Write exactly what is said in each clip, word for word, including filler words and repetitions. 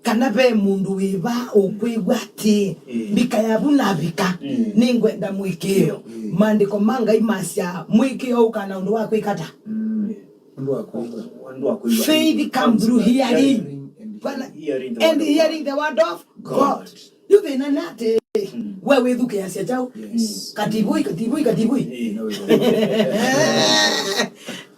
kana ve mũndũ wĩva ũkwĩw'a atĩ, mm, mbika yavu navika, mm, nĩngwenda mũĩkĩĩo. Mm. Maandĩko ma Ngai masya, mũĩkĩĩo ũkaa na ũndũ wa kwĩka ta? Mm. Ũndũ wa kwĩw'a. Ũndũ wa kwĩw'a. Faith come through hearing. Hearing and Bwana, hearing the and word of hearing God. The word of God. God. Yu thĩna nĩ atĩ, mm, we wĩthukĩĩasya kyaũ? Yes. Kativui, kativui, kativui. Eh.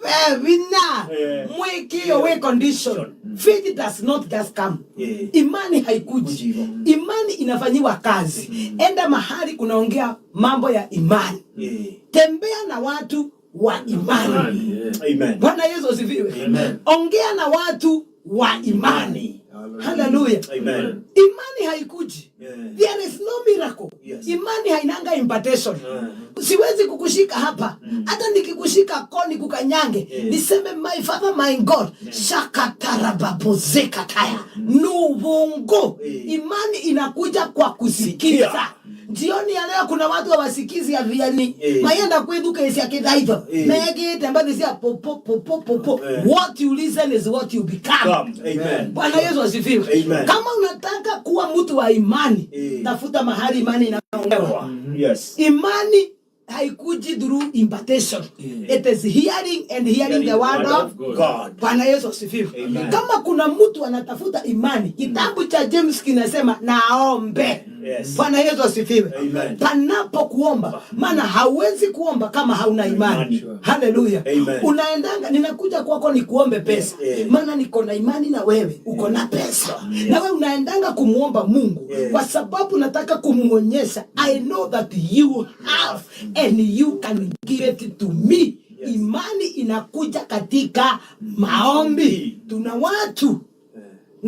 Ve vinya. Eh. Mũĩkĩĩo wĩ condition. Mm. Faith does not just come. Eh. Imani haikuji. Kuji hivyo. Imani inafanyiwa kazi. Mm. Enda mahali kunaongea mambo ya imani. Eh. Tembea na watu wa imani. Imani, yeah. Amen. Bwana Yesu asifiwe. Amen. Ongea na watu wa imani. Hallelujah. Hallelujah. Amen. Imani haikuji. Yeah. There is no miracle. Yes. Imani hainanga impartation. Yeah. Siwezi kukushika hapa. Mm. Hata nikikushika koni kukanyange, yeah, niseme, "My Father, my God, yeah, shakatarababozekataya." Mm. Nuvungu. Yeah. Imani inakuja kwa kusikiza. Sikia. Jioni ya leo kuna watu hawasikizi Athiani. Eh. Mayenda kwĩthukĩĩsya kĩthaitho. Eh. Mekĩĩte mbathi sya popo, popo, popo. Eh. What you listen is what you become. Come. Amen. Bwana Yesu asifiwe. Amen. Kama unataka kuwa mtu wa imani, eh, tafuta mahali imani inaongewa. Mm, yes. Imani haikuji through impartation. Yeah. It is hearing and hearing the word of God. Bwana Yesu asifiwe. Amen. Kama kuna mtu anatafuta imani, kitabu cha James kinasema, "Naombe." Yes. Bwana Yesu asifiwe. Amen. Panapo kuomba, maana hauwezi kuomba kama hauna imani. Imani. Hallelujah. Amen. Unaendanga, "Ninakuja kwako nikuombe pesa." Yeah. Maana niko na imani na wewe, uko na pesa. Yes. Na wewe unaendanga kumwomba Mungu, yes, kwa sababu nataka kumwonyesha, "I know that you have and you can give it to me." Yes. Imani inakuja katika maombi. Tuna watu, eh,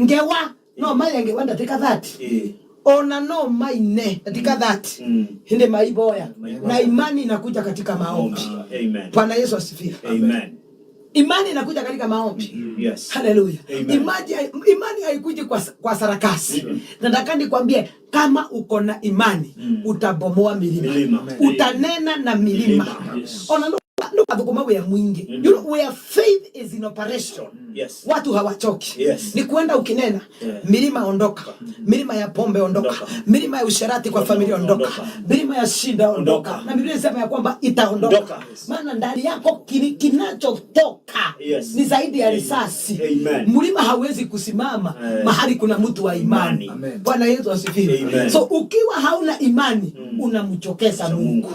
ngewa, no maye ngewa ndatĩka thirty. Eh. Ona no maine ndatĩka thirty. Mm. Hindi maivoya. Maivoya. Na imani inakuja katika maombi. Maombi. Amen. Bwana Yesu asifiwe. Amen. Imani inakuja katika maombi. Mm, yes. Hallelujah. Amen. Imani, imani haikuji kwa, kwa sarakasi. Mm. Nataka nikwambie, kama uko na imani, mm, utabomoa milima. Milima. Utanena na milima. Milima. Yes. Ona ndu-, ndukathũkũma wĩa mwingĩ. Mm. You know, where faith is in operation. Yes. Watu hawachoki. Yes. Ni kwenda ukinena, yeah, milima ondoka. Milima ya pombe ondoka. Ondoka. Milima ya usherati kwa familia ondoka. Ondoka. Milima ya shida ondoka. Ondoka. Na Biblia inasema ya kwamba itaondoka. Ondoka. Maana ndani yako kini-, kinachotoka, yes, ni zaidi ya, amen, risasi. Amen. Mlima hauwezi kusimama, eh, mahali kuna mtu wa imani. Imani. Amen. Bwana Yesu asifiwe. Amen. So ukiwa hauna imani, mm, unamchokesha Mungu. Mungu.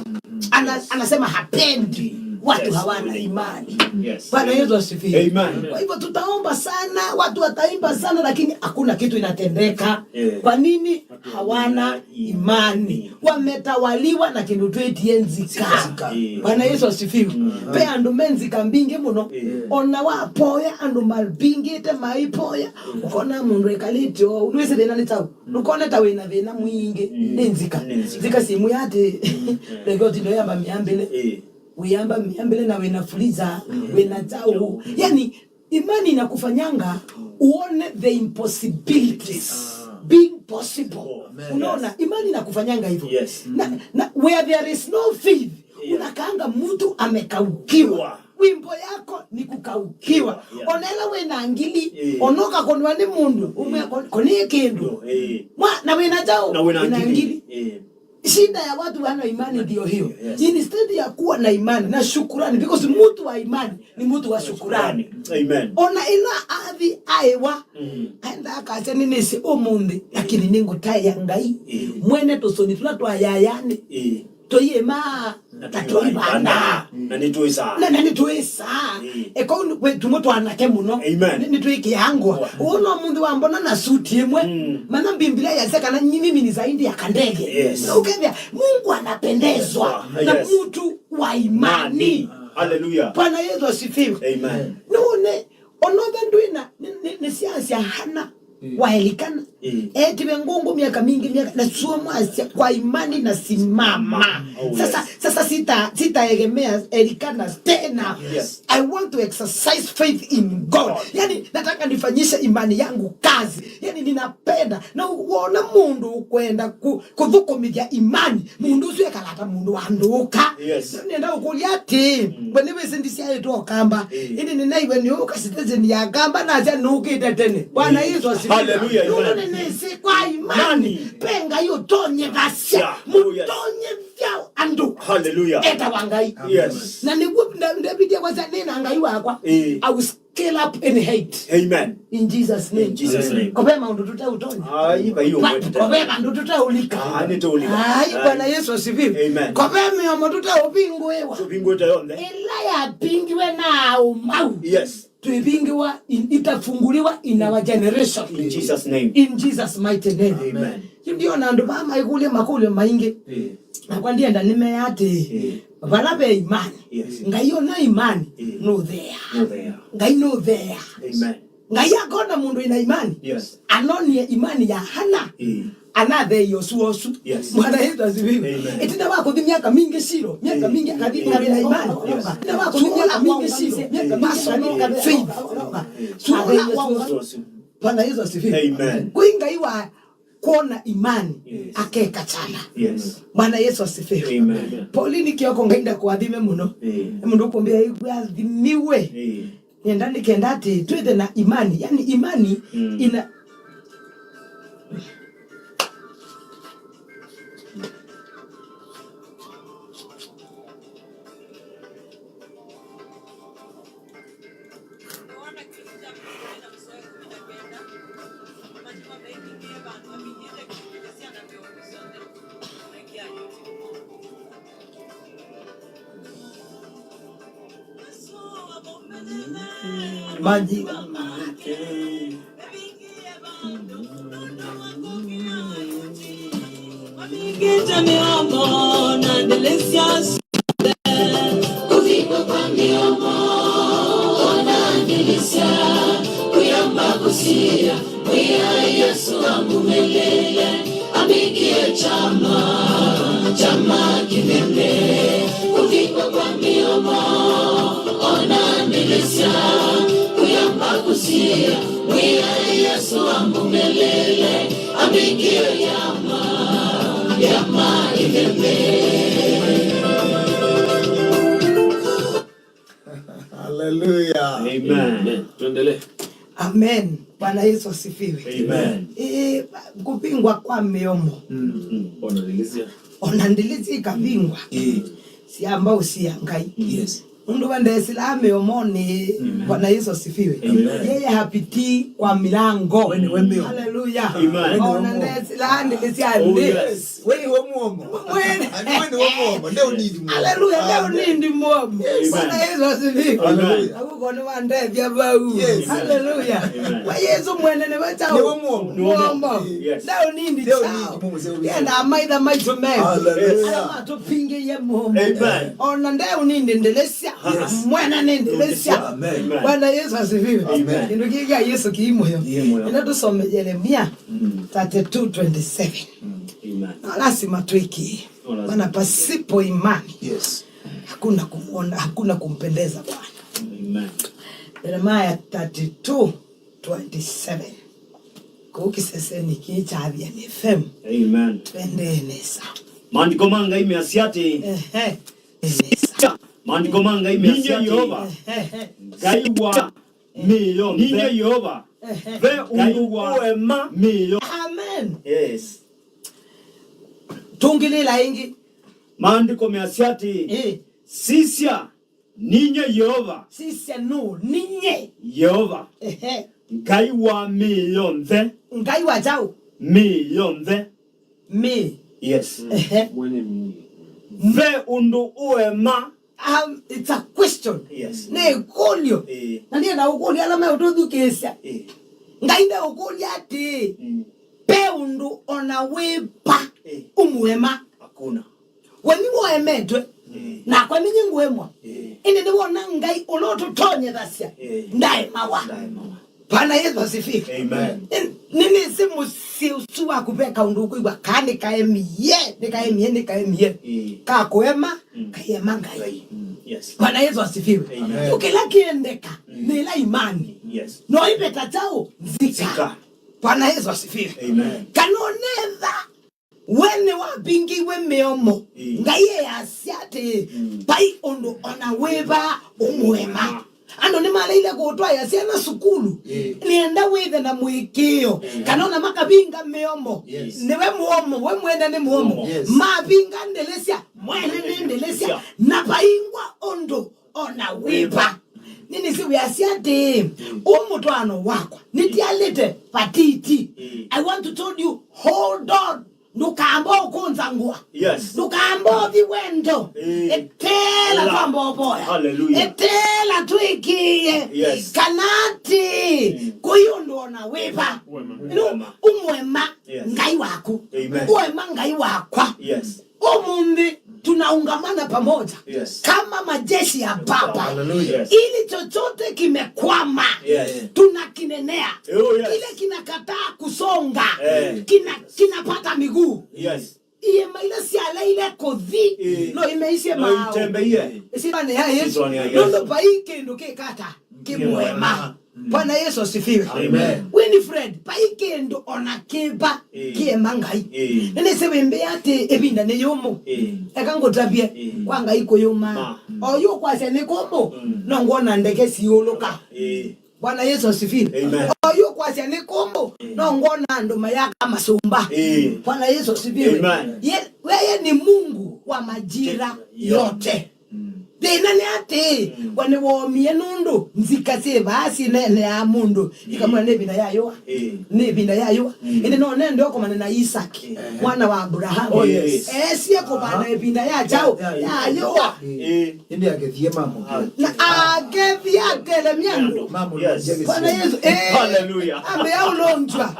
Ana-, yes, anasema hapendi, mm, watu, yes, hawana imani. Yes. Bwana Yesu asifiwe. Amen. Kwa hivyo tutaomba sana, watu wataimba sana, lakini hakuna kitu inatendeka. Eh. Kwa nini? Hawana imani. Wametawaliwa na kĩndũ twĩtie nzika. Nzika. Eh. Bwana Yesu asifiwe. Mm. Ve andũ me nzika mbingĩ mũno. Eh. Ona wapoya andũ mavingĩte maipoya. Mm. Ũkona mũndũ ekalĩte o. Nĩwĩsĩ thĩna nĩ kyaũ? Mm. Ndũkone ta wĩna thĩna mwingĩ. Mm. Nĩ nzika. Nĩ nzika. Nzika simwĩa atĩ, mm, ndeke ũtinde ũyamba mĩambĩle. Eh. Wĩyamba mĩambĩle na wĩna freezer, mm, wĩna kyaũ. Mm. Yani, imani inakufanyanga uone the impossibilities, ah, being possible. Amen. Unaona, yes, imani inakufanyanga hivyo. Yes. Na, na where there is no faith, yeah, unakaanga mtu amekaukiwa. Wimbo yako ni kukaukiwa. Yeah. Ona ĩla wĩna ngili, yeah, ona ũkakonwa nĩ mũndũ, ũmwe, yeah, ko-, konĩ kĩndũ. Yeah. Mwa, na wĩna kyaũ? Na wĩna ngili. Ngili. Yeah. Shida ya watu wana imani ndio hiyo. Yes. Instead ya kuwa na imani na shukurani, because mtu wa imani ni mtu wa shukurani. Amen. Ona ĩla athi aĩwa, mm, aenda akasya, "Nĩnĩsĩ ũmũnthĩ, lakini nĩngũtaĩa Ngai." Mm. Mwene tũsũni tũla twa yayanĩ, mm, tũiĩmaa na tũivanda. Na nĩtwĩsaa. Na, na nĩtwĩsaa. Mm. Eka ũndũ kwĩ tumwe twanake mũno. Amen. Nĩ-, nĩtwĩkĩaa ngũa. Ngũa. Ũũ no mũnthĩ wambona na suti ĩmwe. Mm. Mana Biblia yasya kana nyi-, mimi ni zaidi ya kandege. Yes. Na ũkethĩa, Mungu anapendezwa, yes, na, yes, mtu wa imani. Imani. Hallelujah. Bwana Yesu asifiwe. Amen. None, onothe ndwĩna, nĩ, nĩ, nĩ siasa hana, mm, wa Elikana. Mm. Etiwe ngũngũ miaka mingi, miaka, na sua mwasya, "Kwa imani nasimama." Oh, sasa, yes. Sasa sita, sitaegemea Elikana tena. Yes. I want to exercise faith in God. God. Yani, nataka nifanyishe imani yangu kazi. Yani, ninapenda. Na u-, wona mũndũ ũkwenda ku-, kũthũkũmĩthya imani, mũndũ ũsu ekala ta mũndũ wa ndũũka. Yes. Nenda ũkũlya atĩ, mm, we nĩwĩsĩ ndisyaĩtwe Ũkamba. Eh. Ĩndĩ nĩnaiwe nĩũka siteseni ya Kamba, nasya nũkĩte tene. Bwana, eh, Yesu asifiwe. Hallelujah, amen. Nũndũ nĩnĩsĩ kwa imani, imani, ve Ngai ũtonyethasya. Yeah. Oh, yes. Mũtonyethya andũ. Hallelujah. Etawa Ngai. Yes. Na nĩguo Nda-, Ndaviti akwasya, "Nĩ na Ngai wakwa." Eh. I will scale up any height. Amen. In Jesus' name. In Jesus' name. Kove maũndũ tũteũtonya. Ai, vai ũmwe tũte. Kove vandũ tũteũlika. Ah, nĩtũũlika. Ai, ai. Bwana Yesu asifiwe. Amen. Kove mĩomo tũteũvingũĩwa. Tũvingũĩte yonthe. Ĩla yapingiwe na aũmau. Yes. Twĩvingĩwa, in-, itafunguliwa in our generation. In Jesus' name. In Jesus' mighty name. Amen. Yu ndiona andũ vaa maikũlya makũlyo maingĩ. Eh. Nakwa ndienda nĩmea atĩ, eh, vala ve imani. Yes. Ngai ona imani, eh, nũtheea. Nũtheea. Ngai nũtheea. Amen. Ngai akona mũndũ ĩna imani. Yes. Anonie imani ya Hana. Eh. Anatheie ũsu ũsu. Yes. Bwana Yesu asifiwe. Amen. Ĩtina wa kũthi miaka mingi Shilo, miaka, eh, mingi akathi, eh, na imani. Yes. Ĩtina wa kũthi miaka mingi Shilo, miaka mingi personal faith. Sua ũla wa ũsu ũsu. Bwana Yesu asifiwe. Amen. Kwĩ Ngai wa kwona imani, yes, akeka kyana. Yes. Bwana Yesu asifiwe. Amen. Pauline Kioko, Ngai ndakũathime mũno. Eh. Nĩ mũndũ ũkũmbĩa athimiwe. Eh. Nenda nĩkenda atĩ twĩthe na imani. Yani imani, mm, ina Maji. Mavingĩte mĩomo na ndĩlĩsya syonthe. Kũvingwa kwa mĩomo na ndĩlĩsya, kũyamba kũsia, Mwĩai Yesũ amumĩlĩle, ambĩkie kyama, kyama kĩnene. Kũvingwa kwa mĩomo na ndĩlĩsya, kũyamba kũsia, Mwĩai Yesũ amumĩlĩle, ambĩkie yama, yama ĩtheme. Hallelujah. Amen. Amen. Tuendelee. Amen. Bwana Yesu asifiwe. Amen. Eh, kũvingwa kwa mĩomo. Mm. Ona ndĩlĩsya. Ona ndĩlĩsya ikavingwa. Eh. Syamba ũsia Ngai. Yes. Nũndũ we ndesilaa mĩomonĩ. Amen. Bwana Yesu asifiwe. Amen. Yeye hapitii kwa milango. We nĩwe mĩomo. Hallelujah. Amen. Ona ndesilaa ndĩlĩsya nthĩ. Oh, yes. We nĩwe mũomo. Mwene. Ani we nĩwe mũomo. Ndeũnindi mũomo. Hallelujah. Amen. Ndeũnindi mũomo. Yes. Bwana Yesu asifiwe. Hallelujah. Aguko nĩwandethya vau. Yes. Hallelujah. Amen. We Yesu mwene nĩwe kyaũ? Nĩwe mũomo. Mũomo. Yes. Ndeũnindi kyaũ? Ndeũnindi mũomo. Yenda amaitha maitũ meũ. Hallelujah. Ala matũ Pingĩie mũomo. Amen. Ona ndeũnindi ndĩlĩsya. Yes. Mwene nĩ ndĩlĩsya. Amen. Bwana Yesu asifiwe. Amen. Kĩndũ kĩĩ kya Yesu kĩ muoyo. Kĩ muoyo. Ĩla tũsome Yeremia, mm, thirty-two twenty-seven. Mm. Amen. No lazima twĩkĩe. No lazima. Maana pasipo imani, yes, hakuna kumwona, hakuna kumpendeza Bwana. Amen. Yeremia thirty-two twenty-seven. Kũu kĩseseni kĩĩ kya Athiani F M. Amen. Twendee nesa. Maandĩko ma Ngai measya atĩĩ, ehe, nesa. Maandĩko ma Ngai measya atĩĩ, Yeova, ehe, Ngai wa mĩĩ yonthe. Ninyie Yeova, ehe, ve Ngai ũndũ wa ũema mĩĩ yonthe. Amen. Yes. Tũngĩlĩla ĩngĩ. Maandĩko measya atĩĩ, ĩĩ, sisya, Ninyie Yeova. Sisya nũũ? Ninyie. Yeova. Ehe. Ngai wa mĩĩ yonthe. Ngai wa kyaũ? Mĩĩ yonthe. Mĩĩ. Yes. Ehe. Mwene mĩĩ. Ve ũndũ ũema. Um, it's a question. Yes. Nĩ ĩkũlyo. Eh. Na ndienda ũkũlya ala meũtũthukĩĩsya. Eh. Ngai ndeũkũlya atĩĩ, mm, ve ũndũ ona wĩva, eh, ũmũema. Hakuna. We nĩwoemetwe, mm, nakwa ninyie ngũemwa. Mm. Ĩndĩ nĩwona Ngai ũla ũtũtonyethasya, mm, ndaemawa. Ndaemawa. Bwana Yesu asifiwe. Amen. Nĩ-, nĩnĩsĩ mũsyĩ ve kaũndũ ũkwĩw'a, kaa nĩkaemie, nĩkaemie, nĩkaemie. Ĩĩ. Ka kũema, mm, kaiema Ngai. Ngai. Mm. Yes. Bwana Yesu asifiwe. Amen. Yu kĩla kĩendeka, mm, nĩ ĩla imani. Yes. No iveta kyaũ? Nzika. Nzika. Bwana Yesu asifiwe. Amen. Kana ũnetha we nĩwavingĩiwe mĩomo. Ĩĩ. Ngai easya atĩĩ, mm, vai ũndũ ona wĩva ũmũema. Andũ nĩmaleile kũtwaĩa syana sukulu, ĩĩ, nĩenda wĩthe na mũĩkĩĩo. Ĩĩ. Kana ona makavinga mĩomo. Yes. Nĩwe mũomo, we mwene nĩ mũomo. Mũomo. Yes. Mavinga ndĩlĩsya, mwene nĩ ndĩlĩsya. Yes. Na vaingwa ũndũ ona wĩva. Nĩnĩsĩ wĩasya atĩĩ, mm, ũ mũtwaano wakwa, nĩtialĩte vatiti. Mm. I want to tell you, hold on. Ndũkamba ũkũnza ngũa. Yes. Ndũkamba ũthi wendo. Mm. Eteela. La. Twamba ũvoya. Hallelujah. Eteela twĩkĩĩe. Yes. Kana atĩĩ, mm, kũi ũndũ ona wĩva. Wema. No, wema. Ũmwema. Yes. Ngai waku. Amen. Ũema Ngai wakwa. Yes. Ũmũnthĩ tunaungamana pamoja, yes, kama majeshi ya Baba. Hallelujah. Yes. Ili chochote kimekwama, yes, tunakinenea. Oh, yes. Kile kinakataa kusonga, eh, kina-, kinapata miguu. Yes. Iema ila syaleile kũthi, eh, no imeisye. No maao. Itembeie. Ĩsyĩtwanĩ ya Yesu. Ĩsyĩtwanĩ ya Yesu. Nũndũ vai kĩndũ kĩkata kĩmwema. Kĩmwema. Mm. Bwana Yesu asifiwe. Amen. Winifred, vai kĩndũ ona kĩva, eh, kĩema Ngai. Eh. Nĩnĩsĩ wĩmbĩa atĩ ĩvinda nĩ yũmũ. Eh. Eka ngũtavye, eh, kwa Ngai kũyũma. Ma. Mm. O yu kwasya nĩ kũmũ, mm, no ngwona ndeke siũlũka. Eh. Bwana Yesu asifiwe. Amen. O yu kwasya nĩ kũmũ, eh, no ngwona andũ mayaka masũmba. Eh. Bwana Yesu asifiwe. Amen. Ye-, weye ni Mungu wa majira, yote. Yote. Mm. Thĩna nĩ atĩĩ, mm, we nĩwoomie nũndũ nzika syĩ vaa syĩneeneaa mũndũ. Mm. Ikamwĩa nĩ ĩvinda ya yũa. Eh. Nĩ ĩvinda ya yũa. Mm. Ĩndĩ no nende ũkomane na Isaki, eh, mwana wa Abrahamu. Oh, yes. Esie kũvanda ĩvinda ya kyaũ? Ya, ya, ya yũa. Eh. Ĩndĩ akethie mamũkĩa. Na akethie akelemya andũ. Mamũ-, yes. Bwana Yesu, eh. Hallelujah. Ambĩa ũlonzwa.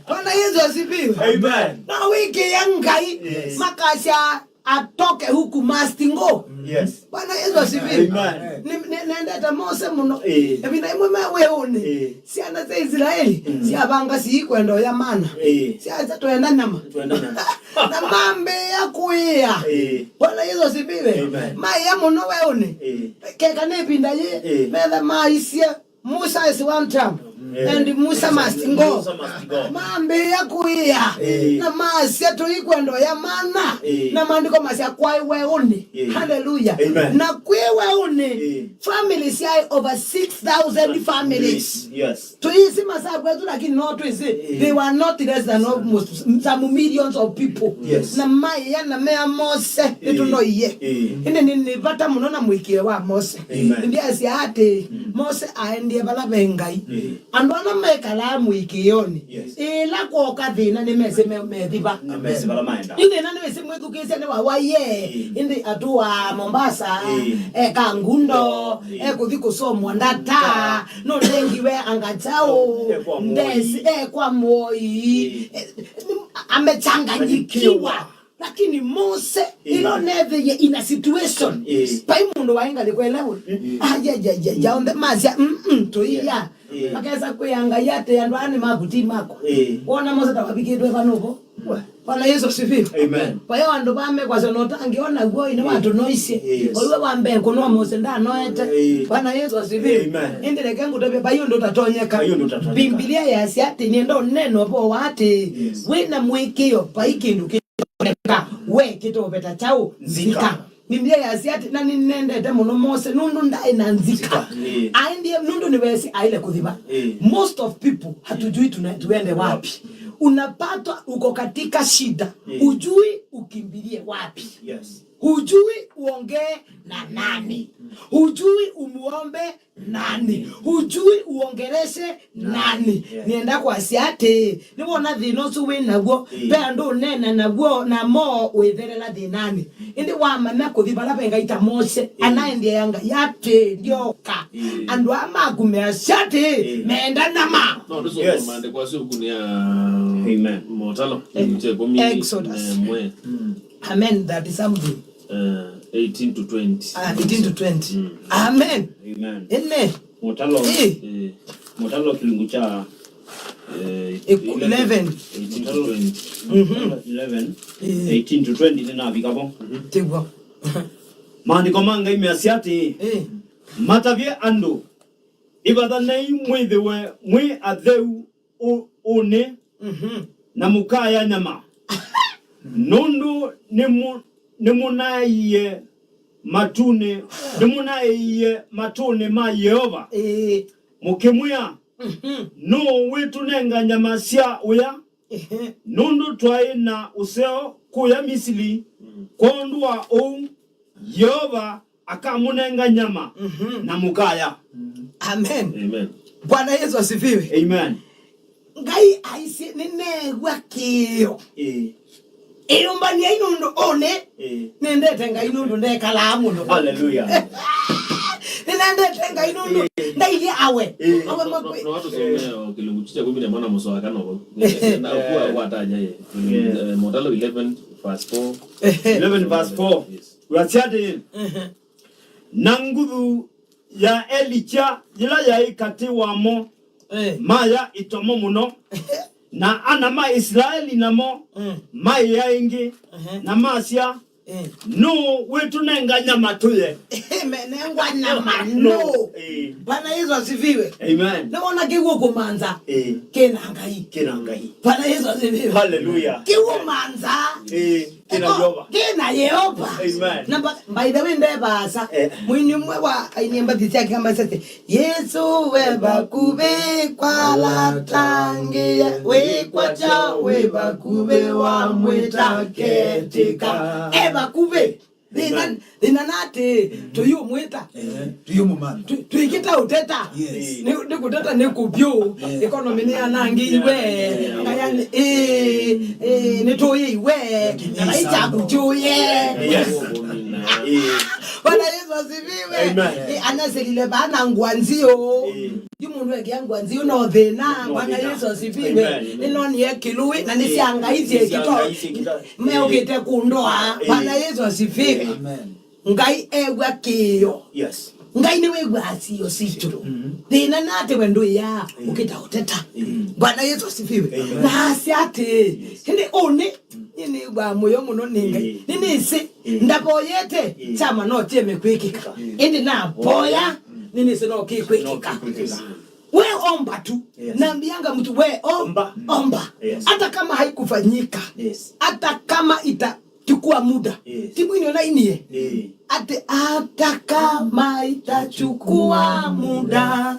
Bwana Yesu asifiwe. Amen. No wĩkĩĩa Ngai, yes, makasya atoke huku must go. Yes. Bwana Yesu asifiwe. Amen. Ni-, ni-, nendete Mose mũno. Eh. Ĩvinda ĩmwe me wĩũnĩ. Eh. Syana sya Isilaeli, mm, syavanga siikwenda ũya mana. Eh. Syasya twenda nyama. Twenda nyama. Na mambĩĩa kũĩa. Eh. Bwana Yesu asifiwe. Amen. Maĩa mũno weũnĩ. Eh. Keka nĩ ĩvinda yĩ, eh, metha maisye Musa is one term, mm, and Musa must go. Musa must go. Mambĩĩa kũĩa, eh, na masya tũikwenda ũya mana, eh, na maandĩko masya kwaĩ weũnĩ. Eh. Hallelujah. Amen. Na kwĩ weũnĩ, eh, families yaĩ over six thousand families. Yes. Tũyĩsĩ masavu etu, lakini no twĩsĩ, eh, they were not less than almost some millions of people. Yes. Na maĩa na mea Mose, eh, nĩtũnoie. Eh. Ĩndĩ nĩ, nĩ vata mũno na mũĩkĩĩo wa Mose. Amen. Ndiasya atĩ, mm, Mose aendie vala ve Ngai. Mm. Andũ ala mekalaa mũĩkĩĩonĩ, yes, ĩla kwoka thĩna nĩmesĩ me-, methiva. Nĩmesĩ vala maenda. Yu thĩna nĩwĩsĩ mwĩthukĩĩsya nĩwawaie. Mm. Ĩndĩ atũa Mombasa, mm, eka ngundo, mm, ekũthi kũsomwa ndata, ndata, no ndengiwe anga kyaũ, ekwa Moi. Ndesi, ekwa Moi. Mm. Eh, amechanganyikiwa. Lakini Mose, eh, ĩla ũnethĩie in a situation, eh, vai mũndũ waĩ ngalĩko ĩla we. Mm. Ayayayaya, onthe masya, mm, mm, tũia. Eh. Makesa kwĩa Ngai atĩ andũ aa nĩ maku, ti makwa. Eh. Wona Mose ta wavikĩtwe vano vo. We. Bwana Yesu asifiwe. Amen. Vai o andũ vaa mekwasya no tangĩona guo, ĩnĩ, eh, watũnoisye. Yes. Oiwe wa mbee kũnoa Mose ndanoete. Eh. Bwana Yesu asifiwe. Amen. Ĩndĩ reke ngũtavye, vai ũndũ ũtatonyeka. Vai ũndũ ũtatonyeka. Biblia yasya atĩ nĩenda ũnena ũvoo wa atĩ, yes, wĩ na mũĩkĩĩo vai kĩndũ kĩ- Nzika. We kĩtoveta kyaũ? Nzika. Nzika. Biblia yasya atĩ, na nĩnendete mũno Mose nũndũ ndaĩ na nzika. Nzika, ĩĩ. Aendie nũndũ nĩwesĩ aile kũthi va. Ĩĩ. Most of people hatujui tuna-, tuende wapi. Wapi. Unapatwa uko katika shida. Ĩĩ. Hujui ukimbilie wapi. Yes. Hujui uongee na nani. Hujui umuombe nani? Hujui uongeleshe nani? Yeah. Nĩenda kwasya atĩ, nĩwona thĩna ũsu wĩ naw'o, mm, ve andũ ũneena naw'o namo wĩthelela thĩnanĩ. Ĩndĩ wamanya kũthi vala ve Ngai ta Mose, mm, anaendeea Ngai atĩ, ndyoka. Mm. Andũ aa maku measya atĩ, mm, meenda nama. No, tũsome, yes, maandĩko asu ũkunĩa, amen, Motalo, eh, kĩlungu kya ĩkũmi na ĩmwe. Exodus. Mm. Amen, that is something. Eh, eighteen to twenty. Ah, eighteen to twenty. Mm. Amen. Amen. Ĩne. Motalo, eh, eh, Motalo kĩlungu kya, eh, eleven. Eleven. Eighteen Mhm. eleven, Ĩĩ. eighteen to twenty nĩnavika vo. Tiguo. Maandĩko ma Ngai measya atĩĩ, Ĩĩ. Matavye andũ, ĩvathanei mwĩthĩwe mwĩ atheu ũ- ũnĩ, Mhm. na mũkaya nyama, nũndũ nĩmũ- nĩmũnaĩie matunĩ, nĩmũnaĩie matũnĩ ma Yeova, Ĩĩ. mũkĩmwĩa, Mhm. Nũũ wĩtũnenga nyama sya ũya? Ehe. Nũndũ twaĩ na ũseo kũya Misili. Kwondũ wa ũu, Yeova akamũnenga nyama Mhm. na mũkaya. Amen. Amen. Bwana Yesu asifiwe. Amen. Ngai aisye, "Nĩneew'a kĩĩo." Ĩĩ. Ĩyũmbany'ai nũndũ ũnĩ, Ĩĩ. Nĩendete Ngai nũndũ ndekalaa mũno. Hallelujah. Nĩnendete Ngai nũndũ Ĩĩ. Ndailye awe. Ĩĩ. Awe No- no- makwe- no watusomea o kĩlungu kya kũmi na ĩmwe na mũsoa wa kana vau. Na kuwa watanya ye. Yeah. Eh, Motalo eleven verse four. Ehe. eleven verse four. Yes. Wasya atĩĩ, Ehe. Na nguthu ya Elikya yĩla yaĩ katĩ wamo, Eh. maya ĩtomo mũno, na ana ma Isilaeli namo Mm. maĩ aingĩ, Ehe. na masya, Eh. Nũũ wĩtũnenga nyama tũye? Menengwa nyama, no. Eh. Bwana Yesu asifiwe. Amen. Nĩwona kĩw'o kũmanza Eh. kĩna Ngai. Kĩna Ngai. Bwana Yesu asifiwe. Hallelujah. Kĩw'o manza Eh. Kĩna Eko, Yeova. Kĩna Yeova. Amen. Na mba- by the way, ndevaasa. Eh. Mwini ũmwe wa ainie mbathi syake kama sese, Yesu we vakuvĩ kwalatangĩe, wĩkwatya wĩ vakuvĩ wa mwĩta ketĩka. E vakuvĩ. Thĩna, Amen. Thĩna natĩ, tũyũmwĩta. Eh, tũyũmũmantha. Tũ- twĩkĩta ũteta. Yes. Nĩ nĩ kũteta nĩ kũvyũ. Yes. Economy nĩ yanangĩiwe. Yeah. Ngayani, ĩĩ, ĩĩ, nĩ tũyĩiwe. Lakini na maisha sawa. Kũtũye. Yes. Bwana Yesu asifiwe. Amen. Ĩ, anaselile bana ngwa nzio. Ĩĩ. Yu mũndũ ekĩa ngwa nzio no thĩna. No Bwana thĩna. Yesu asifiwe. Amen. Nĩnonie kĩlũĩ na nĩ sya Ngai syĩkĩtwa. Nĩ sya Ngai syĩkĩtwa. Meũkĩte kũndoa. Ĩĩ. Bwana Yesu asifiwe. Amen. Ngai ew'a kĩĩo. Yes. Ngai nĩwĩw'aa sio sitũ. Mm. Thĩna nĩ atĩ we ndũĩaa Mm. ũkĩta ũteta. Mm. Bwana Yesu asifiwe. Amen. Na asya atĩ, Yes. Ĩndĩ ũnĩ, nĩ nĩw'aa mũyo mũno nĩ Ngai. Mm. Nĩ nĩsĩ, Mm. ndavoyete, Mm. kyama no kyeme kwĩkĩka. Mm. Ĩndĩ navoya, Mm. nĩ nĩsĩ no No kĩkwĩkĩka. kĩkwĩkĩka. We omba tu. Yes. Naambianga mtu, we om-, Omba. Omba. Yes. Hata kama haikufanyika. Yes. Hata kama ita- chukua muda. Yes. Timu ino na inie. Eh. Ate hata kama itachukua muda.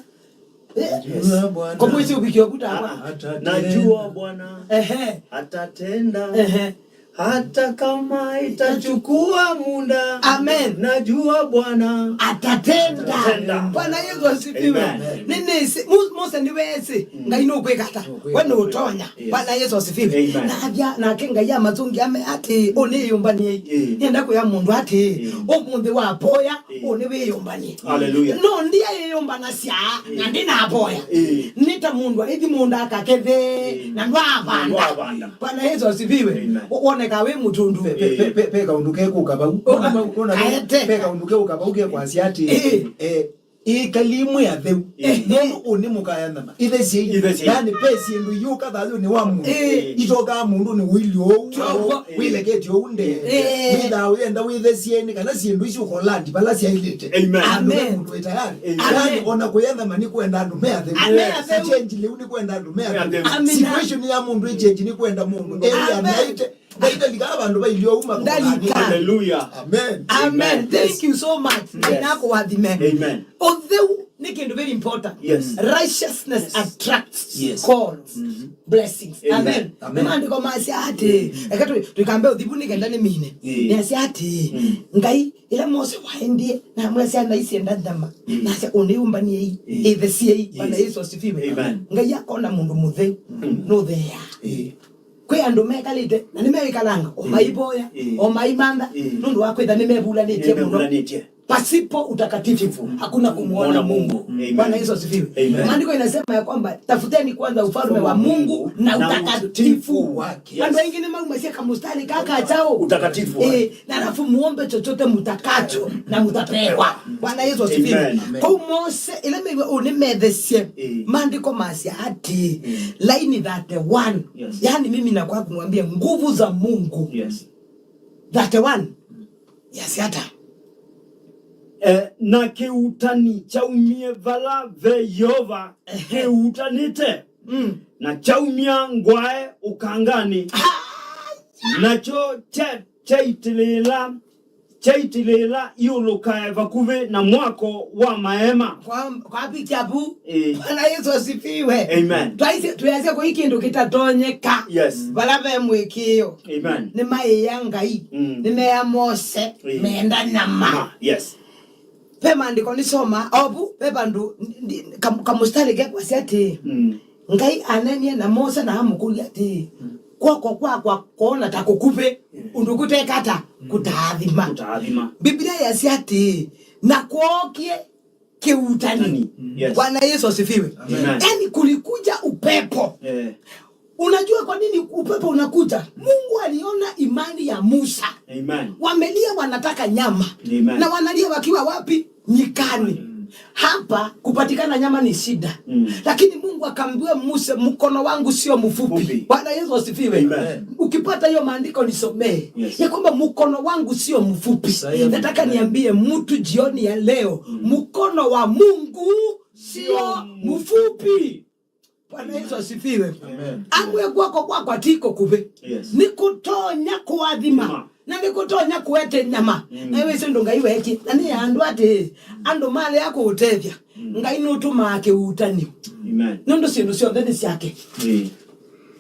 Eh? Yes. Najua Bwana. Kwa mwezi ubikiwa buta hapa. Ah, ah. Atatenda. Najua Bwana. Ehe. Atatenda. Ehe. Hata kama itachukua muda. Amen. Najua Bwana. Atatenda. Atatenda. Bwana Yesu asifiwe. Amen. Nini si, Mu- Mose ndiwesi. Mm. Ngai no kwikata. Nũkwĩka. We nũtonya. Yes. Bwana Yesu asifiwe. Amen. Na athya nake Ngai amatũngĩa ame atĩ, "Ũnĩyũmbanie." Eh. Nĩenda kwĩa mũndũ atĩ, Eh. "Ũmũnthĩ wapoya, Eh. ũnĩwĩyũmbanie." Hallelujah. No ndiayĩyũmbanasya, na Eh. ndĩnapoya. Eh. Nĩ ta mũndũ aithi mũnda akakethe, Eh. na ndwavanda. Na ndwavanda. Bwana Yesu asifiwe. Amen. Wo- woneka wĩ mũtũndu. Pe- pe- Eh. pe- pe kaũndũ kekũka vau. Ũka- Wona mau- wona vau, kaete. Pe kaũndũ kekũka vau kekwasya atĩ, Eh. eh, Ĩkalai mwĩ atheu. Ĩĩ. Nũndũ ũnĩ mũkaya nyama. Ĩthesyei. Ĩthesyei. Yaani, ve syĩndũ iũka thayũnĩ wa mũndũ. Ĩĩ. Itokaa mũndũnĩ ũilye ũu. Tũw'o. Wĩleketye ũu nde. Ĩĩ. Wĩthaa ũyenda wĩthesyeni kana syĩndũ isu ũkolandi vala syaĩlĩte. Amen. Andũ me Amen. Mũndũ wĩ tayari. Amen. Yaani, ona kũya nyama nĩ kwenda andũ me atheu. Amen. Change lĩu nĩ kwenda andũ me atheu. Amen. Amina. Situation ya mũndũ ĩ change nĩ kwenda mũndũ. Amen. Area naite. Ngai ndalika vandũ vailye ũu. Ndalika. Hallelujah. Amen. Amen. Amen. Thank you so much. Yes. Ngai nakũathime. Amen. Ũtheu nĩ kĩndũ very important. Yes. Righteousness Yes. attracts Yes. calls, Mm-hmm. blessings. Amen. Amen. Amen. Nĩ maandĩko masya atĩ, Mm. eka tũ- tũikambe ũthivu nĩ kenda nĩ mine. Mm. Nĩasya atĩ, Mm. Ngai, ĩla Mose waendie, na amwasya na isyenda nyama, Mm. nasya ũnĩyũmbaniei, Mm. ĩthesyei, Bwana Yes. Yesu asifiwe. Amen. Ngai akona mũndũ mũtheu, Mm. nũtheea. Mm. Kwĩ andũ mekalĩte, na nĩmewĩkalanga, o Mm. maivoya, Mm. o maimantha, Mm. nũndũ wa kwĩtha nĩmevulanĩtye mũno. Nĩmevulanĩtye. Pasipo utakatifu hakuna kumwona Mungu. Amen. Bwana Yesu asifiwe. Amen. Maandiko inasema ya kwamba, "Tafuteni kwanza ufalme wa Mungu na utakatifu wake." Andũ aingĩ nĩ maumasia kamustari kaka chao. Utakatifu wake. Eh, na alafu muombe chochote mtakacho na mtapewa. Bwana Yesu asifiwe. Amen. Kwa hiyo Mose, ile mimi unimethesye. Eh. Maandiko masia ati, eh, laini thirty-one. Yes. Yaani mimi nakwenda kumwambia nguvu za Mungu. Yes. Thirty-one. Yes, ata. Eh, na kĩuutani kyaumie vala ve Yeova. Ehe. Kĩuutanĩte, mm, na kyaumya ngwae ũkanganĩ. Nakyo kya- kyaitĩlĩĩla, kyaitĩlĩĩla iũlũkae vakuvĩ na mwako wa maema. Kwa, kwa picha bu. Eh. Bwana Yesu asifiwe. Amen. Twaisye, twĩasya kũi kĩndũ kĩtatonyeka. Yes. Vala ve mũĩkĩĩo. Amen. Nĩmaĩa Ngai. Mm. Nĩmeĩa Mose. Eh. Meenda nyama. Ma, yes. Ve maandĩko nĩsoma, ovu, ve vandũ, ndi- kam- kamustari kekwasya atĩ, mm, Ngai anenie na Mose na amũkũlya atĩ, mm, kwoko kwakwa koona ta kũkuvĩ, mm, ũndũ kũtekata, mm, kũtaathima. Kũtaathima. Biblia yasya atĩ, na kwookie kĩuutani. Yes. Bwana Yesu asifiwe. Amen. Yaani kulikuja upepo. Eh. Unajua kwa nini upepo unakuja? Mungu aliona imani ya Musa. Amen. Wamelia wanataka nyama. Amen. Na wanalia wakiwa wapi? Nyikani. Mm. Hapa kupatikana nyama ni shida. Mm. Lakini Mungu akamwambia Musa, "Mkono wangu sio mfupi." Mfupi. Bwana Yesu asifiwe. Amen. Ukipata hiyo maandiko nisomee. Yes. Ya kwamba mkono wangu sio mfupi. Sahihi. Nataka niambie mtu jioni ya leo, mm, mkono wa Mungu sio mfupi. Bwana Yesu asifiwe. Amen. Amwe kwoko kwakwa ti kũkuvĩ. Yes. Nĩkũtonya kũathima. Nyama. Na nĩkũtonya kũete nyama. Mm. Na wĩsĩ ũndũ Ngai weekie. Na nĩ andũ atĩ, andũ malea kũũtethya. Mm. Ngai nũtũmaa kĩuutani. Amen. Nũndũ syĩndũ syonthe nĩ syake. Mm.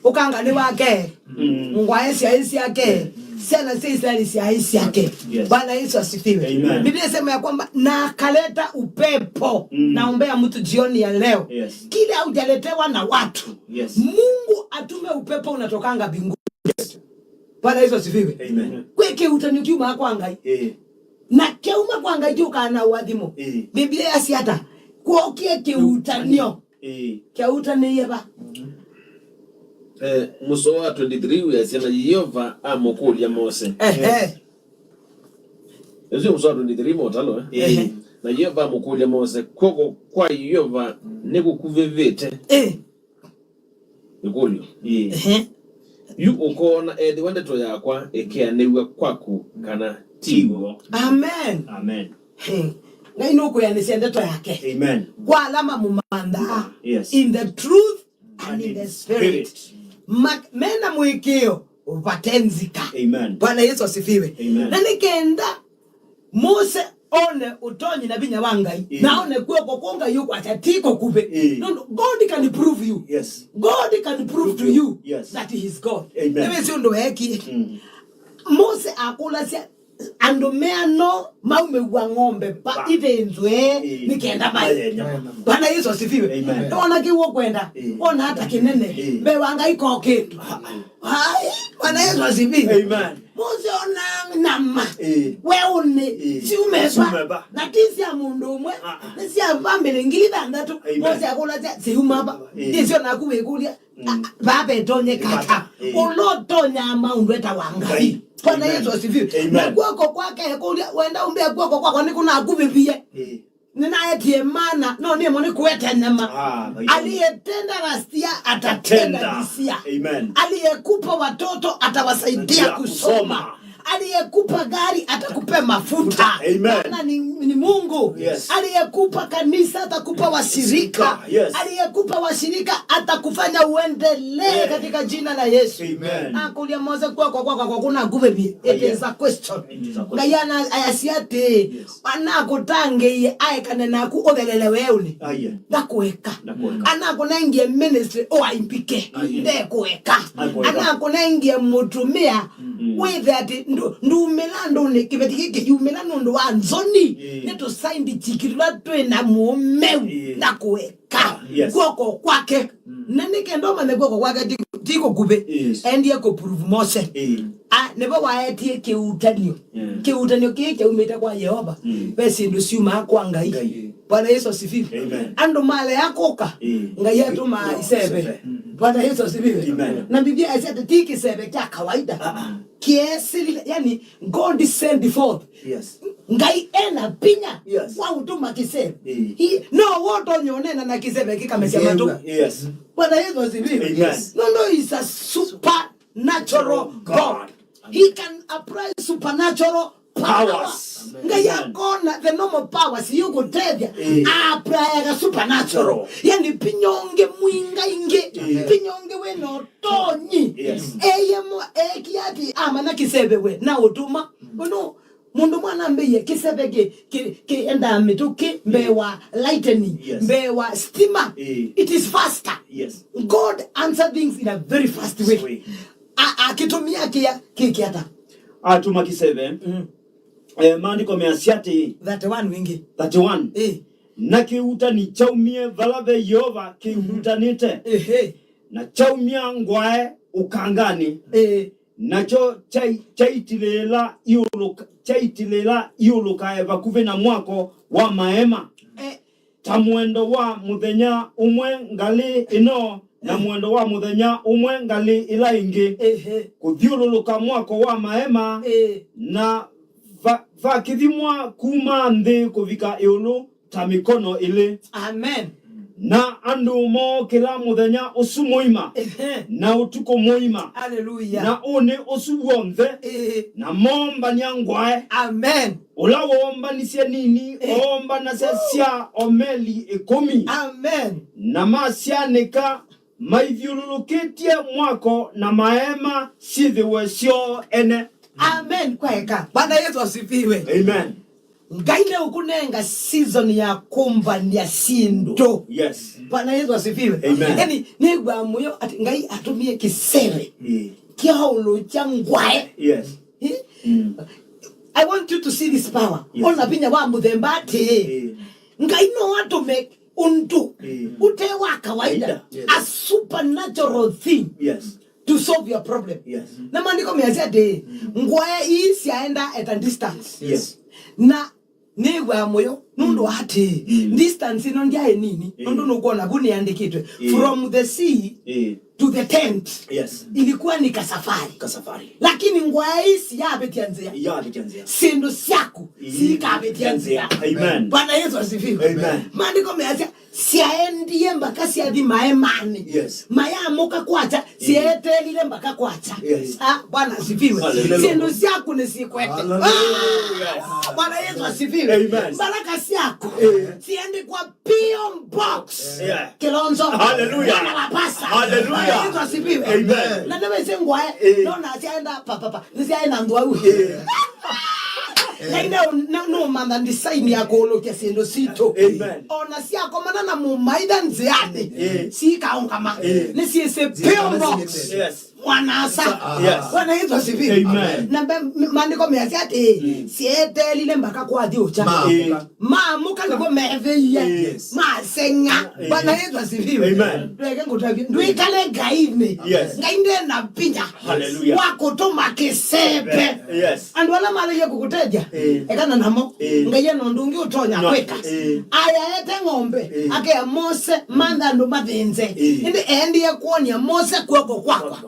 Ũkanga nĩ wake. Mm. Ngwae syaĩ syake. Mm. Syana sya Israeli syaĩ syake. Yes. Bwana Yesu asifiwe. Amen. Biblia inasema ya kwamba, "Na akaleta upepo." Mm. Naombea mtu jioni ya leo. Yes. Kile haujaletewa na watu. Yes. Mungu atume upepo unatokanga mbinguni. Yes. Bwana Yesu asifiwe. Amen. Kwĩ kĩuutani kiumaa kwa Ngai. Eh. Na kyauma kwa Ngai kĩũkaa na ũathimo. Eh. Biblia yasya ata? Kwookie kĩuutanio. Eh. Kyautanĩie va? Eh, mũsoa wa twenty-three wĩasya, "Na Yeova amũkũlya Mose." Ehe. Yes. Ũsu mũsoa wa twenty-three motalo, eh? Ehe. "Na Yeova amũkũlya Mose, 'Kw'oko kwa Yeova nĩkũkuvĩvĩte?" Eh. Ĩkũlyo. Ĩĩ. Ehe. Yu ũkoona ethĩwa ndeto yakwa ĩkeanĩw'a kwaku kana ti w'o. Amen. Amen. He. Ngai nũkwĩanĩsya ndeto yake. Amen. Kwa ala mamũmanthaa. Yes. In the truth and in the spirit. Ma- mena mũĩkĩĩo vate nzika. Amen. Bwana Yesu asifiwe. Amen. Na nĩ kenda Mose one ũtonyi na vinya wa Ngai, ĩĩ, na one kw'oko kwa Ngai ũkwasya ti kũkuvĩ. Ĩĩ. Nũndũ God can prove you. Yes. God can prove to you, yes, that he is God. Amen. Nĩwĩsĩ ũndũ weekie. Mm. Mose akũlasya andũ meano maumĩw'a ng'ombe pa, pa, ithĩnzwe, ĩĩ, nĩ kenda maye nyama. Maye nyama. Bwana Yesu asifiwe. Amen. Nĩwona kĩu ũkwenda? Ĩĩ. Wona ata kĩnene? Ĩĩ. Mbee wa Ngai ko kĩndũ. Ah, ah. Ai, Bwana Yesu asifiwe. Amen. Mose ona nyama. Eh. Weũnĩ. Eh. Siume va. Siume va. Na ti sya mũndũ ũmwe. Ah, ah. Nĩ sya famĩlĩ ngili thanthatũ. Amen. Mose akũlasya siuma va. Eh. Ĩsyo naku wĩkũlya. Mm. Ah, vaa vetonyeka ata? Eh. Ũla ũtonyaa maũndũ etawa Ngai. Ngai. Bwana Yesu asifiwe. Amen. Na kw'oko kwake ekũlya, wenda ũmbĩa kw'oko kwakwa nĩkũnakuvĩvie. Eh. Nĩnaetie mana, no nĩmo nĩ kũete nyama. Ah, my God. Aliyetenda last year atatenda this year. Amen. Aliyekupa watoto atawasaidia kusoma. Kusoma. Aliyekupa gari atakupa mafuta. Amen. Maana ni, ni Mungu. Yes. Aliyekupa kanisa atakupa washirika. Yes. Aliyekupa washirika atakufanya uendelee katika jina la Yesu. Amen. Akũlya Mose kw'oko kwakwa kũnakuvĩvie. It is a question. It is a question. Ngai ana ayasya atĩ, yes, anakũtangĩie aekane naku ũthelele weũnĩ. Aye. Ndakũeka. Ndakũeka. Anakũnengie ministry ũaimbike. Aye. Ndekũeka. Ndakũeka. Anakũnengie mũtumĩa, mm, Wĩthe atĩ ndũ- ndumĩla ndũnĩ kĩveti kĩkĩ yumĩla nũndũ wa nzoni. Nĩ tũsaindi chiki tũla twĩ na mũũmeu na kũeka kw'oko kwake. Na nĩ kenda ũmanye kw'oko kwake ti- ti kũkuvĩ. Endie kũprove Mose. A, nĩvo waetie kĩutanio. Kĩutanio kĩĩ kyaumĩte kwa Yeova. Ve syĩndũ syumaa kwa Ngai. Bwana Yesu asifiwe. Andũ malea kũka, Ngai atũmaa iseve. Bwana Yesu asifiwe. Na Biblia yasya atĩ ti kĩseve kya kawaida. Kĩesĩlile, yani, God sent forth. Ngai ena vinya wa ũtũma kĩseve. He- no wotonye ũnena na kĩseve kĩkamesya matũ. Bwana Yesu asifiwe. No, no, is a supernatural God. He can apply supernatural powers. Ngai akona the normal powers yũkũtethya, aapplyaga supernatural. Yani vinya ũngĩ mwingaingĩ, vinya ũngĩ wĩna ũtonyi. Eye mo- eekie ati amanya kĩseve we na ũtũma. Ũno mũndũ mwana ambĩie kĩseve kĩ- kĩ- kĩendaa mĩtũkĩ mbee wa lightning, mbee wa stima. It is faster. God answer things in a very fast way. A- akĩtũmĩa kĩa kĩkĩ ata? Atũma kĩseve. Eh, maandĩko measya atĩĩ, thirty-one wingĩ. Thirty-one. Eh. Na kĩuutani kyaumie vala ve Yeova kĩuutanĩte, ehe, na kyaumya ngwae ũkanganĩ, eh, nakyo kyai- kyaitilĩĩla iũlũka- kyaitilĩĩla iũlũkae vakuvĩ na mwako wa maema. Eh. Ta mwendo wa mũthenya ũmwe ngalĩ ĩno, na mwendo wa mũthenya ũmwe ngalĩ ĩla ĩngĩ, ehe, kũthyũlũlũka mwako wa maema, ĩĩ, na va- vakĩthimwa kuma nthĩ kũvika ĩũlũ ta mĩkono ĩlĩ. Amen. Na andũ mookĩla mũthenya ũsu mũima, ehe, na ũtukũ mũima, haleluya, na ũnĩ ũsu w'onthe, ĩĩ, na moombany'a ngwae. Amen. Ũla woombanisye nini, eh, oombanasya sya omeli ĩkũmi. Amen. Na masyanĩka maithyũlũlũkĩtye mwako na maema syĩthĩwe syoo ene. Amen. Kwaeka. Bwana Yesu asifiwe. Amen. Ngai nĩũkũnenga season ya kũmbany'a syĩndũ. Yes. Bwana Yesu asifiwe. Amen. Yani, nĩw'aa mũyo atĩ Ngai atũmie kĩseve, eh, kyaũlũkya ngwae. Yes. Eh? Mm. I want you to see this power. Yes. Ona vinya wa mũthemba atĩ, eh, Ngai no atũme ũndũ, eh, ũte wa kawaida. Kawaida. Yes. A supernatural thing. Yes. To solve your problem. Yes. Na maandĩko measya atĩ, mm, ngwae ii syaenda at a distance. Yes. Na nĩw'aa mũyo nũndũ wa atĩ, mm, distance ĩno ndyaĩ nini, mm, nũndũ nũkwona vu nĩandĩkĩtwe, mm, from the sea, mm, to the tent. Yes. Ilikuwa ni kasafari. Kasafari. Lakini ngwae ii siyavĩtya nzĩa. Iyavĩtya nzĩa. Syĩndũ syaku, mm, siikavĩtya nzĩa. Amen. Bwana Yesu asifiwe. Amen. Maandĩko measya syaendie mpaka syathi maemanĩ. Yes. Mayamũka kwakya, mm, syeeteelile mpaka kwakya. Yes. Ah, Bwana asifiwe. Hallelujah. Syĩndũ syaku nĩsikwete. Hallelujah. Ah, Bwana Yesu asifiwe. Amen. Mbaraka syaku, eh, siendikwa P O Box. Yeah. Kilonzo. Hallelujah. Mwana wa pasta. Hallelujah. Bwana Yesu asifiwe. Amen. Na nĩwĩsĩ ngwae, eh, nona syaenda pa, pa, pa. Nĩsyaĩ na ndwau. Eh. Ngai nĩ- nĩ- nũmantha design ya kũũlũkya syĩndũ sitũ. Amen. Ona syakomana na mũmaitha nzĩanĩ, eh, sikaũngama. Eh. Nĩsyĩsĩ P O Box. Yes. Mwana-a-asa. Yes. Bwana Yesu asifiwe. Amen. Na mbe- m- maandĩko measya atĩ, mm, syeeteelile mpaka kwathi ũkya. Maamũka. Eh. Maamũka nĩvo meethĩie. Yes. Maseng'a. Eh. Bwana Yesu asifiwe. Amen. Ndweke ngũtavye. Ndwĩkale Ngainĩ. Yes. Ngai ndena vinya, hallelujah, wa kũtũma kĩseve. Yes. Andũ ala maleie kũkũtethya, eh, ekana namo. Eh. Ngai ena ũndũ ũngĩ ũtonya, no, kwĩka. Eh. Ayaete ng'ombe, eh, akea Mose, mantha andũ mathĩnze. Eh. Ĩndĩ eendie kuonia Mose kw'oko kwakwa.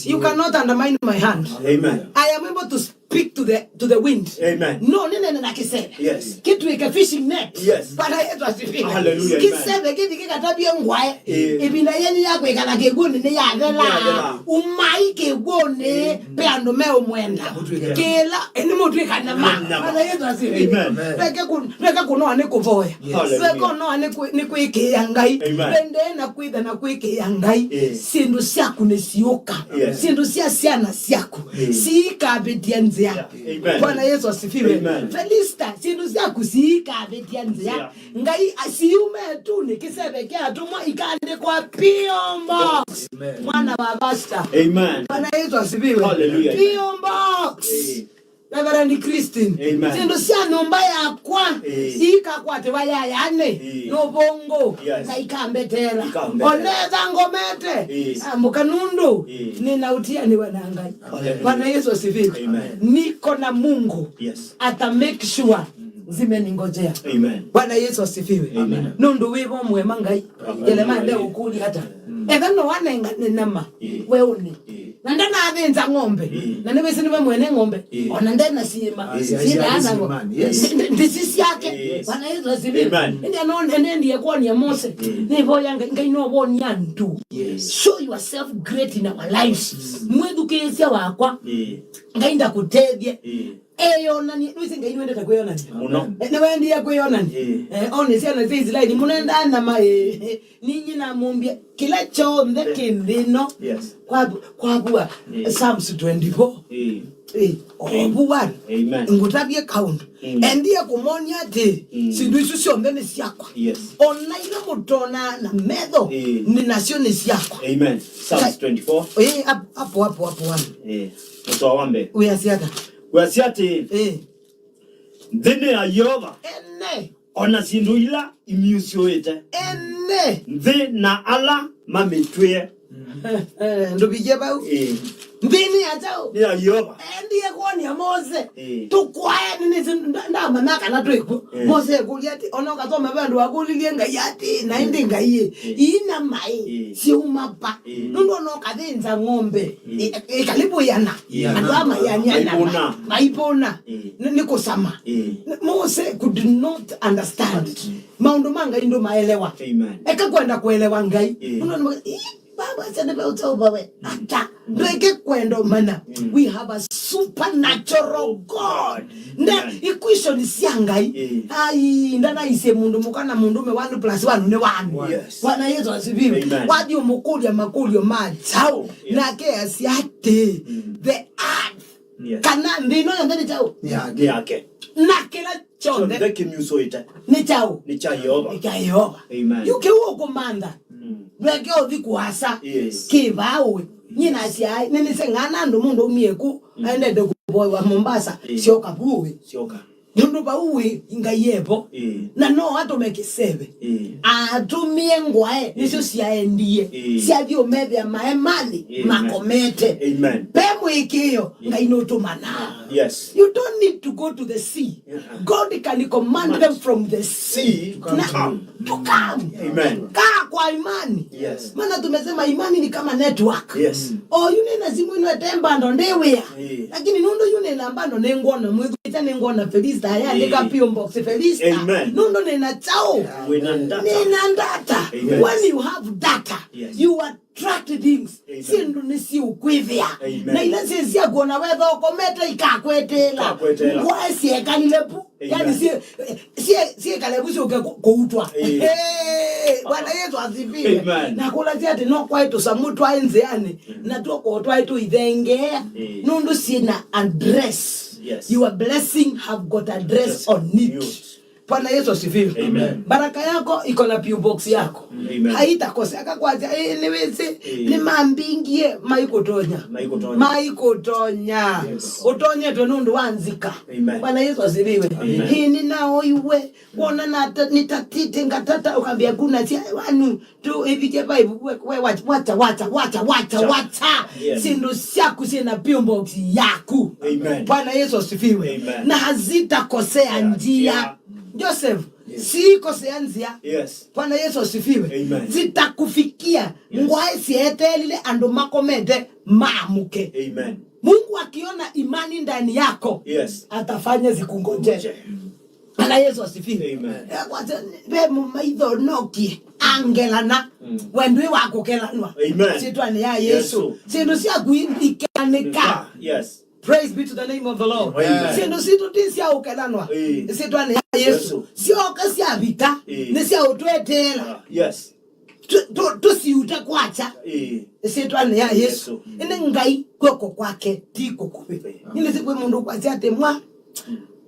You cannot undermine my hand. Amen. I am able to speak to the, to the wind. Amen. No, nĩnene na kĩseve. Yes. Kĩtw'ĩke fishing net. Yes. Bwana Yesu asifiwe. Hallelujah. Amen. Kĩseve kĩthi kĩkatavye ngwae. Eh. Ĩvinda yenyu ya kwĩkala kĩw'ũnĩ nĩyathela. Yathela. Umai kĩw'ũnĩ, ve andũ meũmwenda. Mũtw'ĩke. Kĩla, ĩni mũtw'ĩka nyama. Nyama. Bwana Yesu asifiwe. Amen. Ndweke kũ- ndweke kũnoa nĩ kũvoya. Yes. Hallelujah. Ndweke kũnoa nĩ kwĩ- nĩ kwĩkĩĩa Ngai. Amen. Ndwendee na kwĩtha na kwĩkĩĩa Ngai. Eh. Syĩndũ syaku nĩsiũka. Yes. Syĩndũ sya syana syaku, eh, siikavĩtya nzĩa. Amen. Bwana Yesu asifiwe. Amen. Felista, syĩndũ syaku siikavĩtya nzĩa. Yeah. Ngai asiume tu nĩ kĩseve kya atũmwa ikaandĩkwa P O Box. Amen. Mwana wa pasta. Amen. Bwana Yesu Yesu asifiwe. Hallelujah. P O Box. Eh. Reverend Christine. Amen. Syĩndũ sya nyũmba yakwa Eh. ikakwatĩwa yayanĩ Eh. nũvũngũ Yes. na ikambeteela. Ikambeteela. Onetha ngomete. Eh. Amũka nũndũ Eh. nĩnaũtianĩwa na Ngai. Hallelujah. Bwana Yesu asifiwe. Amen. Niko na Mungu. Yes. Ata make sure zimeningojea. Amen. Bwana Yesu asifiwe. Amen. Nũndũ wĩvo mwema Ngai. Amen. Jeremia ndegũkũlya ata. Etha no wanengane nama Eh. weũnĩ. Eh. Na ndanathĩnza ng'ombe. Eh. Na nĩwĩsĩ nĩwe mwene ng'ombe. Eh. Ona ndena siĩma. Eh. Siĩma ya Yes, nagwa. man. Yes. Ndi- ndisi syake. Yes. Bwana Yesu asifiwe. Amen. Ĩndĩ anendie kuonia Mose. Nĩvoya Ngai, Ngai no wonia andũ. Yes. Show yourself great in our lives. Mwĩthukĩĩsya wakwa. Eh. Ngai ndakũtethye. Eh. Eyonanie, nĩwĩsĩ Ngai nĩwendete kwĩyonania. Mũno. Eh, nĩwendie kwĩyonania. Eh. Eh, one syana sya Isilaeli, mũnendaa nama, eh, eh, ninyi namũmbie kĩla kyonthe kĩ nthĩ ĩno. Yes. Kwa- kwavua Eh. Psalms twenty-four. Eh. Eh, ovuan. Amen. Ngũtavye kaũndũ. Mm. Endie kũmonia atĩ Mm. syĩndũ isu syonthe nĩ syakwa. Yes. Ona ila mũtonaa na metho Eh. nĩ nasyo nĩ syakwa. Amen. Psalms twenty-four. Eh, ap- apo apo apo one. Eh. Mũsoa wa mbee. Wĩasya ata? Wĩasya atĩ, Eh. "Nthĩ nĩ ya Yeova, Ene. o na syĩndũ ila imyusũĩte, Ene. nthĩ na ala mamĩtwĩe." Eh, ndũvikie vau. Eh. Nthĩ nĩ ya kyaũ? Nĩ ya Yeova. Endie kuonia Mose. Eh. Tũkwae nĩnĩsĩ nda- ndamanya kana twĩkw'o. Eh. Mose ekũlya atĩ, ona ũkasoma vandũ wakũlilye Ngai atĩ, na ĩndĩ Ngai ĩ, Eh. iina maĩ, Eh. syauma va? Eh. Nũndũ ona ũkathĩnza ng'ombe, Eh. ĩ- ĩkalipũiana. Yeah. Andũ aa maianiana. Maivũna. Maivũna. Eh. Nĩ nĩ kũsama. Eh. Mose could not understand. Maũndũ ma Ngai ndũmaelewa. Amen. Eka kwenda kuelewa Ngai. Eh. Nũndũ nĩ- Baba, sende pe utauva we. Ata. Ndweke kwenda ũmanya. We have a supernatural God. Nda equation sya Ngai. Ai, ndanaisye mũndũ mũka na mũndũme one plus one nĩ one. Yes. Bwana Yesu asifiwe. Amen. Wathi ũmũkũlya makũlyo ma kyaũ. Yes. Nake asya atĩ, the earth. Yes. Kana nthĩ ĩno yonthe nĩ kyaũ. Nĩ yake. Na kĩla kyonthe kĩmyusũĩte nĩ kyaũ? Nĩ kya Yeova. Nĩ kya Yeova. Amen. Yu kĩu ũkũmantha. Ndweke ũthi kũasa. Yes. Kĩvaa ũĩ. Nyie nasyaĩ, nĩnĩseng'ana andũ mũndũ aumie ku, aendete kũvoewa Mombasa, syoka vu ũĩ. Syoka. Nũndũ vau ũĩ, Ngai evo. Eh. Na no atũme kĩseve. Eh. Atũmie ngwae, nĩsyo syaendie. Eh. Syathi ũmethĩa maemanĩ, makomete. Amen. Ve mũĩkĩĩo, Ngai nũtũmanaa. Yes. You don't need to go to the sea. God can command them from the sea. To come. Amen. Kaa kwa imani. Yes. Maana tumesema imani ni kama network. Yes. Oyu nena simu ĩno ete mbando ndĩ wĩa. Eh. Lakini nũndũ yu nena mbando nĩngwona mwĩthukĩte nĩngwona Felista ayandĩka P O box Felista. Amen. Nũndũ nena chao. Wĩna data. Nena data. Amen. When you have data, you are attract things. Amen. Syĩndũ nĩsiũkwĩthĩa. Amen. Na ila syĩ syaku ona wetha ũkomete ikakwetela. Ikakwetela. Ngwae syekalile vu. Amen. Yani syĩ- syĩ- syĩkale vu syũke kũ- kũutwa. Eh. Hey, Bwana Yesu asifiwe. Amen. Na kũlasya atĩ no kwaĩ tũsamũ twaĩ nzĩanĩ, na tuoko twaĩ tũithengeea. Eh. Nũndũ syĩna address. Yes. Your blessing have got address on it. Bwana Yesu asifiwe. Amen. Baraka yako iko na P O box yako. Amen. Haitakosea. Akakwasya, "Eh, nĩwĩsĩ, nĩmambingie maikũtonya." Maikũtonya. Maikũtonya. Yes. Ũtonyetwe nũndũ wa nzika. Amen. Bwana Yesu asifiwe. Amen. Hii ninaoiwe, wona nata- nitatite ngatata, ukambia kuna sia wanu tu ivike vibe, we- we- wacha, wacha, wacha, wacha, wacha, wacha. Yes. Syĩndũ syaku syĩna P O box yaku. Amen. Bwana Yesu asifiwe. Amen. Na hazitakosea njia. Yeah. Joseph, siikosea nzĩa. Yes. Bwana Yesu asifiwe. Amen. Zitakufikia. Yes. Ngwae syeeteelile andũ makomete maamũke. Amen. Mungu akiona imani ndani yako, yes, atafanya zikungoje. Kungoje. Bwana Yesu asifiwe. Amen. Eh, kwanza, ve mũmaitho nokie angelana. Mm. We ndwĩ wa kũkelanwa. Amen. Syĩtwanĩ ya Yesu. Yesu. Syĩndũ syaku ikelanĩka. Yes. Praise be to the name of the Lord. Amen. Syĩndũ sitũ ti sya ũkelanwa. Eh. Syĩtwanĩ ya Yesu. Yesu. Syoka syavika, eh, nĩ sya ũtweteela. Ah, yes. Tu- tu- tũsiute kwakya. Eh. Syĩtwanĩ ya Yesu. Yesu. Ĩndĩ Ngai kw'oko kwake ti kũkuvĩ. Eh. Nĩnĩsĩ kwĩ mũndũ kwasya atĩ mwa,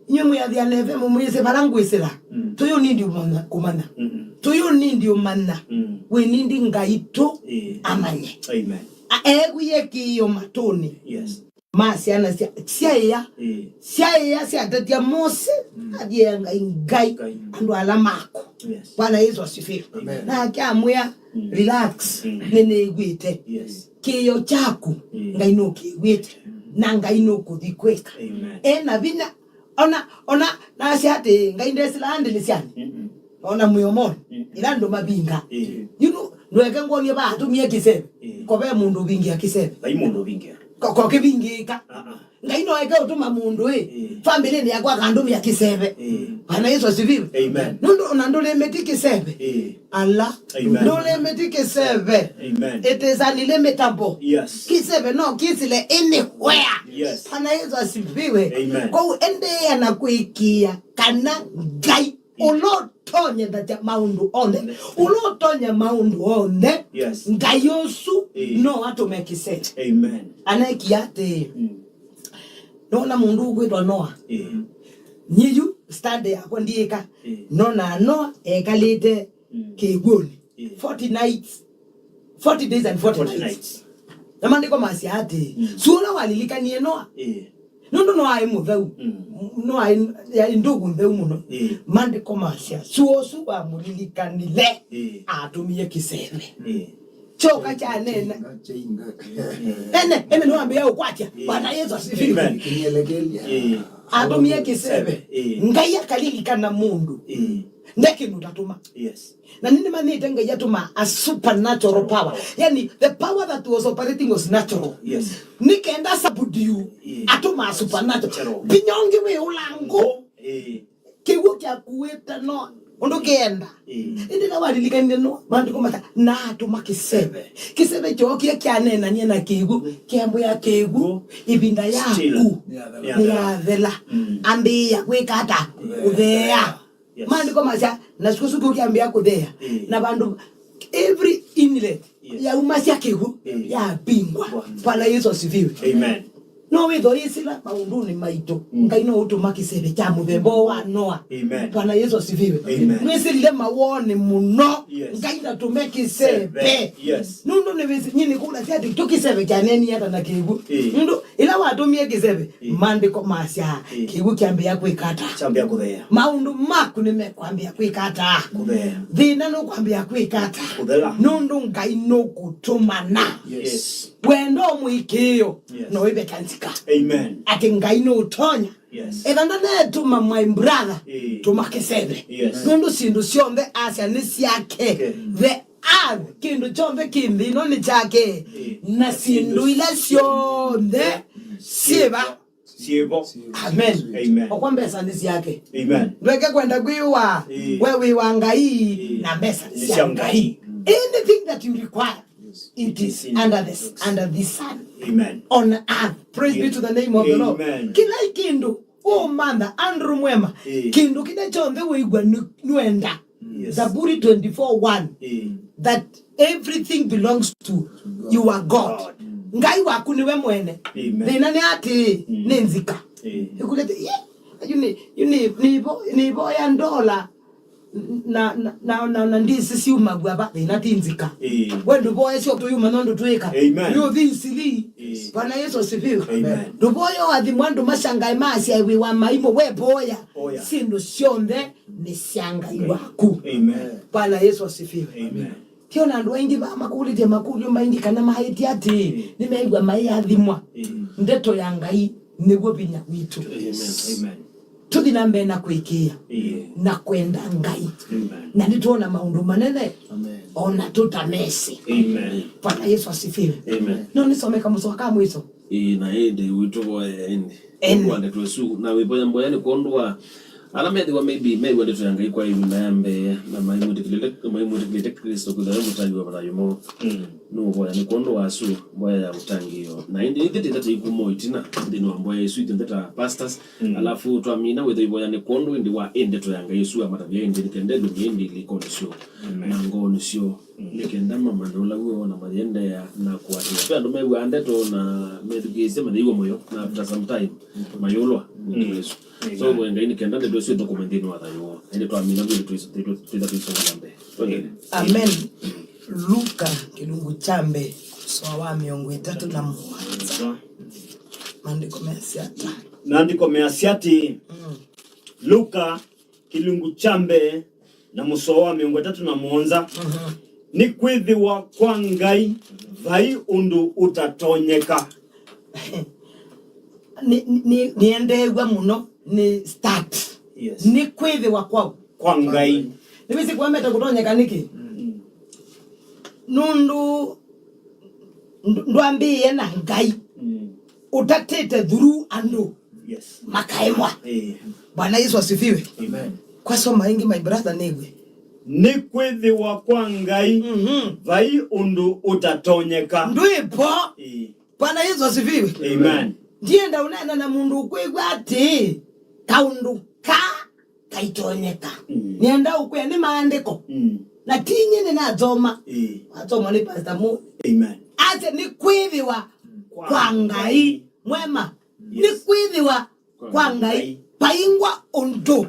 inyuĩ mwĩathĩana F M mwĩsĩ vala ngwĩsĩla. Mm. Tũyũ nindi ũmanya- kũmanya. Mm-hmm. Tũyũ nindi ũmanya. Mm. Wĩ nindi Ngai tu, eh, amanye. Amen. A-, eewie kĩĩo matũnĩ. Yes. Ma syana sya, syaĩa. Ĩĩ. Syaĩa syatatya Mose, mm, athiĩa Ngai, Ngai, Ngai, andũ ala maku. Yes. Bwana Yesu asifiwe. Amen. Nake amwĩa, mm, "Relax, mm, nĩnĩw'ĩte." Yes. Kĩĩo kyaku, mm, Ngai nũkĩw'ĩte, mm, na Ngai nũkũthi kwĩka. Amen. Ena vinya, ona, ona, nasya atĩ, "Ngai ndesĩlaa ndĩlĩsyanĩ." Mm-mm. Ona mwĩomoni, mm, ĩla andũ mavinga. Ĩĩ. You know, ndweke ngwonie va atũmie kĩseve. Ĩĩ. Ko ve mũndũ ũvingĩa kĩseve. Vai mũndũ ũvingĩa. Ko, ko kĩvingĩĩka. Ah, ah. Ngai no eke ũtũma mũndũ ĩ, ĩĩ, famĩlĩnĩ yakwa akandũmĩa kĩseve. Ĩĩ. Bwana Yesu asifiwe. Amen. Nũndũ ona ndũlimĩti kĩseve. Ĩĩ. Ala. Amen. Ndũlimĩti kĩseve. Amen. It is unlimitable. Yes. Kĩseve no kĩsĩle anywhere. Yes. Bwana Yesu asifiwe. Amen. Kwoou endeea na kũĩkĩĩa kana Ngai, ĩĩ, ũla ũtonyethatya maũndũ onthe, ũla ũtonya maũndũ onthe, yes, Ngai ũsu, ĩĩ, no atũme kĩseve. Amen. Aneekie atĩĩ, mm, nona mũndũ ũkwĩtwa Noa. Ĩĩ. Nyie yu study yakwa ndiĩka. Ĩĩ. Nona Noa ekalĩte, mm, kĩw'ũnĩ. Ĩĩ. Forty nights, forty days and forty nights. Forty nights. Na maandĩko masya atĩĩ, mm, sua ũla walilikanie Noa. Ĩĩ. Nũndũ Noa aĩ mũtheu. Mm. Noa aĩ, yaĩ ndũgu ntheu mũno. Ĩĩ. Maandĩko masya, sua ũsu wamũlilikanile, ĩĩ, atũmie kĩseve. Ĩĩ. Kyoka kyanena. Ene, ene nĩwambĩĩa ũkwatya. Ĩĩ. Bwana Yesu asifiwe. Amen. Ĩĩ. Atũmie kĩseve. Ĩĩ. Ngai akalilikana mũndũ. Ĩĩ. Nde kĩndũ ũtatũma. Yes. Na nĩnĩmanyĩte Ngai atũmaa a supernatural power. Yani, the power that was operating was natural. Yes. Nĩ kenda subdue, ĩĩ, atũmaa supernatural. Natural. Vinya ũngĩ wĩ ũlangũ. Ĩĩ. Kĩw'ũ kyakuĩte no ũndũ kĩenda. Ĩĩ. Ĩndĩ na walilikanile no maandĩko mata na atũma kĩseve. Kĩseve kyookie kyaneenanie na kĩw'ũ, kĩambĩa kĩw'ũ, ĩvinda yaku nĩyathela. Mm. Ambĩĩa kwĩka ata? Kũtheea. Yes. Maandĩko masya, na sukulu sukulu ũkyambĩa kũtheea. Mm. Na vandũ, every inlet, yes, yaumasya kĩw'ũ, mm, yavingwa. Wow. Bwana Yesu asifiwe. Amen. No wĩthwa yĩsĩla maũndũnĩ maitũ. Mm. Ngai no ũtũma kĩseve kya mũthemba ũũ wa Noa. Amen. Bwana Yesu asifiwe. Amen. Nĩsĩlile mawoni mũno. Yes. Ngai ndatũme kĩseve. Seve. Yes. Nũndũ nĩwĩsĩ, nyie nĩkũlasya atĩ tũ kĩseve kyaneni ata na kĩw'ũ. Mm. Nũndũ ĩla watũmie kĩseve, ĩĩ, maandĩko masya, ĩĩ, kĩw'ũ kyambĩĩa kwĩka ata? Kyambĩĩa kũtheea. Maũndũ maku nĩmekwambĩĩa kwĩka ata? Kũtheea. Thĩna nũkwambĩĩa kwĩka ata? Kũthela. Nũndũ Ngai nũkũtũmana. Yes. Wendo mũĩkĩĩo, yes, no ĩveta nzika. Amen. Atĩ Ngai nũũtonya. Yes. Etha ndanetũma my brother, ĩĩ, tũma kĩseve. Yes. Nũndũ syĩndũ syonthe asya nĩ syake. Okay. The earth, kĩndũ kyonthe kĩ nthĩ ĩno nĩ kyake, ĩĩ, na syĩndũ ila syonthe syĩva. Syĩvo. Amen. Amen. Okwa mbesa nĩ syake. Amen. Ndweke kwenda kwĩwa, ĩĩ, we wĩ wa Ngai, ĩĩ, na mbesa nĩ sya Ngai. Anything that you require, yes, it is under the, under the sun. Amen. On earth. Praise be to the name of the Lord. Amen. Kĩla kĩndũ ũmantha, Andrew Mwema, ĩĩ, kĩndũ kĩla kyonthe wĩw'a nĩ-, nĩwenda. Yes. Zaburi twenty-four one, ĩĩ, that everything belongs to, to God. You are God. God. Mm. Ngai waku nĩwe mwene. Amen. Thĩna nĩ atĩ, mm, nĩ nzika. Ĩĩ. Ĩkulĩte, yeah, yu nĩ, yu nĩ, nĩvo, nĩvoya ndola na, na, na, na, na ndisi syumagw'a va, thĩna ti nzika. Ĩĩ. We ndũvoya syo tũyuma nũndũ twĩka. Amen. Yu thi nsili. Ĩĩ. Bwana Yesu asifiwe. Amen. Ndũvoya ũathimwa andũ masyangae maasyaĩw'ĩwa maimũ, we voya. Oya. Syĩndũ syonthe nĩ sya Ngai waku. Amen. Bwana Yesu asifiwe. Amen. Tiona andũ aingĩ va makũlĩtye makũlyo maingĩ kana maĩtye atĩ, mm, nĩmeĩw'a maiathimwa. Mm. Ndeto ya Ngai nĩw'o vinya witũ. Amen. Amen. Tũthi na mbee na kwĩkĩĩa, yeah, na kwenda Ngai. Amen. Na nĩtwona maũndũ manene, amen, ona tũtamesĩ. Amen. Bwana Yesu asifiwe. Amen. No nisome kamũsoa ka mwiso. Ĩĩ, na ĩndĩ wĩtũvoye ĩndĩ. Ĩndĩ. Kwa ndeto ĩsu, na wĩvoya mboya nĩ kwondũ wa ala methĩwa maybe mew'a ndeto ya Ngai kwa ĩvinda ya mbee, na maimwĩtĩkĩlĩte, maimwĩtĩkĩlĩte Kristo kwĩthĩwa e mũtangi wa mathayũ moo. Mm. Nũũvoya nĩ kwondũ wa asu, mboya ya ũtangĩĩo. Na ĩndĩ nĩtwĩthĩte tũikuma ĩtina nthĩnĩ wa mboya ĩsu ithyonthe ta pastors, mm, alafu twamina wĩthwa ivoya nĩ kwondũ ĩndĩ wa ĩ ndeto ya Ngai ĩsu amatavya ĩndĩ nĩ kenda ĩlũmie ĩndĩ ilĩkonĩ syoo, amen, na ngoonĩ syoo. Mm. Nĩ kenda mamanye ũla w'o na mayĩendeea na kũatĩĩa. Ve andũ mew'aa ndeto na methukĩĩsya mathĩiw'a mũyo, na after some time, mm, mayũlwa nĩ, mm, ndeto ĩsu. Amen. So, voya Ngai nĩ kenda ndeto ĩsu ĩthũkũme nthĩnĩ wa thayũ woo. Na ĩndĩ twamina kwĩthĩ twĩsa-, twĩtha tũisonga na mbee. Twendele. Amen. Luka kĩlungu kya mbee. Mũsoa wa mĩongo ĩtatũ na mũonza. Maandĩko measya ata? Maandĩko measya atĩĩ, mm, Luka kĩlungu kya mbee na mũsoa wa mĩongo ĩtatũ na mũonza, mhm, nĩkwĩthĩwa kwa Ngai vai ũndũ ũtatonyeka. Nĩ, nĩ, nĩendeew'a mũno nĩ start. Yes. Nĩkwĩthĩwa kwa, kwa Ngai. Nĩwĩsĩ kũameta kũtonyeka nĩkĩ? Mm. Nũndũ ndũ-, ndwambĩĩe na Ngai. Mm. Ũtatĩte through andũ. Yes. Makaemwa. Eh. Bwana Yesu asifiwe. Amen. Kwasoma ĩngĩ, my brother, nĩw'e. Nĩkwĩthĩwa kwa Ngai, mhm, vai ũndũ ũtatonyeka. Ndwĩvo. Eh. Bwana Yesu asifiwe. Amen. Ndienda ũneena na mũndũ ũkwĩw'a atĩĩ, kaũndũ ka kaitonyeka. Mm. Nĩenda ũkwĩa nĩ maandĩko. Mm. Na ti nyie nĩnathoma. Eh. Wathomwa nĩ Pastor Mo. Amen. Asya nĩkwĩthĩwa kwa, kwa Ngai. Ngai. Mwema. Yes. Nĩkwĩthĩwa kwa, kwa Ngai. Ngai. Paingwa ũndũ.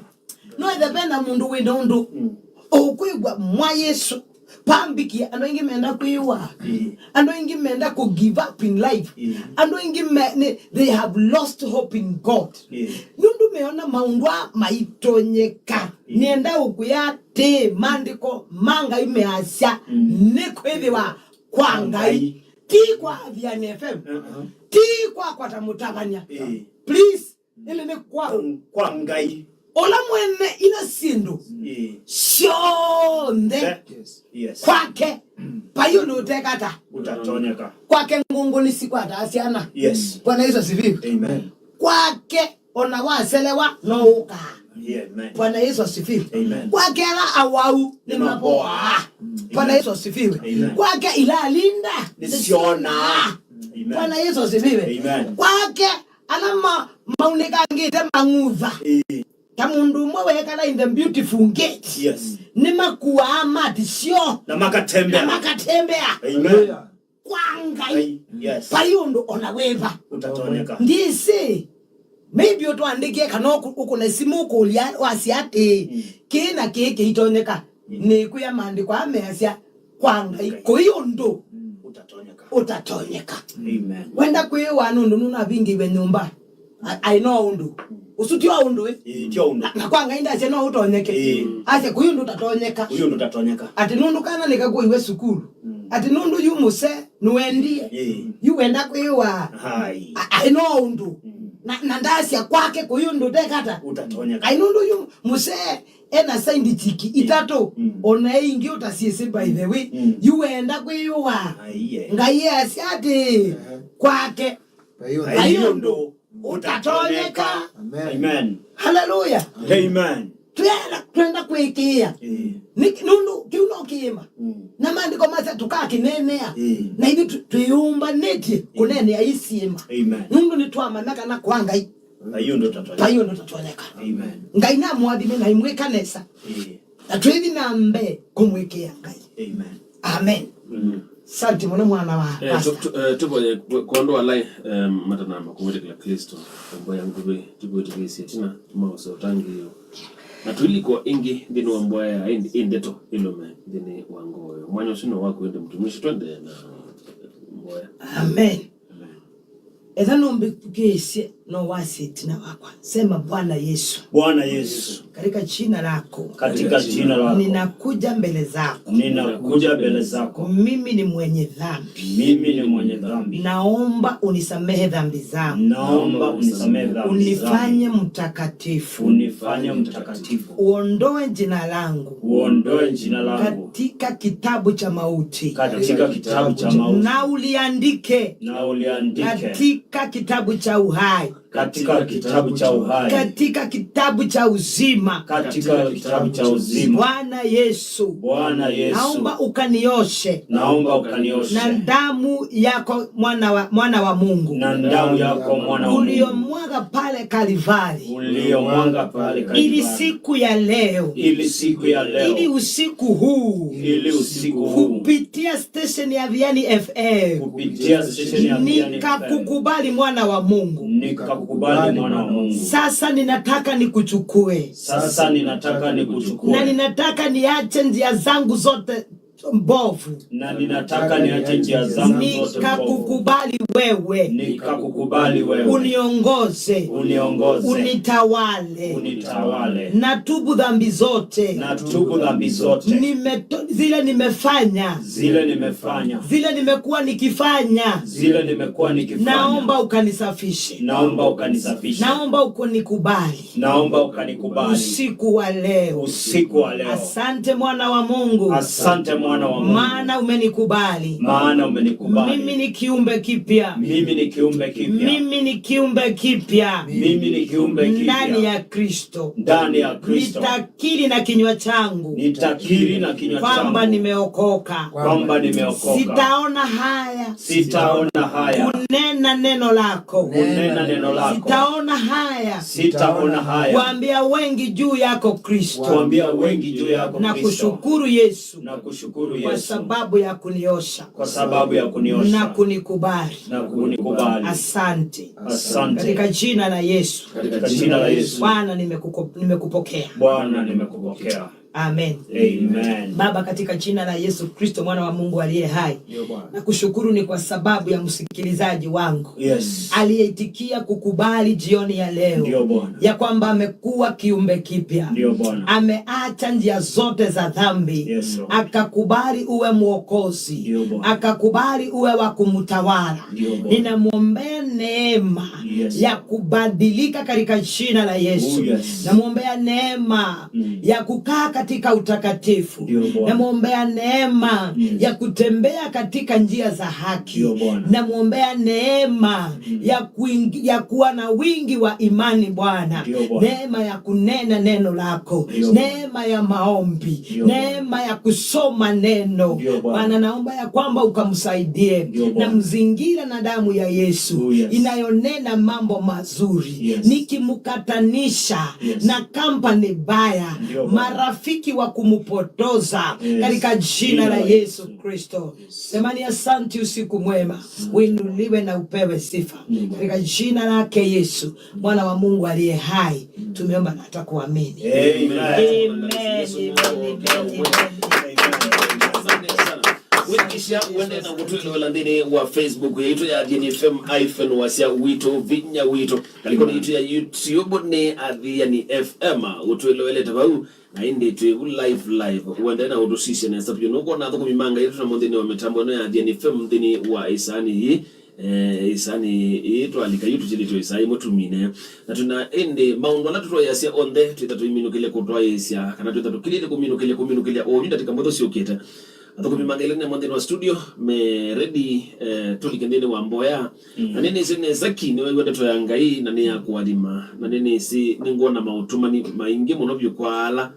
No ĩthe ve na mũndũ wĩ na ũndũ. Mm. Ũkwĩw'a mwa Yesu. Pambikie, andũ aingĩ menda kwĩwa. Mm. Andũ aingĩ menda kũ give up in life. Mm. Andũ aingĩ me, nĩ, they have lost hope in God. Mm. Nũndũ meona maũndũ aa maitonyeka. Mm. Nĩenda ũkwĩa atĩ maandĩko ma Ngai measya, mm, nĩkwĩthĩwa kwa, kwa Ngai. Ngai. Ti kwa Athiani F M. Uh-huh. Ti kwa Kwata Mũtavany'a. Mm. Please. Ĩndĩ nĩ kwa, kwa Ngai. Ũla mwene ila syĩndũ, ĩĩ, syonthe. Yes. Kwake, vai ũndũ ũtekata. Ũtatonyeka. Kwake ngũngũ nĩsikwataa syana. Yes. Bwana Yesu asifiwe. Amen. Kwake ona waselewa no ũkaa. Amen. Bwana Yesu asifiwe. Amen. Kwake ala awau nĩmavoaa. Amen. Bwana Yesu asifiwe. Amen. Kwake ila alinda nĩsyonaa. Amen. Bwana Yesu asifiwe. Amen. Kwake ala ma-, maunĩkangĩte mang'utha. Ĩĩ. Ta mũndũ ũmwe weekala in the beautiful gate. Yes. Nĩmakuaa mati syoo. Na makatembea. Na makatembea. Amen. Kwa Ngai. Ngai, yes. Vai ũndũ ona wĩva. Ũtatonyeka. Ndĩsĩ. Maybe ũtwandĩkie kana ũkũ-, ũkũne simũ ũkũlya wasya atĩĩ, mm, kĩĩ na kĩĩ kĩitonyeka. Mm. Nĩkwĩa maandĩko aa measya kwa Ngai. Ngai. Kũi ũndũ, mm, ũtatonyeka. Ũtatonyeka. Amen. Wenda kwĩwa nũndũ nũnavingĩiwe nyũmba. I, I know ũndũ. Ũsu tio ũndũ, ĩ? Ĩĩ, tio ũndũ. Na, na kwa Ngai ndasya no ũtonyeke. Ĩĩ. Asya kũi ũndũ ũtatonyeka. Kũi ũndũ ũtatonyeka. Atĩ nũndũ kana nĩkakuiwe sukulu. Mm. Atĩ nũndũ yu mũse nũendie. Ĩĩ. Yu wenda kwĩwa. Hai. A, I know ũndũ. Mm. Na, na ndasya kwake kũi ũndũ ũtekata. Ũtatonyeka. Ai nũndũ yu mũse ena side chick itatũ, mm, ona ingĩ ũtasyĩsĩ, by the way. Mm. Yu wenda kwĩyũa. Aiye. Ngai easya atĩ, aha, kwake vai ũndũ, vai ũndũ ũtatonyeka. Amen. Amen. Hallelujah. Amen. Twenda, twenda kwĩkĩĩa. Eh. Nĩ, nũndũ kĩu no kĩĩma. Mm. Na maandĩko masya tũkakĩneenea. Eh. Na ithyĩ tũ-, twĩyũmbanĩtye, eh, kũneenea ĩ syĩma. Amen. Nũndũ nĩtwamanya kana kwa Ngai vai ũndũ ũtatonyeka. Vai ũndũ ũtatonyeka. Amen. Ngai namũathime na imwĩka nesa. Ĩĩ. Na twĩthi na mbee kũmwĩkĩa Ngai. Amen. Amen. Mm. Asante mũno mwana wa, eh, pastor. Tu-, tu-, eh, tũvoye kw-, kwondũ walai, eh, matanamba kũmwĩtĩkĩla Kristo. Mboya nguvĩ, tũkwĩtĩkĩsye ĩtina, tũmaũse ũtangĩĩo. Na tũilikwa ĩngĩ nthĩnĩ wa mboya ya ĩ-, ĩ ndeto ĩlũme nthĩnĩ wa ngoo. Mwanya ũsu no waku ĩndĩ mũtumishi, twende na mboya. Amen. Amen. Etha nũmbĩthukĩĩsye, no wasye ĩtina wakwa. Sema, "Bwana Yesu, Bwana Yesu, katika jina lako, katika jina lako, ninakuja mbele zako. Ninakuja mbele zako. Mimi ni mwenye dhambi. Mimi ni mwenye dhambi. Naomba unisamehe dhambi zangu. Naomba unisamehe dhambi zangu. Unifanye mtakatifu. Unifanye mtakatifu. Uondoe jina langu. Uondoe jina langu. Katika kitabu cha mauti. Katika kitabu cha mauti. Na uliandike. Na uliandike. Katika kitabu cha uhai. Katika kitabu cha uhai. Katika kitabu cha uzima. Katika kitabu cha uzima. Bwana Yesu. Bwana Yesu. Naomba ukanioshe. Naomba ukanioshe. Na damu yako mwana wa, mwana wa Mungu. Na damu yako mwana wa Mungu. Uliyomwaga pale Kalvari. Uliyomwaga pale Kalvari. Ili siku ya leo. Ili siku ya leo. Ili usiku huu. Ili usiku huu. Kupitia station ya Athiani F M. Kupitia station ya Athiani F M. Nikakukubali mwana wa Mungu. Nikakukubali mwana wa Mungu. Sasa ninataka nikuchukue. Sasa ninataka nikuchukue. Na ninataka niache njia zangu zote mbovu. Na ninataka niache njia zangu zote mbovu. Nikakukubali wewe. Nikakukubali wewe. Uniongoze. Uniongoze. Unitawale. Unitawale. Natubu dhambi zote. Natubu dhambi zote. Nimeto-, zile nimefanya. Zile nimefanya. Zile nimekuwa nikifanya. Zile nimekuwa nikifanya. Naomba ukanisafishe. Naomba ukanisafishe. Naomba ukanikubali. Naomba ukanikubali. Usiku wa leo. Usiku wa leo. Asante, mwana wa Mungu. Asante, mwana wa Mungu. Maana umenikubali. Maana umenikubali. Mimi ni kiumbe kipya. Mimi ni kiumbe kipya. Mimi ni kiumbe kipya. Mimi ni kiumbe kipya. Ndani ya Kristo. Ndani ya Kristo. Nitakiri na kinywa changu. Nitakiri na kinywa changu. Kwamba nimeokoka. Kwamba nimeokoka. Sitaona haya. Sitaona haya. Kunena neno lako. Kunena neno lako. Sitaona haya. Sitaona haya. Kuambia wengi juu yako Kristo. Kuambia wengi juu yako Kristo. Na kushukuru Yesu. Na kushukuru Yesu. Kwa sababu ya kuniosha. Kwa sababu ya kuniosha. Na kunikubali. Na kunikubali. Asante. Asante. Katika jina la Yesu. Katika jina la Yesu. Bwana, nimekuko-, nimekupokea. Bwana, nimekupokea. Amen. Amen. Baba, katika jina la Yesu Kristo, mwana wa Mungu aliye hai, ndio Bwana, nakushukuru ni kwa sababu ya msikilizaji wangu, yes, aliyeitikia kukubali jioni ya leo, ndio Bwana, ya kwamba amekuwa kiumbe kipya. Ndio Bwana. Ameacha njia zote za dhambi. Yes, Lord. Akakubali uwe mwokozi. Ndio Bwana. Akakubali uwe wa kumtawala. Ndio Bwana. Ninamwombea neema, yes, ya kubadilika katika jina la Yesu. Oh, yes. Namwombea neema, mm, ya kukaa katika utakatifu. Ndio Bwana. Namwombea neema, yes, ya kutembea katika njia za haki. Ndio Bwana. Namwombea neema, mm, ya kuingi-, ya kuwa na wingi wa imani, Bwana. Ndio Bwana. Neema ya kunena neno lako. Ndio Bwana. Neema ya maombi. Ndio Bwana. Neema ya kusoma neno. Ndio Bwana. Bwana, naomba ya kwamba ukamsaidie. Ndio Bwana. Na mzingira na damu ya Yesu, oh, yes, inayonena mambo mazuri. Yes. Nikimkatanisha, yes, na kampani mbaya, ndio Bwana, marafiki wa kumpotoza, yes, katika jina la Yesu Kristo. Yes. Semani asante, usiku mwema. Asante. Uinuliwe na upewe sifa. Amen. Katika jina lake Yesu, mwana wa Mungu aliye hai, tumeomba na hata kuamini. Amen. Amen, amen, amen, amen. Asante sana. Wĩkĩsya wende na kũtwĩloela nthĩnĩ wa Facebook yaitũ ya Athiani F M hyphen wasya witũ, vinya witũ. Ngalĩkonĩ yitũ ya YouTube nĩ Athiani F M. Ũtwĩloelete vau. Na ĩndĩ twĩ vu live, live. Ũendee na ũtũsisya nesa vyũ. Nũkwona athũkũmi ma Ngai tũna mo nthĩnĩ wa mĩtambo ĩno ya Athiani F M nthĩnĩ wa ĩsaani yĩĩ, eh, ĩsaani yĩĩ twalika yu tũtilĩtwe ĩsaa yĩmwe tumine. Na twĩna ĩndĩ maũndũ ala tũtwaĩasya onthe, twĩtha tũiminũkĩlya kũtwaĩĩsya, kana twĩtha tũkilĩte kũminũkĩlya, kũminũkĩlya oyu ndatĩka mbũthũ syũkĩte. Athũkũmi ma Ngai nĩ mo nthĩnĩ wa studio, me ready, eh, tũlike nthĩnĩ wa mboya. Mm. Na nĩnĩsĩ nesa ki nĩwew'a ndeto ya Ngai na nĩ ya kũathima. Na nĩnĩsĩ nĩngwona maũtũmani maingĩ mũno vyũ kwa ala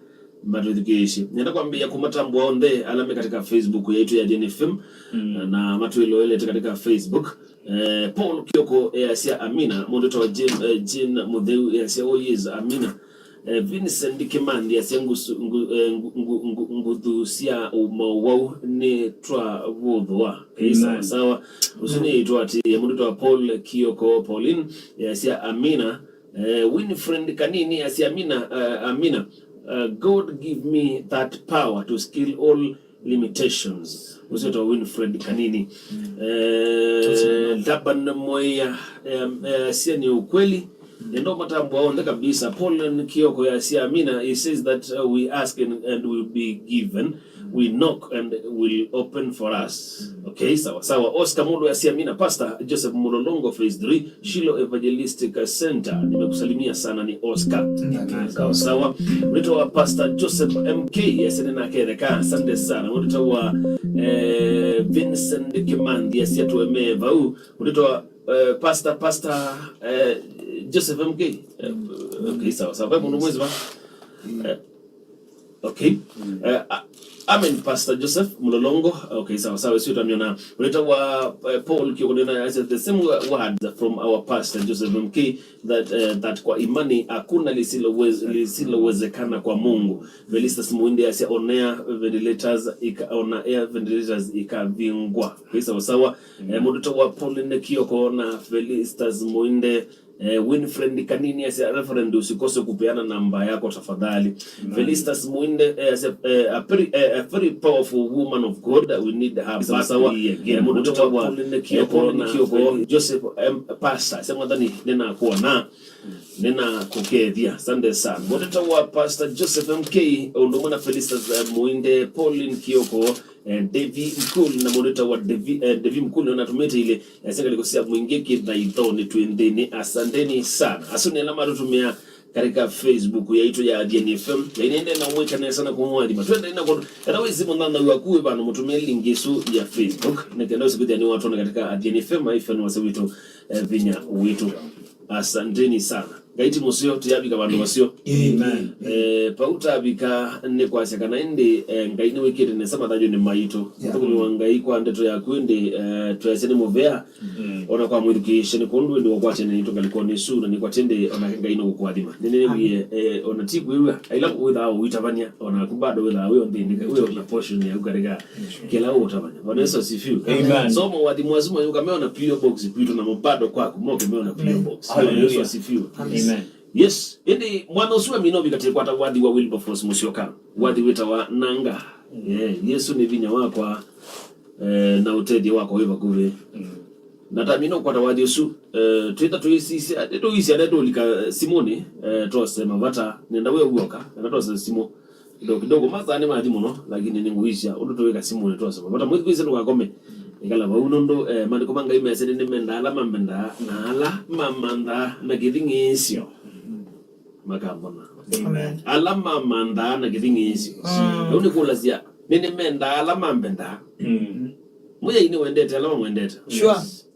matwĩthukĩĩsye. Nenda kwambĩĩa kũmatambũa onthe ala me katika Facebook yaitũ ya Athiani F M, mm, na matwĩloelete katika Facebook. Eh, Paul Kioko easya amina. Mũndũ wĩtawa Jane, eh, Jane Mũtheu easya, oh yes, amina. Eh, Vincent Kimanthi asya ngusu-, ngu-, eh, ngu-, ngu-, ngu-, nguthu sya ũmowau nĩ twavũthũa. Okay, amen. Sawa sawa. Ũsu nĩ itwatĩĩa mũndũ wĩtawa Paul Kioko Pauline, eh, asya amina. Eh, Winfred Kanini asya amina, eh, amina. Eh, God give me that power to scale all limitations. Ũsu wĩtawa Winfred Kanini. Eh, Laban Moya, eh, eh, asya nĩ ukweli. Nenda ũmatambũa onthe kabisa. Pauline Kioko easya amina. He says that, uh, we ask and, and will be given. We knock and will open for us. Okay, sawa sawa. Oscar Mulu easya amina. Pastor Joseph Mulolongo, phase three, Shiloh Evangelistic Center. Nimekusalimia sana, ni Oscar. Sawa sawa. Mũndũ wĩtawa Pastor Joseph M K, yes, nĩnaketheka. Asante sana. Mũndũ wĩtawa, eh, Vincent Kimanthi, asya tũemee vau. Mũndũ wĩtawa, eh, Pastor, Pastor, eh, Joseph M K. Eh, okay, sawa sawa. Vai mũndũ mwezi va? Eh, okay. Eh, a-, amen, Pastor Joseph Mulolongo. Okay, sawa sawa. Sio tamiona. Mũndũ wĩtawa, eh, Paul Kioko nĩna, I said the same wo-, words from our Pastor Joseph M K. That, eh, that kwa imani hakuna lisilowez-, lisilowezekana kwa Mungu. Felistas Muinde asya on air ventilators ika-, on air ventilators ikavingwa. Okay, sawa sawa. Eh, mũndũ wĩtawa Pauline Kioko na Felistas Muinde, eh, Winfred Kanini asya, Reverend, usikose kupeana namba yako tafadhali. Amen. Felistas Muinde, eh, asya, eh, apri-, eh, A very powerful woman of God. We need her back sawa again. Mũndũ wĩtawa Pauline Kioko, Pauline Kioko, Joseph, em, Pastor, sema Mwathani, nĩnakwona, nĩnakũkethya. Asante sana. Mũndũ wĩtawa Pastor Joseph M K, ũndũ ũmwe na Felicitas, eh, Muinde, Pauline Kioko, eh, Devi Mkul, na mũndũ wĩtawa Devi, eh, Devi Mkul, nĩwe ũnatũmĩte ile, eh, sya ngalĩko sya Mwingi Kĩthaithonĩ twĩ nthĩnĩ. Asanteni sana. Asu nĩ ala matũtũmĩa katika Facebook yaitũ ya Athiani F M. Na inende na wĩka nesa na kũmwathima. Twende na kono. Ena wezi mwana waku we bana, mũtũmĩe link ĩsu ya Facebook. Nĩkenda ũsikuthia nĩ watona katika Athiani F M, ifan wasa witũ, eh, vinya witũ. Asanteni sana. Ngai ti mũseo, tũyavika vandũ vaseo. Amen. Eh, pau tavika nĩ kwasya kana ĩndĩ, eh, Ngai nĩwĩkĩte nesa mathayũnĩ maitũ. Yeah. Mũthũkũmi wa Ngai kwa ndeto yaku ĩndĩ, eh, twesĩ nĩ mũvea. Mm. Ona kwa mwĩthukĩĩsya nĩ kũndũ ĩndĩ wakwatene nĩ tũngalĩkonĩ ĩsu, na nĩkwatĩ ĩndĩ onake Ngai nũkũkũathima. Nĩnĩwie, eh, ona ti kwĩw'a, aila wĩthaa ũitavany'a, onaku bado wĩthaa wĩ o nthĩnĩ, wĩ o na portion yaku katika kĩla ũũtavany'a. Bwana Yesu asifiwe. Amen. So, mawathimu asu mayũka meona P O box kwitũ, namo bado kwaku moke meona P O box. Amen. Bwana Yesu asifiwe. Amen. Yes. Ĩndĩ mwana ũsu amina ũvika tĩkwata wathi wa Wilberforce Musyoka. Wathi wĩtawa Nanga. Mm. Yeah, Yesu nĩ vinya wakwa, eh, na ũtethyo wakwa wĩ vakuvĩ. Mm. Na tamina ũkwata wathi ũsu, eh, twĩta tũisisya, tũisya nĩ tũlika, eh, simũnĩ, eh, tose mavata, nenda we uoka, na tose simũ. Kidogo kidogo, masaa nĩ mathi mũno, lakini nĩngũisya ũndũ tũwĩka simũnĩ tose mavata. Mwĩthukĩĩsya ndũkakome, ĩkala vau nũndũ, eh, maandĩko ma Ngai mesene nĩmendaa ala mambendaa, na ala mamanthaa na kĩthing'ĩĩsyo. Makambona. Amen. Ala mamanthaa na kĩthing'ĩĩsyo. Mm. Rĩu nĩkũlasya, nĩnĩmendaa ala mambendaa. Mm. Mwĩai nĩwendete ala mamwendete. Sure. Yes.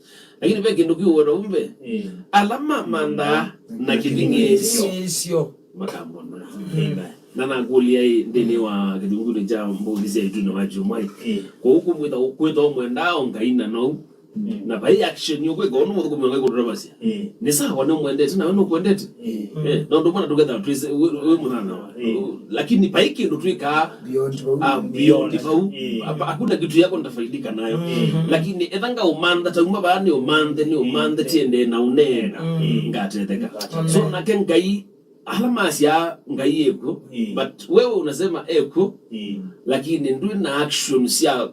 Lakini ve kĩndũ kĩũwona umbe. Mm. Ala mamanthaa na kĩthing'ĩĩsyo. Kĩthing'ĩĩsyo. Makambona. Amen. Na nakũlya ĩ, nthĩnĩ wa kĩthungunĩ kya mbũthi sya ĩtunĩ wa kyumwa ĩ. Mm. Kwoou kũmwĩtha, kwĩtha ũmwendaa o Ngai na nou. Mm. Na vai action ũkwĩka ũndũ mũthũkũmi wa Ngai kũtũtavasya. Mm. Nĩ sawa nĩ ũmwendete, nawe nũkwendete. Mm. Eh, na ũndũ mwana tũketha twĩsĩ, wĩ, wĩ mũthana wa. Mm. Lakini vai kĩndũ twĩkaa, beyond vau. Ah, beyond vau. Mm. Hapa, hakuna kitu yako nitafaidika nayo. Mm. Lakini etha ngaũmantha, tauma vaa nĩ ũmanthe, nĩ ũmanthe, tiendee na ũneena. Mm. Ngatetheka. Amen. So nake Ngai, ala masyaa Ngai ekw'o, mm, but wewe unasema ekw'o, mm, lakini ndwĩ na action sya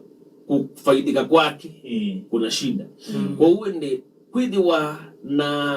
kũfaidika kwake, mm, kuna shida. Mm. Kwoou ĩndĩ kwĩthĩwa na,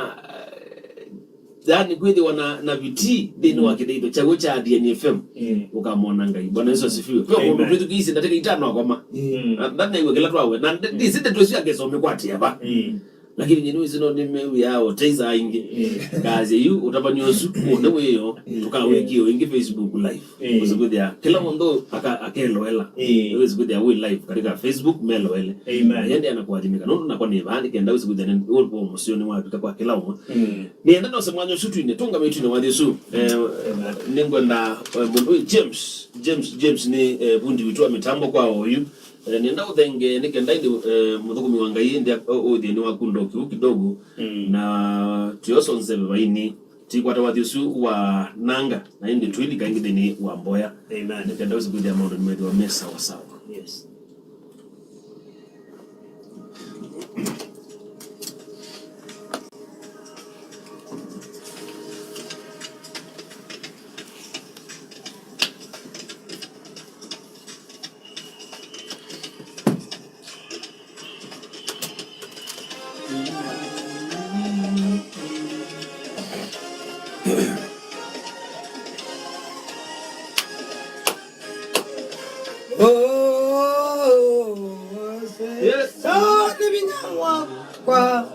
yani kwĩthĩwa na, na vitii nthĩnĩ wa, mm, kĩthĩitho kyaw'o kya Athiani F M, mm, ũkamwona Ngai. Bwana Yesu asifiwe. Kwĩ mũndũ, amen, twĩthukĩĩsye ndatĩka itano akoma. Mm. Na ndanaiwe kĩla twawe. Na ndi-, mm, ndisi ndeto isu ya ngeso mĩkwatĩa va. Mm. Lakini nyie nĩwĩsĩ no nĩmew'ĩaa ũteisaa ĩngĩ. Mm. Ngaasya yu ũtavany'a ũsu, ũne wĩyo, mm, tũkawĩkie o ĩngĩ Facebook Live. Mm. Ũsĩ kwĩthĩa kĩla mũndũ aka-, akeloela. Mm. Nĩwĩsĩ kwĩthĩa wĩ live katika Facebook, meloele. Amen. Na yende anakũathimĩka. Nũndũ nakwa nĩ vaa nĩkenda wĩsĩ kwĩthĩa nĩ, wĩ mũseo nĩwavika kwa kĩla ũmwe. Mm. Nĩenda nose mwanya ũsu twine, tũngamĩe twine wathi ũsu. Eh, amen, nĩngwenda, eh, mũndũ ũyũ James, James, James nĩ, eh, vundi witũ wa mĩtambo kwa oyu. Eh, nĩenda ũthenge nĩ kenda ĩndĩ, eh, mũthũkũmi wa Ngai ĩndĩ a-, ũ-, ũthĩnĩ waku ndo kĩu kidogo. Mm. Na tũyosonzeve vaini, tĩkwata wathi ũsu wa nanga, na ĩndĩ twĩlika ĩngĩ thĩnĩ wa mboya. Amen. Nĩ kenda ũsĩ kwĩthĩa maũndũ nĩmethĩwa me sawa sawa. Yes. Yes. Sawa nĩ vinya wakwa.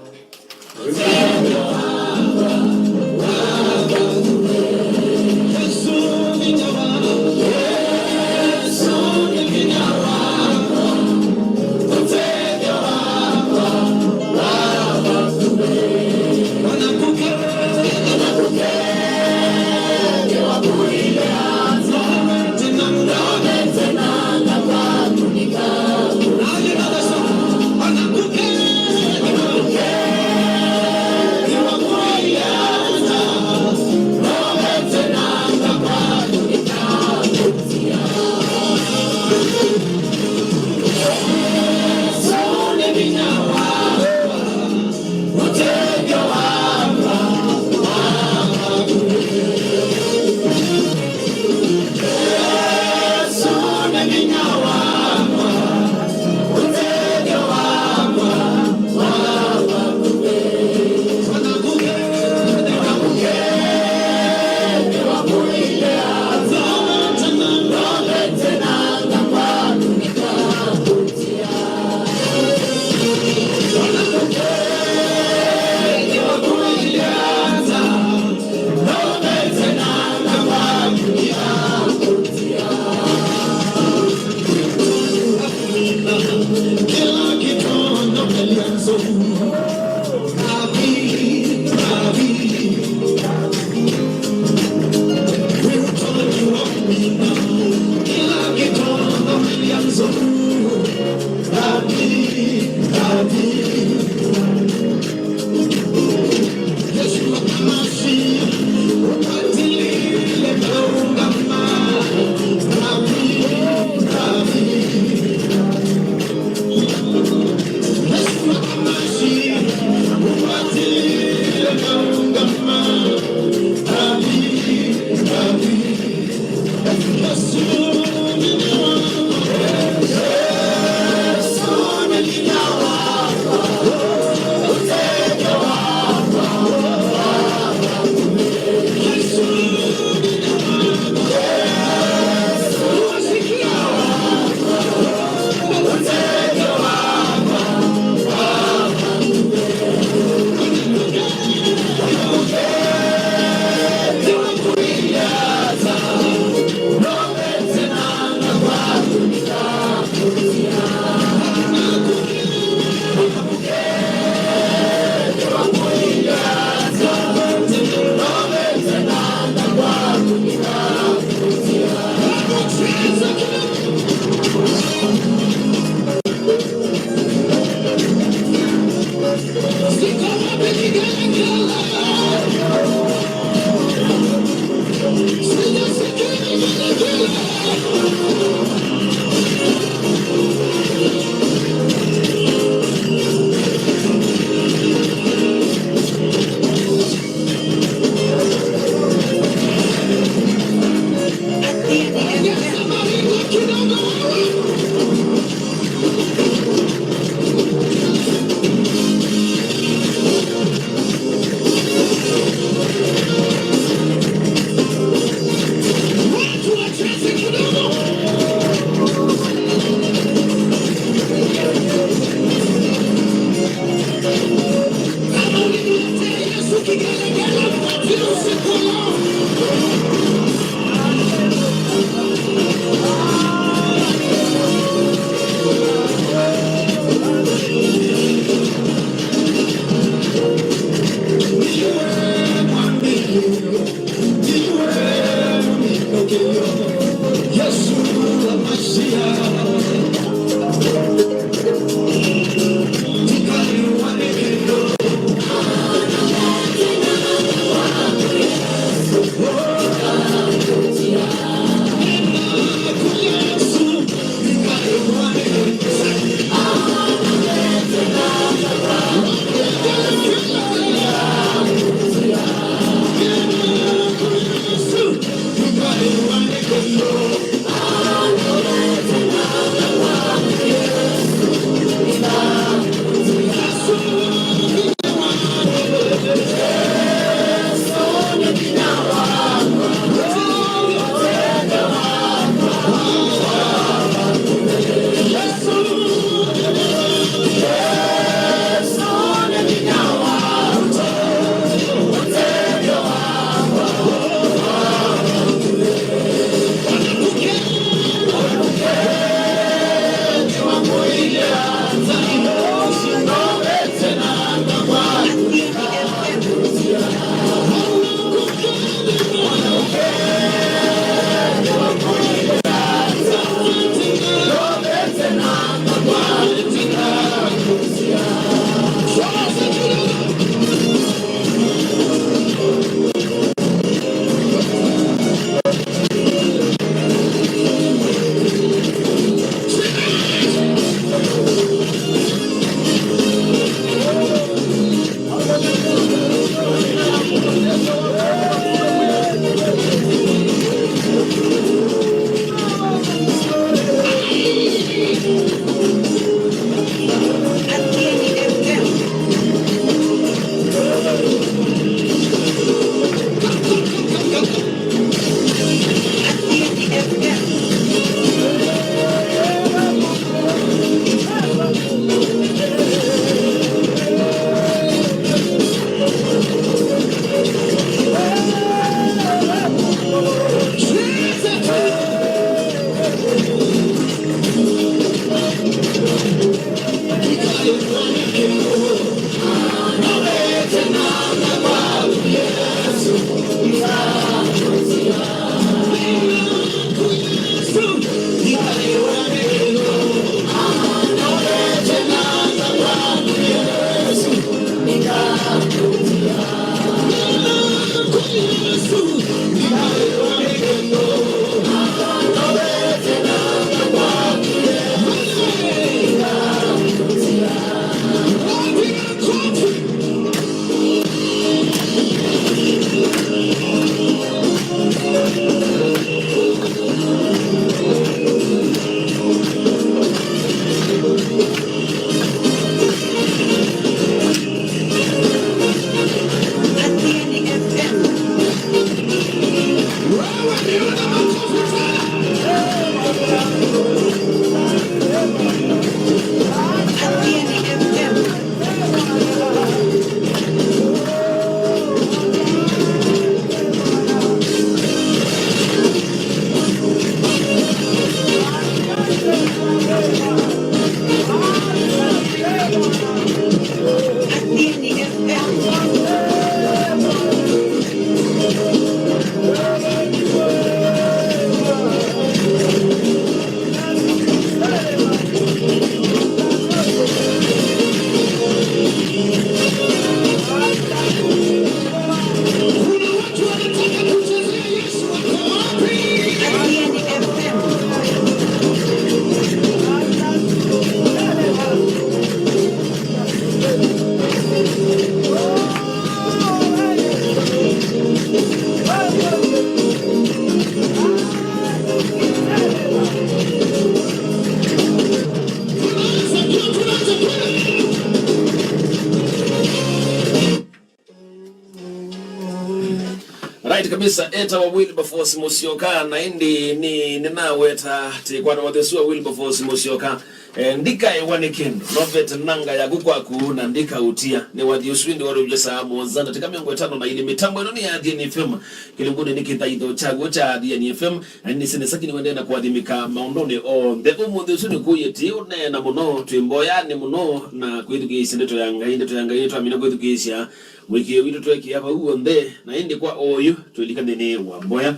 Right kabisa, etawa Wilberforce Musyoka, na ĩndĩ nĩ nĩnaweta tĩ kwata wa thesua Wilberforce Musyoka. Eh, ndikaĩwa nĩ kĩndũ, novete nanga yaku kwaku, na ndikaũtia. Nĩ wathi ũsu ĩndĩ warũvya saa mũonza ndatĩka mĩongo ĩtano na ilĩ. Mĩtambo ĩno nĩ ya Athiani F M, kĩlungunĩ nĩ kĩthaitho kyaw'o kya Athiani F M, na nĩ nesa kĩnĩ wendee na kũathimĩka maũndũnĩ onthe. Ũmũnthĩ ũsu nĩ kũyĩtĩ ũneena mũno, twĩ mboyanĩ mũno, na kwĩthukĩĩsya ndeto ya Ngai. Ndeto ya Ngai nĩtwamina kwĩthukĩĩsya mũĩkĩĩo witũ twekĩa vau onthe, na ĩndĩ kwa oyu twĩlika nthĩnĩ wa mboya.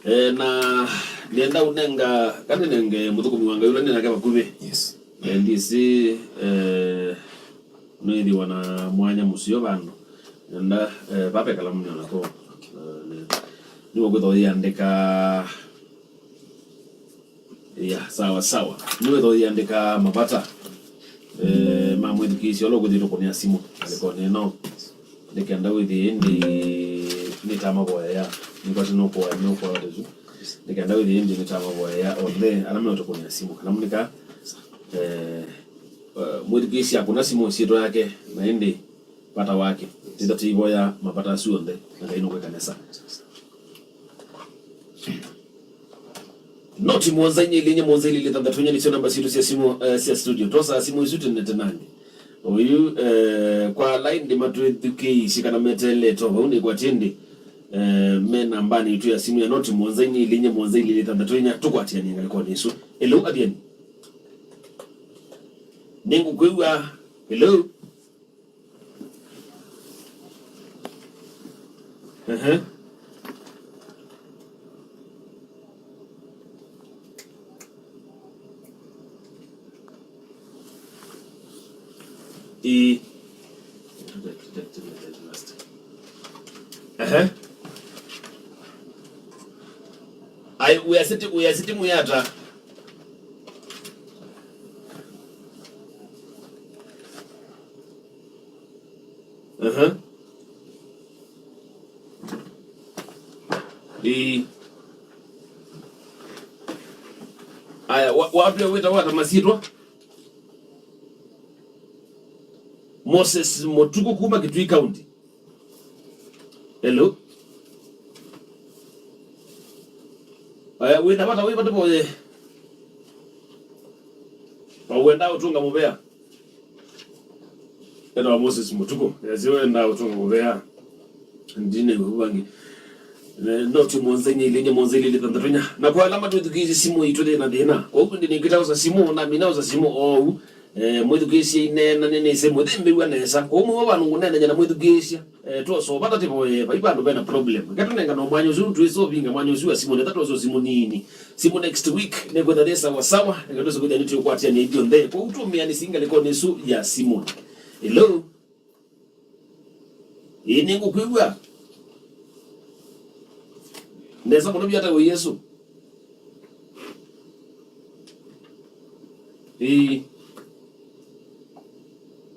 Eh, na nĩenda ũnenga, kana nenge mũthũkũmi wa Ngai ũla nĩ nake vakuvĩ. Yes. Eh, ndisi, eh, nĩthĩwa na mwanya mũseo vandũ. Nenda, eh, vape kalamu nĩ onako. Eh, nĩ, nĩwe kwĩthwa ũyĩandĩka. Ya, sawa, sawa. Nĩwĩthwa ũyĩandĩka mavata, eh, ma mwĩthukĩĩsya ũla ũkũthĩtwe kũnĩa simũ ngalĩkonĩ ĩno. Nĩkenda wĩthĩe ĩndĩ nĩtamavoya. Nĩkwasya nũkũa, nũkũa tesu. Nĩkenda wĩthĩe ĩndĩ nĩtamavoya onthe ala meũtũkũnĩa simũ. Kana mũnika, eh, eh, mwĩthukĩĩsya akũna simũ syĩtwa yake, na ĩndĩ vata wake. Nĩtativoya mavata asu onthe, na Ngai nũkwĩka nesa. Noti mũonza inya ilĩ inya mũonza ilĩ ilĩ thanthatũ inya nĩsyo namba sitũ sya simũ, eh, sya studio. Twosaa simũ isu tene tenanĩ. Oyu, eh, kwa ala ĩndĩ matwĩthukĩĩisye kana meteelete o vau, nĩkwatĩ ĩndĩ, eh, me nambanĩ itũ ya simũ ya noti mũonza inya ilĩ inya mũonza ilĩ ilĩ thanthatũ inya, tũkwatĩanĩe ngalĩkonĩ ĩsu. Hello, Athiani. Nĩngũkwĩw'a. Hello. Ehe. Ĩĩ. Ehe. Ai, we are sitting, we are sitting, we are ta. Aha. Ĩĩ. Aya, wa-, wambie wĩtawa ata masyĩtwa? Moses Mũtukũ kuma Kitui County. Hello. Aya, wĩna vata wĩ vata voye. Wawenda ũtũnga mũvea. Etawa Moses Mũtukũ. Yasyo wenda ũtũnga mũvea. Ndine vangi. Eh, noti mũonza inya ilĩ inya mũonza ilĩ ilĩ thanthatũ inya. Na kwa ala matwĩthukĩĩsye simũ itũ thĩna thĩna. Kwoou ndinĩkĩta ũsa simũ, na mina ũsa simũ oou. Eh, mwĩthukĩĩsye ineena nĩnĩsĩ mũthĩmbĩw'a nesa. Kwoou mwĩwa vandũ ngũneenany'a na mwĩthukĩĩsya. Eh, twosoo vata tivoye, vai vandũ vena problem. Eka tũnengana mwanya ũsu, twĩsa ũvinga mwanya ũsu wa simũ, netha twose simũ nini. Simũ next week, nĩkwĩtha yĩ sawa sawa, eka twese kwĩthĩa nĩtũkwatĩanĩa ithyonthe. Kwoou tũmĩanĩsye ngalĩkonĩ ĩsu ya simũ. Hello? Ĩĩ, nĩngũkwĩw'a. Nesa mũno vyata wĩ Yesũ. Ĩĩ.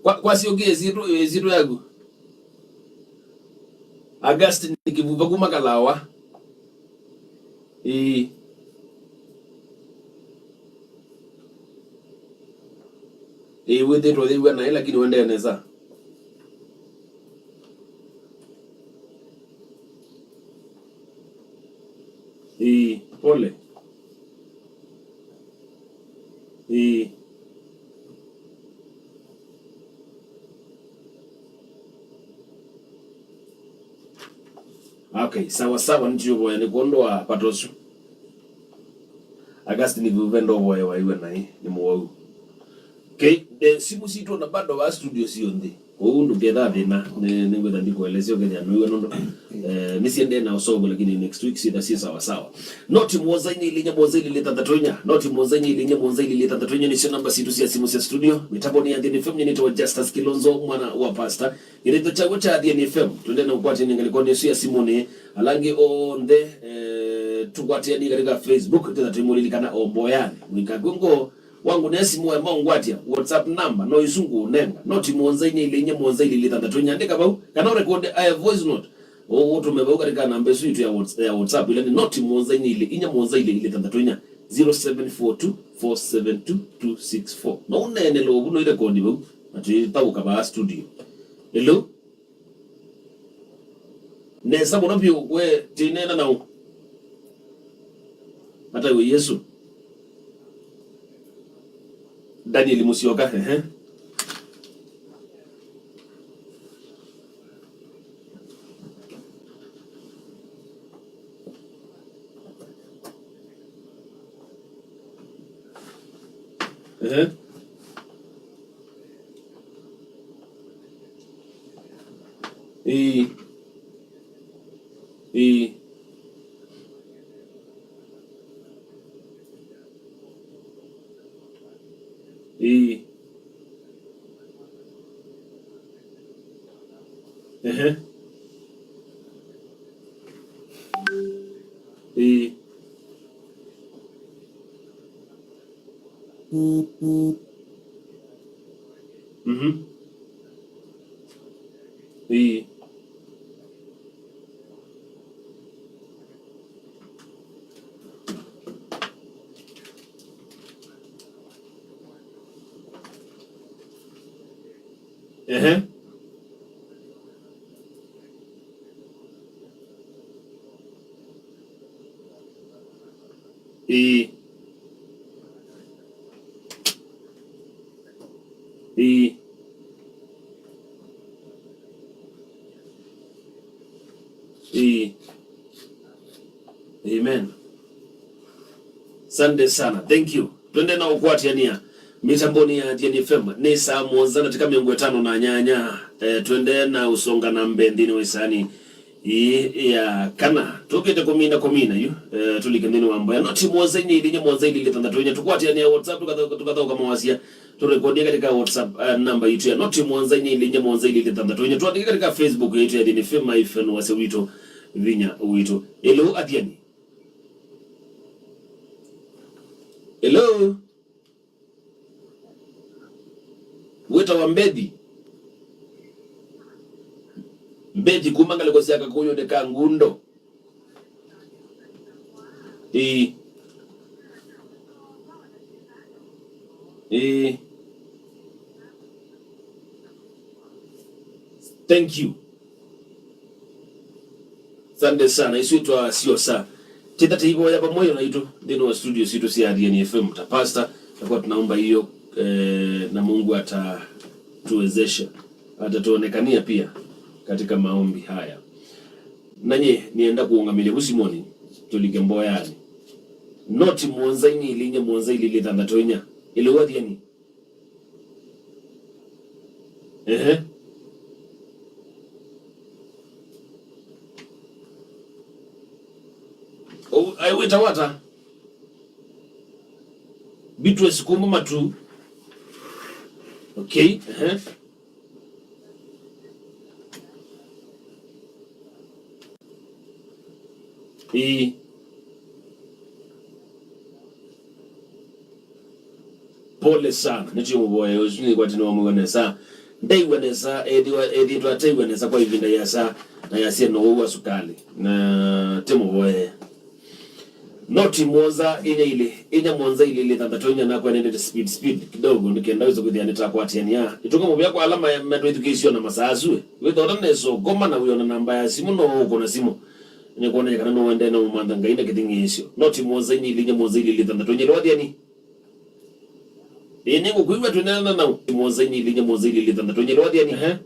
Kwa, kwa syũngĩ ĩsyĩtwa, ĩsyĩtwa yaku. Augustine Kivuva kuma Kalawa. Ĩĩ. Ĩĩ, wĩthĩtwe ũyĩw'a naĩ, lakini wendee nesa. Ĩĩ, pole. Ĩĩ. Okay, sawa sawa, nĩtũũvoya nĩ kwondũ wa vata ũsu. Augustine Kivuva ndovoya waiwe naĩ, nĩ mũwau. Okay, eh, simũ sitũ na bado wa studio sio nthĩ. Kwoou ndũketha thĩna, nĩ, nĩngwĩtha ndikũelesya ũkethĩa nũiwe nũndũ, eh, nĩsiendee na ũsovu, lakini next week syĩtha syĩ sawa sawa. Noti mũonza inya ilĩ inya mũonza ilĩ ilĩ thanthatũ inya, noti mũonza inya ilĩ inya mũonza ilĩ ilĩ thanthatũ inya nĩsyo namba sitũ sya simũ sya studio. Mĩtambo nĩ ya Athiani F M, nyie nĩtawa Justus Kilonzo, mwana wa pastor. Kĩthito kyaw'o kya Athiani F M, twendee na ũkwatĩanĩa ngalĩkonĩ ĩsu ya simũnĩ. Ala angĩ onthe, eh, tũkwatĩanĩe katika Facebook, twĩtha tũimũlilikana o mboyanĩ. Mũikakw'e ngoo, wangũnĩa simũ waema ũngwatya, WhatsApp number no ĩsu ngũũnenga, noti mũonza inya ilĩ inya mũonza ilĩ ilĩ thanthatũ inya. Andĩka vau, kana ũrekodi a voice note, ũ-, ũtũme vau katika namba ĩsu itũ ya Whats-, ya WhatsApp, ĩla nĩ noti mũonza inya ilĩ inya mũonza ilĩ ilĩ thanthatũ inya, zero seven four two four seven two two six four. No ũneene lovu, no ĩrekodi vau, na tũithaũka vaa studio. Hello? Nesa mũno vyũ, we, tĩneena naũ? Ata wĩ Yesũ? Daniel Musyoka, ehe. Ehe. Ĩĩ. Ĩĩ. Ĩĩ. Ehe. Ĩĩ. Mhm. Ĩĩ. Ehe. Ĩĩ. Ĩĩ. Ĩĩ. Amen. Asante sana. Thank you. Twende na ũkwatĩanĩa mĩtambonĩ ya Athiani F M. Nĩ saa mũonza na dakika mĩongo ĩtano na nyanya. Eh, twende na ũsonga na mbee nthĩnĩ wa ĩsaani ĩĩ ya kana. Tũkĩte kũmina, kũmina yu. Eh, tũlike nthĩnĩ wa mboya. Noti mũonza inya ilĩ inya mũonza ilĩ ilĩ thanthatũ inya. Tũkwatĩanĩa WhatsApp, tũkatha-, tũkathaũka mawasya. Tũrekondi katika WhatsApp, eh, namba itũ ya noti mũonza inya ilĩ inya mũonza ilĩ ilĩ thanthatũ inya. Twandĩke katika Facebook yaitũ ya Athiani F M hyphen wasya witũ, vinya witũ. Hello, Athiani. Hello. Wĩtawa Mbethi. Mbethi kuma ngalĩko sya Kakũyũnĩ ka Ngundo. Ĩĩ. Ĩĩ. Thank you. Asante sana. Isu twasyosa. Titha teivoya pamoja naitũ nthĩnĩ wa studio sitũ sya Athiani F M ta pastor, na kwa tunaomba hiyo, eh, na Mungu atatuwezesha, atatuonekania pia katika maombi haya. Nanye nienda kuungamĩlya vu Simoni, tũlike mboyanĩ. Noti mũonza inya ilĩ inya mũonza ilĩ ilĩ thanthatũ inya. Ĩlĩ Athiani. Ehe. Ũ-, ai wĩtawa ata? Beatrice kuma Matuu. Okay, ehe. Ĩĩ. Pole sana. Nĩtũimũvoya ũsu nĩkwatĩ nĩwamwĩwa nesa. Ndaiwa nesa, ethĩwa, ethĩtwe ataiwa nesa kwa ĩvinda yasa, na yasya no ũu wa sukali. Na tĩmũvoye. Noti mũonza inya ilĩ, inya mũonza ilĩ ilĩ thanthatũ inya, nakwa nendete speed, speed kidogo, nĩkenda wĩse kwĩthĩa nĩtakwatĩanĩa. Ĩtũnga mũvea kwa ala ma-, matwĩthukĩĩsyo na masaa asu. Wĩthota nesa ũkoma na wĩona namba ya simũ, no ũkũna simũ. Nĩkwonany'a kana nũendee na ũmantha Ngai na kĩthing'ĩĩsyo. Noti mũonza inya ilĩ inya mũonza ilĩ ilĩ thanthatũ inya. Ĩlĩ Athiani. Ĩĩ, nĩngũkwĩw'a twĩneena nau. Mũonza inya ilĩ inya mũonza ilĩ ilĩ thanthatũ inya. Ĩlĩ Athiani. Ehe.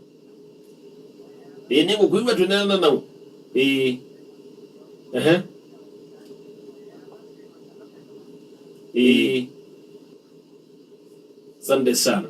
Ĩĩ, nĩngũkwĩw'a twĩneena nau. Ĩĩ. Ehe. Ĩĩ. Asante sana.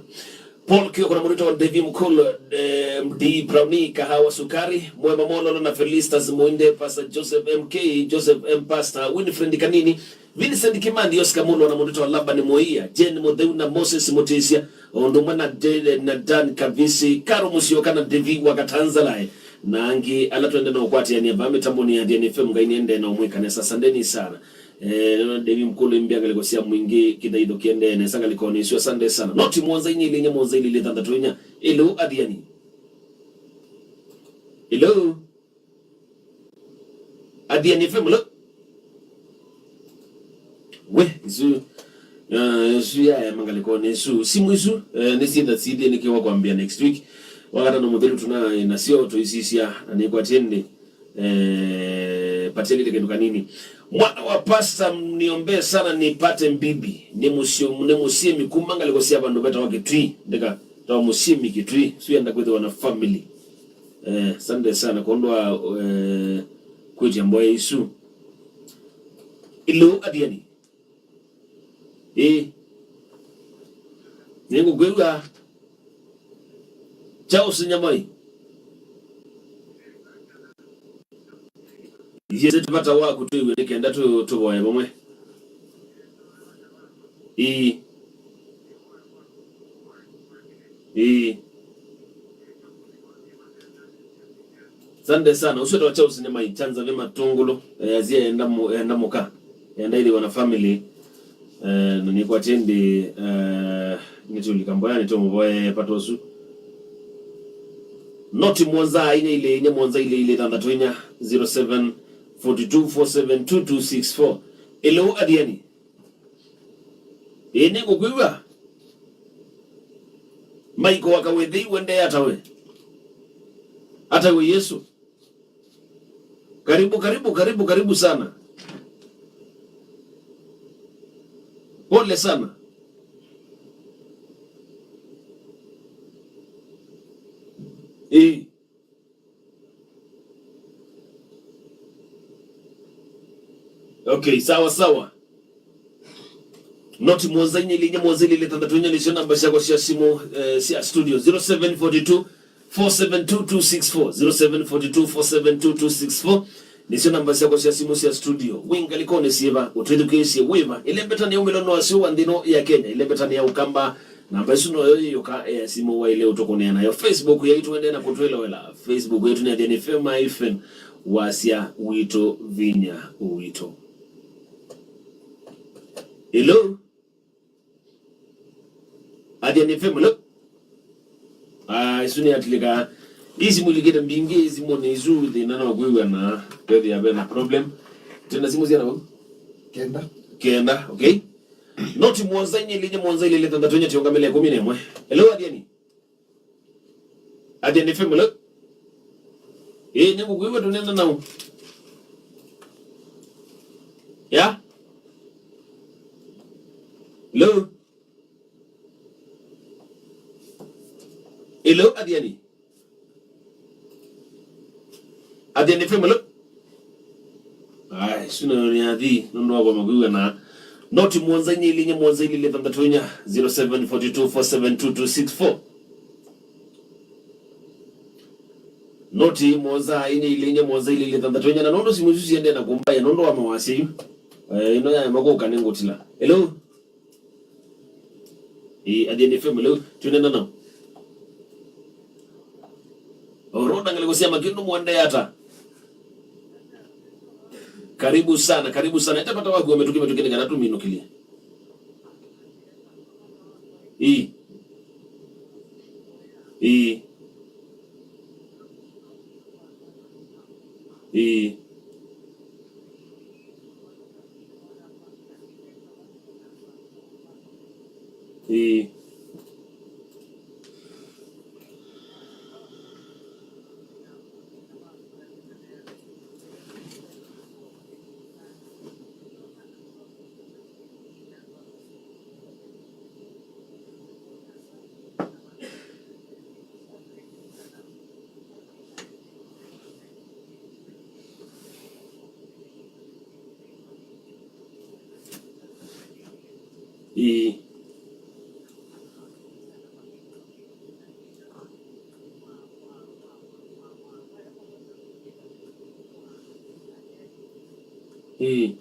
Paul Kioko na mũndũ wĩtawa Devi Mkulu, eh, D Browni, Kahawa Sukari, Mwema Mololo na Felistas Mwinde, Pastor Joseph M K, Joseph M Pastor, Winfred Kanini, Vincent Kimanthi, Oscar Mulwa na mũndũ wĩtawa Laban Moia, Jane Mutheu na Moses Mutisya, o ũndũ ũmwe na De-, na Dan Kavisi, Karo Musyoka na Devi wa Katanzalae, na angĩ ala twende na ũkwatĩanĩa vaa mĩtambonĩ ya Athiani F M. Ngai nĩendee na ũmwĩka nesa. Asanteni sana. Eh, nĩona Devi Mkulu imbĩa ngalĩko sya mwingĩ, kĩthaitho kĩendee nesa ngalĩkonĩ isu. Asante sana. Noti mũonza inya ilĩ inya mũonza ilĩ ilĩ thanthatũ inya. Hello, Athiani. Hello. Athiani F M, hello. We, isu, uh, isu yaya mangalĩkonĩ isu. Simũ isu, eh, nĩsyĩtha syĩthĩanĩkĩwa kwambĩa next week. Wakatano mũthelu tũnaĩ nasyo tũisisya, na nĩkwatie ndĩ. Eh, patialile kindu kanini. Mwana wa pasta, mniombee sana nipate bibi. Ni musio, ni musiemi kuma ngaliko sia vandu vetawa Kitui. Ndika, tawa musiemi Kitui. Suyenda kwithiwa na family. Eh, asante sana. Kondwa, eh, kwitia mboya isu. Ilo Athiani. Ĩĩ. Nĩngũkwĩw'a. Charles Nyamai. Yĩsĩ vata waku twĩw'e nĩ kenda tũ-, tũvoye vamwe. Ĩĩ. Ĩĩ. Asante sana. Ũsu etawa Charles Nyamai, chanza vya matungulu, eh, azia enda mu-, enda mũka. Enda ithiwa na family. Eh, na nĩkwatĩ ndi, eh, nĩtũlika mboya nĩtũmũvoye pata ũsu. Noti mũonza inya ilĩ inya mũonza ilĩ ilĩ thanthatũ inya, zero seven forty two four seven two two six four. Hello, Athiani. Ĩĩ, nĩngũkwĩw'a. Maiko wa Kawethei wendee atawe. Atawe Yesu. Karibu, karibu, karibu, karibu sana. Pole sana. Ĩĩ. Okay, sawa, sawa. Noti mũonza inya ilĩ inya mũonza ilĩ ilĩ thanthatũ inya nĩsyo namba syakwa sya simũ, eh, sya studio. Zero seven forty two four seven two two six four, zero seven forty two four seven two two six four. Nĩsyo namba syakwa sya simũ sya studio. Wĩ ngalĩkonĩ syĩva, ũtwĩthukĩĩsye wĩva? Ĩlembeta nĩ umĩlo no asyo wa nthĩ ĩno ya Kenya. Ĩlembeta nĩ ya Ũkamba. Namba ĩsu noyo yĩũka ya simũ waĩle ũtũkũnĩa nayo. Facebook yaitũ, ende na kũtwĩloela. Facebook yaitũ nĩ Athiani F M hyphen wasya witũ vinya witũ. Hello? Athiani F M, hello? Ah, isu nĩ atilika. Ii simũ ilikĩte mbingĩ, simũ nĩ isu, thĩna no kwĩw'a na kwethĩa ve na problem. Twĩ na simũ syana vau? Kenda. Kenda, okay. Noti mũonza inya ilĩ inya mũonza ilĩ ilĩ thanthatũ inya tiũngamĩle ĩkũmi na ĩmwe. Hello, Athiani? Athiani F M, hello? Ĩĩ, nĩngũkwĩw'a, tũneena nau. Ya? Hello? Hello, Athiani? Athiani F M, hello? Ai, suna ni athi, nũndũ wa kwama kwĩw'a na noti mũonza inya ilĩ inya mũonza ilĩ ilĩ thanthatũ inya, zero seven forty two four seven two two six four. Noti mũonza inya ilĩ inya mũonza ilĩ ilĩ thanthatũ inya, na nũndũ simũ isu siendee na kũmbaĩa nũndũ wa mawasya yu. Eh, ĩno yaema kũka nĩngũtila. Hello? Ĩĩ, Athiani F M, lĩu twĩnena nao. Orodha ngalĩko sya makĩndũ mũendee ata? Karibu sana, karibu sana. Ete vata waku wa mĩtũkĩ mĩtũkĩ nĩ kana tũminũkĩlye. Ĩĩ. Ĩĩ. Ĩĩ. Ĩĩ. Ĩĩ. Ĩĩ.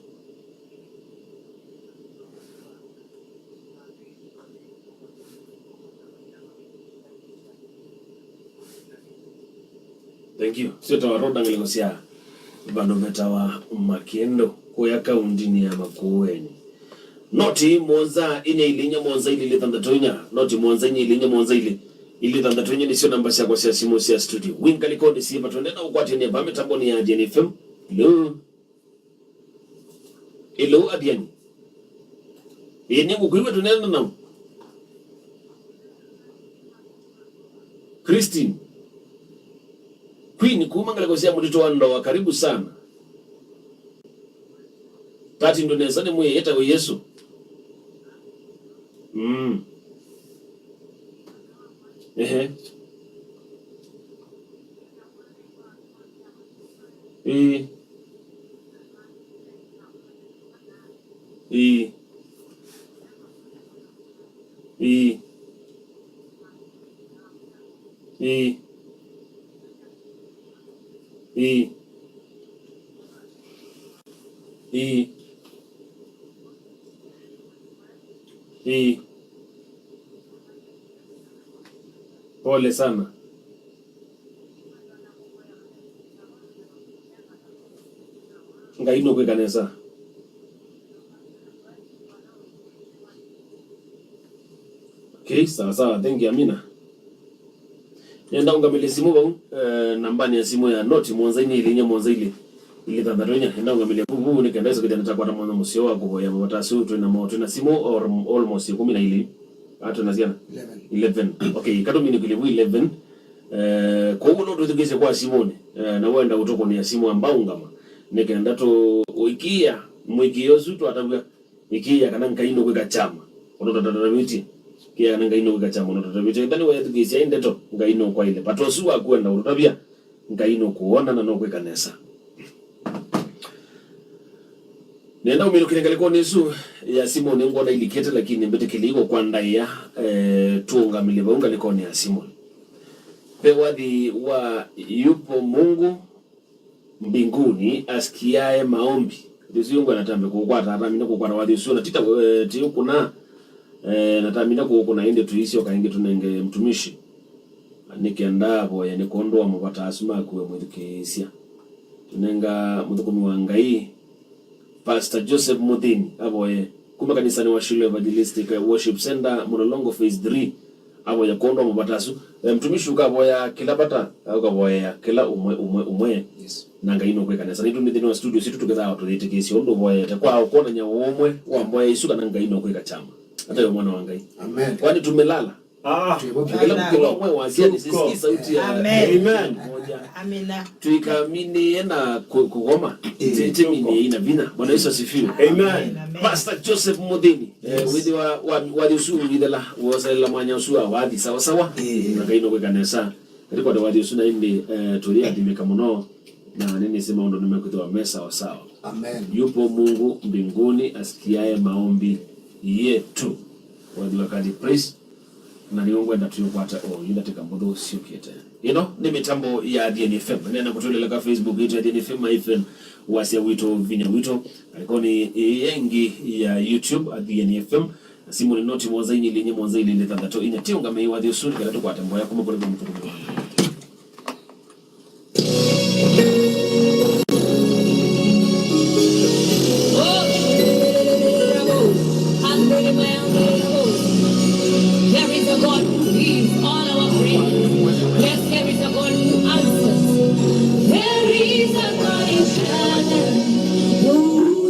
Thank you. Sio ta waroda ngalĩko sya vandũ vetawa Makĩndũ, kũya kaundinĩ ya Makueni. Noti mũonza inya ilĩ inya mũonza ilĩ ilĩ thanthatũ inya, noti mũonza inya ilĩ inya mũonza ilĩ ilĩ thanthatũ inya nĩsyo namba syakwa sya simũ sya studio. Wĩ ngalĩkonĩ syĩva, twendee na ũkwatĩanĩa vaa mĩtambonĩ ya Athiani F M. Hello? Hello, Athiani. Ĩĩ, nĩngũkwĩw'a, tũneena nau. Christine. Queen kuma ngalĩko sya mũtitũ wa Ndoa, karibu sana. Tati ndũ nesa nĩ mwĩĩ, ĩtawe Yesu. Mm. Ehe. Ĩĩ. Ĩĩ. Ĩĩ. Ĩĩ. Ĩĩ. Ĩĩ. Ĩĩ. Pole sana. Ngai nũkwĩka nesa. Okay, sawa sawa. Thank you, Amina. Nenda ũngamĩlye simũ vau, eh, nambanĩ ya simũ ya noti mũonza inya ilĩ inya mũonza ilĩ ilĩ thanthatũ inya. Nenda ũngamĩlye vu, vu nĩ kenda ĩsokethya nĩtakwata mwanya mũseo wa kũvoya mavata asu. Twĩ na mo, twĩ na simũ or, almost ĩkũmi na ilĩ. Ah, twĩ na syana? Eleven. Eleven. Okay, katũmine kũlya vu eleven. Eh, kwoou no twĩthukĩĩsye kwa simũnĩ. Eh, na wenda ũtũkũnĩa simũ amba ũngama. Nĩ kenda tũ-, ũikĩĩa mũĩkĩĩo ũsu twatavw'a. Ĩkĩĩa kana Ngai nũkwĩka kyama, ũndũ tũtatavĩtye. Ĩkĩĩa kana Ngai nũkwĩka kyama, ũndũ tũtatavĩtye. Ĩtha nĩweethukĩĩsya ĩ ndeto, Ngai nũkwaĩle. Vata ũsu waku wenda ũtũtavya, Ngai nũkũwona na nũkwĩka nesa. Nenda ũminũkĩle ngalĩkonĩ ĩsu ya simũ, nĩngwona ilikĩte, lakini mbĩtĩkĩlĩiwe kwa ndaĩa, eh, tũũngamĩlye vau ngalĩkonĩ ya simũ. Ve wathi wa Yupo Mungu Mbinguni asikiaye maombi. Ũsu ngwenda natambe kũũkwata, natamina kũũkwata wathi ũsu, na tita, eh, ti ũkũna, eh, natamina kũũkũna, ĩndĩ tũisyoka ĩngĩ tũnenge mtumishi. Nĩ kenda avoye nĩ kwondũ wa mavata asu maku we mwĩthukĩĩsya. Tũnenga mũthũkũmi wa Ngai, Pastor Joseph Muthini, avoye. Kuma kanisanĩ wa Shiloh Evangelistic Worship Center, Mlolongo Phase three, avoya kwondũ wa mavata asu. Eh, mtumishi ũkavoya kĩla vata, ũkavoya kĩla ũmwe, ũmwe, ũmwe. Yes. Na Ngai nũkwĩka nesa. Nĩtũ nthĩnĩ wa studio sitũ tũkethaa tũyĩtĩkĩsya ũndũ ũvoyete kwa kwonany'a ũmwe wa mboya isu kana Ngai nũkwĩka kyama. Hata yo mwana wa Ngai. Amen. Kwani tumelala? Ah. Kila mtu wa mwe wa siani, sisiki sauti ya Amen. Amen. Moja. Amina. Tuikaminĩe na ku-, kũgoma. Eh. Ti-, timinie ina vinya. Bwana Yesu asifiwe. Amen. Amen. Pastor Joseph Muthini, eh, Yes. Withi wa, wa, wa Yesu withela, wosalela mwanya ũsu wa wathi sawa sawa. Eh. Na Ngai nũkwĩka nesa. Kati kwa wathi ũsu na ĩndĩ, eh, tũyĩathimĩka mũno. Na nĩnĩsĩ maũndũ nĩmekwĩthĩwa me sawa sawa. Amen. Yupo Mungu mbinguni asikiaye maombi yetu. Wathi wa kati, praise. Na nĩw'o ngwenda twĩũkwata o yu ndatĩka mbũthũ syũkĩte. Ĩno nĩ mĩtambo ya Athiani F M. Nenda kũtũleleka Facebook yitũ Athiani F M hyphen wasya witũ vinya witũ. Ngalĩkonĩ ĩĩ ĩngĩ ya YouTube Athiani F M. Simũ nĩ noti mũonza inya ilĩ inya mũonza ilĩ ilĩ thanthatũ inya. Tiũngamei wathi ũsu nĩ kana tũkwate mboya kuma kũrĩ mũthũkũmi wa Ngai. There is a God who hears all our prayers. Yes, there is a God who answers. There is a God in heaven who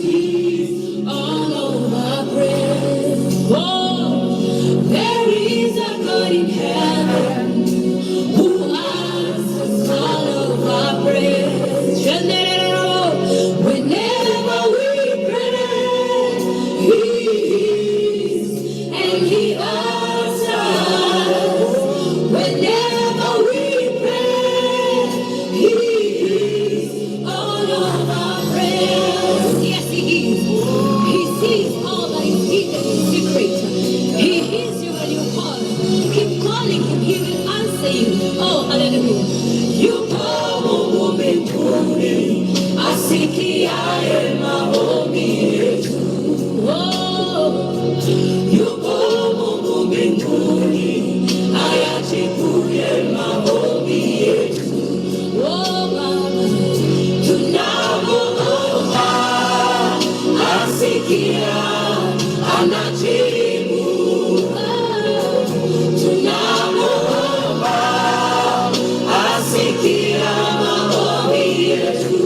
hears all of our prayers. Oh, there is a God in heaven who answers all of our prayers. Whenever we pray, He hears and He answers. Whenever we pray, He hears all of our prayers. Yes, He is. He sees all that is hidden in secret. He hears you when you call. Keep calling Him. He will answer you. Oh, hallelujah. Yupo Mungu mbinguni, asikiaye maombi yetu. Oh, yupo Mungu mbinguni, ayajibuye maombi yetu. Oh, Baba, tunapoomba, asikia, anajibu. Tunapoomba, asikia maombi yetu.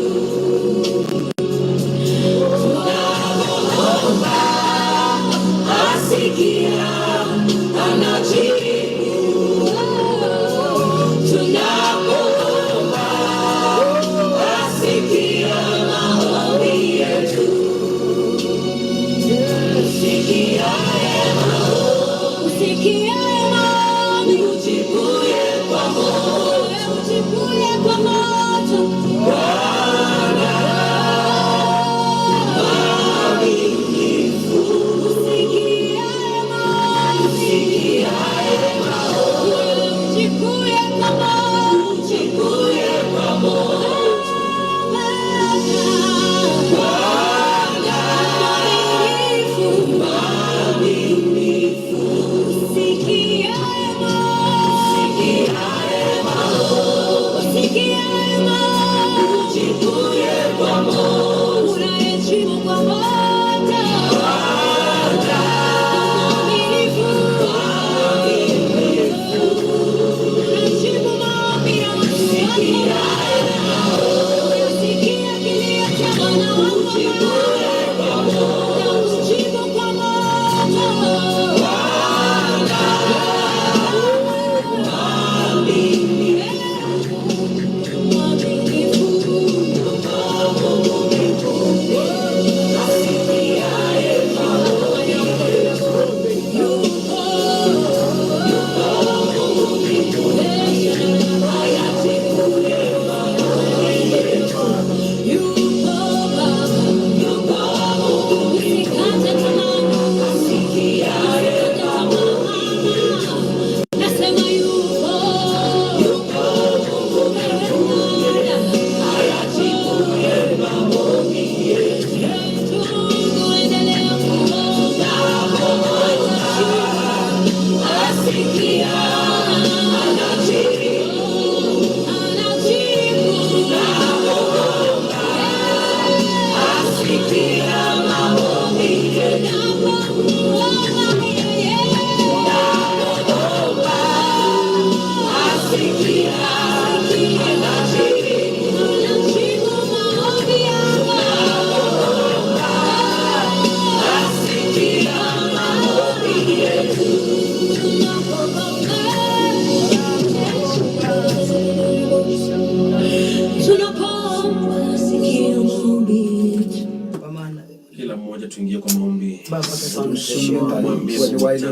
Tuingie kwa maombi. Baba, katika jina la Yesu, mwambie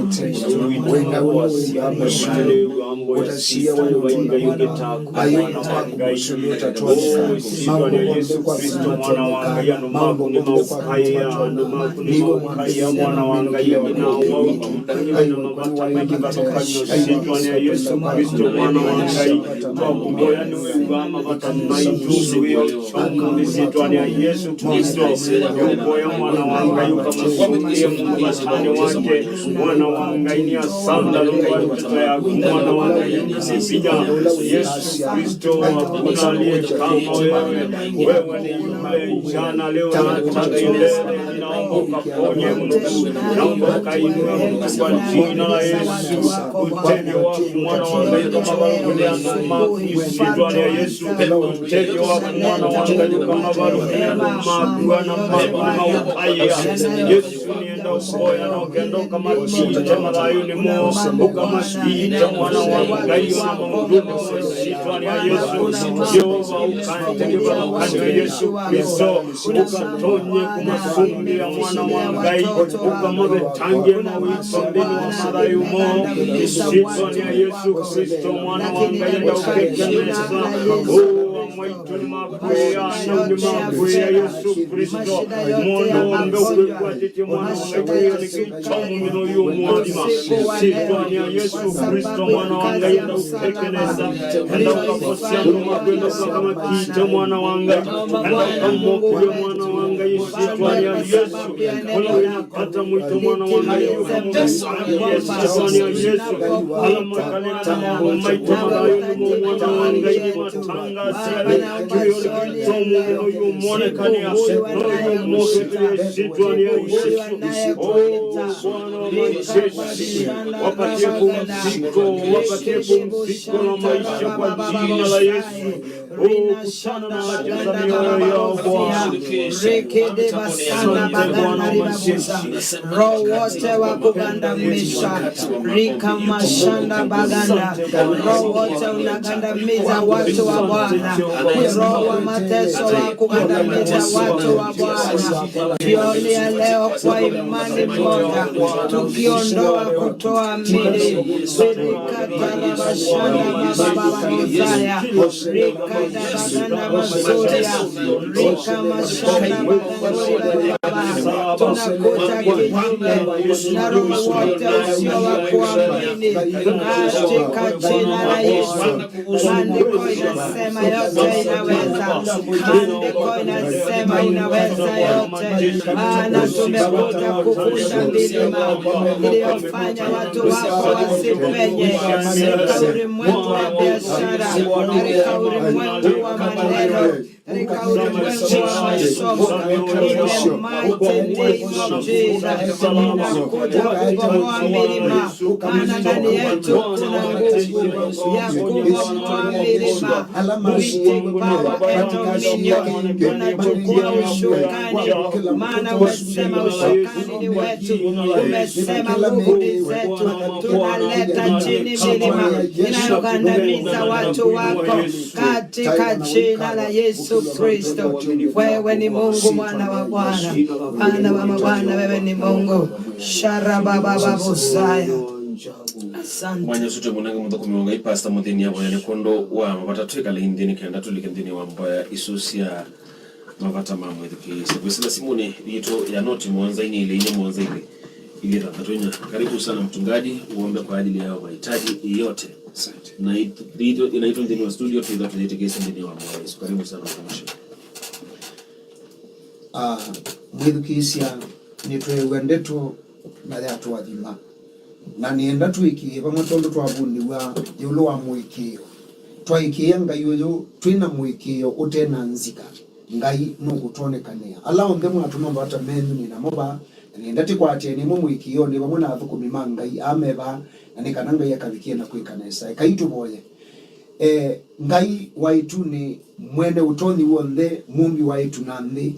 Mungu, wenda uwe ambaye utasia wale watu, Bwana, aina yako kusudi utatoa mambo kwa sisi, mambo kwa sisi, nigo mwana wa Ngai, Yesu Kristo, mwana wa Ngai, twakuvoya nĩwe wĩ wa mavata maitũ, wĩ o ũmũnthĩ, syĩtwanĩ ya Yesu Kristo, nĩũvoya mwana wa Ngai ũkamasũngĩe mũvatanĩ wake. Mwana wa Ngai nĩ asanda nũndũ wa ndeto yaku, mwana wa Ngai nĩ vinya. Yesu Kristo, hakuna aliye kama wewe. Wewe ni yule jana, leo na hata milele. Ninaomba ukaponye mtu, naomba ukainue mtu kwa jina la Yesu. Ũtethyo waku mwana wa Ngai ũkamavaluke andũ maku, syĩtwanĩ ya Yesu. Ũtethyo waku mwana wa Ngai ũkamavaluke andũ maku, ana maku nĩ maũpaĩa. Yesu, nĩenda ũvoya na ũkenda ũkamakita mathayũnĩ moo, ũkamakita mwana wa Ngai ona maũndũnĩ moo, syĩtwanĩ ya Yesu. Yeova, ũkaendee kĩvathũkany'o, Yesu Kristo. Ũkatonye kũmasũngĩa mwana wa Ngai, ũkamavetangĩe mawĩto nthĩnĩ wa mathayũ moo. Ĩsyĩtwanĩ ya Yesu Kristo, mwana wa Ngai, enda ũkeke nesa. Ũũ mwaitũ nĩmakwĩa, anyau nĩmakwĩa, Yesu Kristo. Mũndũ w'onthe ũkwĩkwatĩtye mwana wa Ngai, wĩanĩke itomo mĩno yũmũthima. Ĩsyĩtwanĩ ya Yesu Kristo, mwana wa Ngai, enda ũkeke nesa. Enda ũkakosya andũ maku, enda ũkamakite mwana wa Ngai. Enda ũkamokĩlye mwana wa Ngai, ĩsyĩtwanĩ ya Yesu. Ũla wĩna vata mũito mwana wa Ngai, ũkamũvĩtangĩe ĩsyĩtwanĩ ya Yesu. Ala makalĩte na maũndũ maitũ mathayũnĩ mo, mwana wa Ngai, nĩmatangaasya kĩwĩonĩ kĩtomo mũno yũmwonekania, no yũmokĩlye ĩsyĩtwanĩ ya Yesu. Oh, Bwana wa majeshi, wapatie pumziko, wapatie pumziko la maisha kwa jina la Yesu. Oh, kutana na haja za mioyo yao, Bwana. Rekede basana baganda ribabuza. Roho wote wa kugandamisha, rika mashanda baganda. Roho wote unagandamiza watu wa Bwana. Roho wa mateso wa kugandamiza watu wa Bwana. Jioni ya leo kwa imani moja, tukiondoa kutoa mili. Rika tarabashanda babababuzaya. Rika darabanda masuria. Rika mashanda babababuzaya. Tunakuta kinyume na roho wote usio wa kuamini. Katika jina la Yesu. Maandiko inasema yote inaweza. Maandiko inasema inaweza yote. Maana tumekuja kuvunja milima iliyofanya watu wako wasipenye katika ulimwengu wa biashara, katika ulimwengu wa maneno, katika ulimwengu wa masomo. In the mighty name of Jesus, ninakuja kubomoa milima, maana ndani yetu kuna nguvu ya kubomoa milima. We take power and dominion. Tunachukua ushukani, maana umesema ushukani ni wetu, umesema nguvu ni zetu. Tunaleta chini milima inayogandamiza watu wako. Katika jina la Yesu Kristo, wewe ni Mungu, mwana wa Bwana, Bwana wa mabwana, wewe ni Mungu. Sharababababusaya. Asante. Mwanya ũsu twĩ mũnenge mũthũkũmi wa Ngai, Pastor Mũthĩni Avoya, nĩ kwondũ wa mavata twĩkale nthĩ nĩ kenda tũlike nthĩnĩ wa mboya isu sya mavata ma mwĩthukĩĩsya. Kwĩsĩla simũnĩ yitũ ya noti mũonza inya ilĩ inya mũonza ilĩ ilĩ thanthatũ inya. Karibu sana mchungaji, uombe kwa ajili ya mahitaji yote. Asante. Na itu, itu, na itu nthĩnĩ wa studio, twĩtha tũyĩtĩkĩsya nthĩnĩ wa mboya isu. Karibu sana mtumishi. Ah, mwĩthukĩĩsya, nĩtweew'a ndeto na yatũathima. Na nĩenda twĩkĩĩe vamwe tondũ twavundĩw'a ĩũlũ wa mũĩkĩĩo. Twaĩkĩĩa Ngai ũyũ twĩ na mũĩkĩĩo ũte na nzika, Ngai nũkũtwonekanĩa. Ala onthe mwatũma mavata menyu nĩ namo vaa, na nĩenda tĩkwatĩe nĩmwe mũĩkĩĩonĩ vamwe na athũkũmi ma Ngai aa me vaa, na nĩ kana Ngai akavikĩe na kwĩka nesa. Ekai tũvoye. E, Ngai wa ĩtunĩ, Mwene ũtonyi w'onthe, mũmbi wa ĩtu na nthĩ,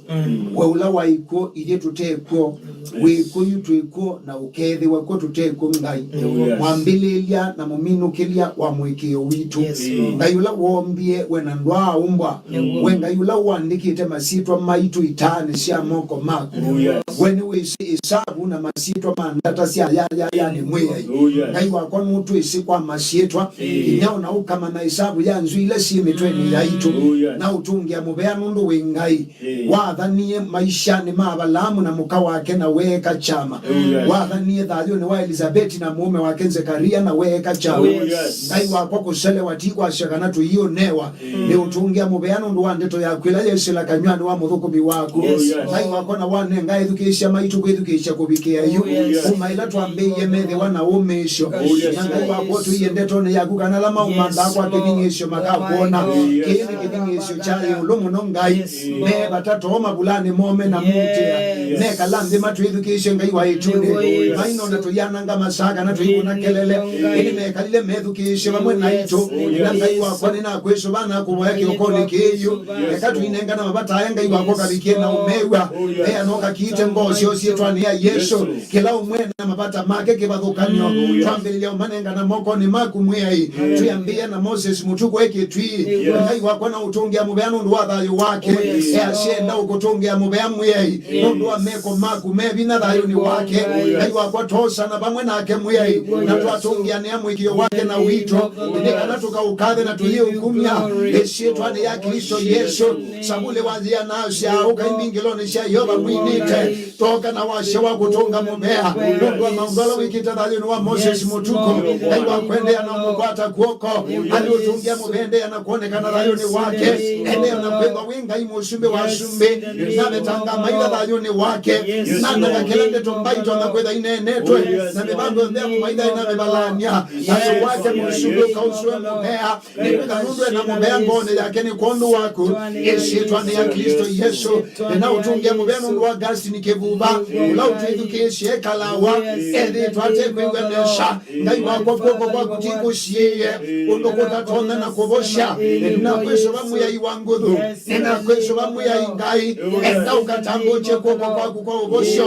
we ũla waĩ kw'o ithyĩ tũte kw'o, wĩ kw'o yu twĩ kw'o, na ũkeethĩwa kw'o tũte kw'o, Ngai. Oh, yes. Mwambĩlĩlya na mũminũkĩlya wa mũĩkĩĩo witũ. Yes, Lord. Ngai ũla woombie we na ndwaa ũmbwa, we Ngai ũla ũandĩkĩte masyĩtwa maitũ itaanĩ sya moko maku. Oh, yes. We nĩwĩsĩ ĩsavu na masyĩtwa ma ndata sya yayayanĩ, Mwĩai. Oh, yes. Ngai wakwa nũtwĩsĩ kwa masyĩtwa, inya ona ũkamanya ĩsavu ya nzw'ĩ ila syĩ mĩtwenĩ yaitũ. Oh, yes. Na ũtũngĩa mũvea nũndũ wĩ Ngai. Wathanie maishanĩ ma Avalaamu na mũka wake na weeka kyama. Oh, yes. Wathanie thayũnĩ wa Elizabeti na mũũme wake Nzekaria na weeka kyama. Oh, yes. Ngai wakwa, kũselewa ti kwasya kana tũiũnewa. Nĩ ũtũngĩa mũvea nũndũ wa ndeto yaku ĩla yesĩla kanyw'anĩ wa mũthũkũmi waku. Yes, yes. Ngai wakwa, na wanenga ethukĩĩsya maitũ kwĩthukĩĩsya kũvikĩa yu. Oh, yes. Kuma ĩla twambĩĩie methĩwa na ũmĩĩsyo. Oh, yes. Na Ngai wakwa, ũtwĩie ndetonĩ yaku kana ala maumanthaa kwa kĩthing'ĩĩsyo makakwona. Oh, yes. Kĩĩ nĩ kĩthing'ĩĩsyo kya ĩũlũ mũno, Ngai. Yes. Me vata too mavulanĩ mome na mũutĩa. Yes. Mekala nthĩ matwĩthukĩĩsye, Ngai wa ĩtunĩ. Oh, yes. Mainona tũyananga masaa kana tũikũna kelele. Ĩndĩ mekalile methukĩĩsye vamwe naitũ. Na Ngai wakwa, nĩnakwĩsũva na kũvoya kĩokonĩ kĩĩ yu. Eka tũinengana mavata aya, Ngai wakwa, kavikie na ũmew'a. Ea no kakiite ngoo syoo syĩtwanĩ ya Yesũ. Kĩla ũmwe na mavata make kĩvathũkany'o. Twambĩlĩlya ũmanengana mokonĩ maku, Mwĩai. Twĩambĩĩa na Moses Mũtuku e Kĩtwii. Ngai wakwa, na ũtũngĩa mũvea nũndũ wa thayũ wake. Ea syenda ũkũtũngĩa mũvea, Mwĩai. Nũndũ wa meko maku me vinya thayũnĩ wake. Ngai wakwa, twosana vamwe nake, Mwĩai, na twatũngĩanĩa mũĩkĩĩo wake na witũ, nĩ kana tũkaũkathe na tũyĩũkumya ĩsyĩtwanĩ ya Klĩsto Yesũ. Savulĩ wa yĩana asya, ũkai mbingĩlonĩ sya Yeova mwinĩte, tooka na wasya wa kũtũnga mũvea nũndũ wa maũndũ ala wĩkĩte thayũnĩ wa Moses Mũtuku. Ngai wa kwendeea na ũmũkwata kw'oko, alyũtũngĩa mũvea endeea na kwonekana thayũnĩ wake, endeea na kwĩthwa wĩ Ngai Mũsumbĩ wa asumbĩ, navetanga maitha thayũnĩ wake, nananga kĩla ndeto mbaitũ na kwĩtha ineenetwe, na mĩvango yonthe ya mũmaitha ĩnavivalany'a. Thayũ wake Mũsumbĩ ũkausũe mũvea, nĩkwĩtha nũndũ ena mũvea ngoonĩ yake nĩ kwondũ waku, ĩsyĩtwanĩ ya Klĩsto Yesũ. Nĩnaũtũngĩa mũvea nũndũ wa Augustine Kĩvuva, ũla ũtwĩthukĩĩsye ekalawa, ethĩĩtwe ate kwĩw'a nesa. Ngai wakwa, kw'oko kwaku ti kũsiĩĩe ũndũ kũtatonya na kũvosya. Nĩnakwĩsũva, Mwĩai wa nguthu, nĩnakwĩsũva, Mwĩai Ngai, enda ũkatambũũkye kw'oko kwaku kwa ũvosyo,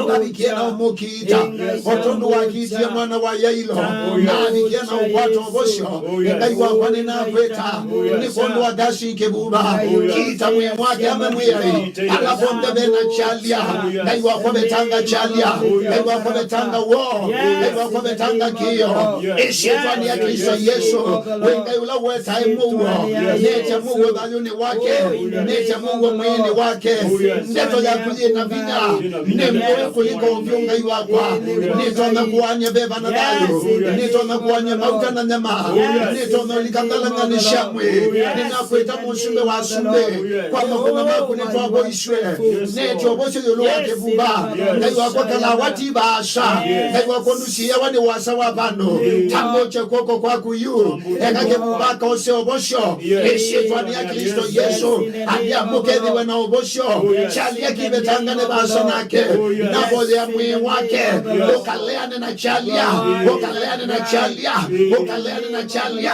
ũkavikie na ũmũkiita, o tondũ wakiitie mwana wa Yailo, na avikie na ũkwata ũvosyo. Ngai wakwa, nĩnakwĩta nĩ kwondũ wa Augustine Kĩvuva, kiita mwĩĩ wake ame, Mwĩai, ala vonthe ve na kyalya. Ngai wakwa, vetanga kyalya. Ngai wakwa, vetanga woo. Ngai wakwa, vetanga kĩĩo. Ĩsyĩtwanĩ ya Klĩsto Yesũ, wĩ Ngai ũla wetae mũuo, nĩtya mũuo thayũnĩ wake, nĩtya mũuo mwĩĩnĩ wake. Ndeto yaku yĩ na vinya, nĩ ngũĩ kũlika ũvyũ, Ngai wakwa. Nĩtonya kũaany'a veva na thayũ, nĩtonya kũaany'a mauta na nyama, nĩtonya ũlika ngalang'anĩ sya mwĩĩ. Nĩnakwĩta Mũsumbĩ wa asumbĩ, kwa makũna maku nĩtwavoisw'e. Nĩtya ũvosyo ĩũlũ wa Kĩvuva. Ngai wakwa, kalawa ti vaasa. Ngai wakwa, ndũsiĩawa nĩ ũasa wa vandũ. Tambũũkya kw'oko kwaku yu, eka Kĩvuva akaose ũvosyo. Ĩsyĩtwanĩ ya Klĩsto Yesũ, andĩamũkethĩwe na ũvosyo. Kyalya kĩvetangane vaasa nake, navoyea mwĩĩ wake, ũkaleane na kyalya, ũkaleane na kyalya, ũkaleane na kyalya.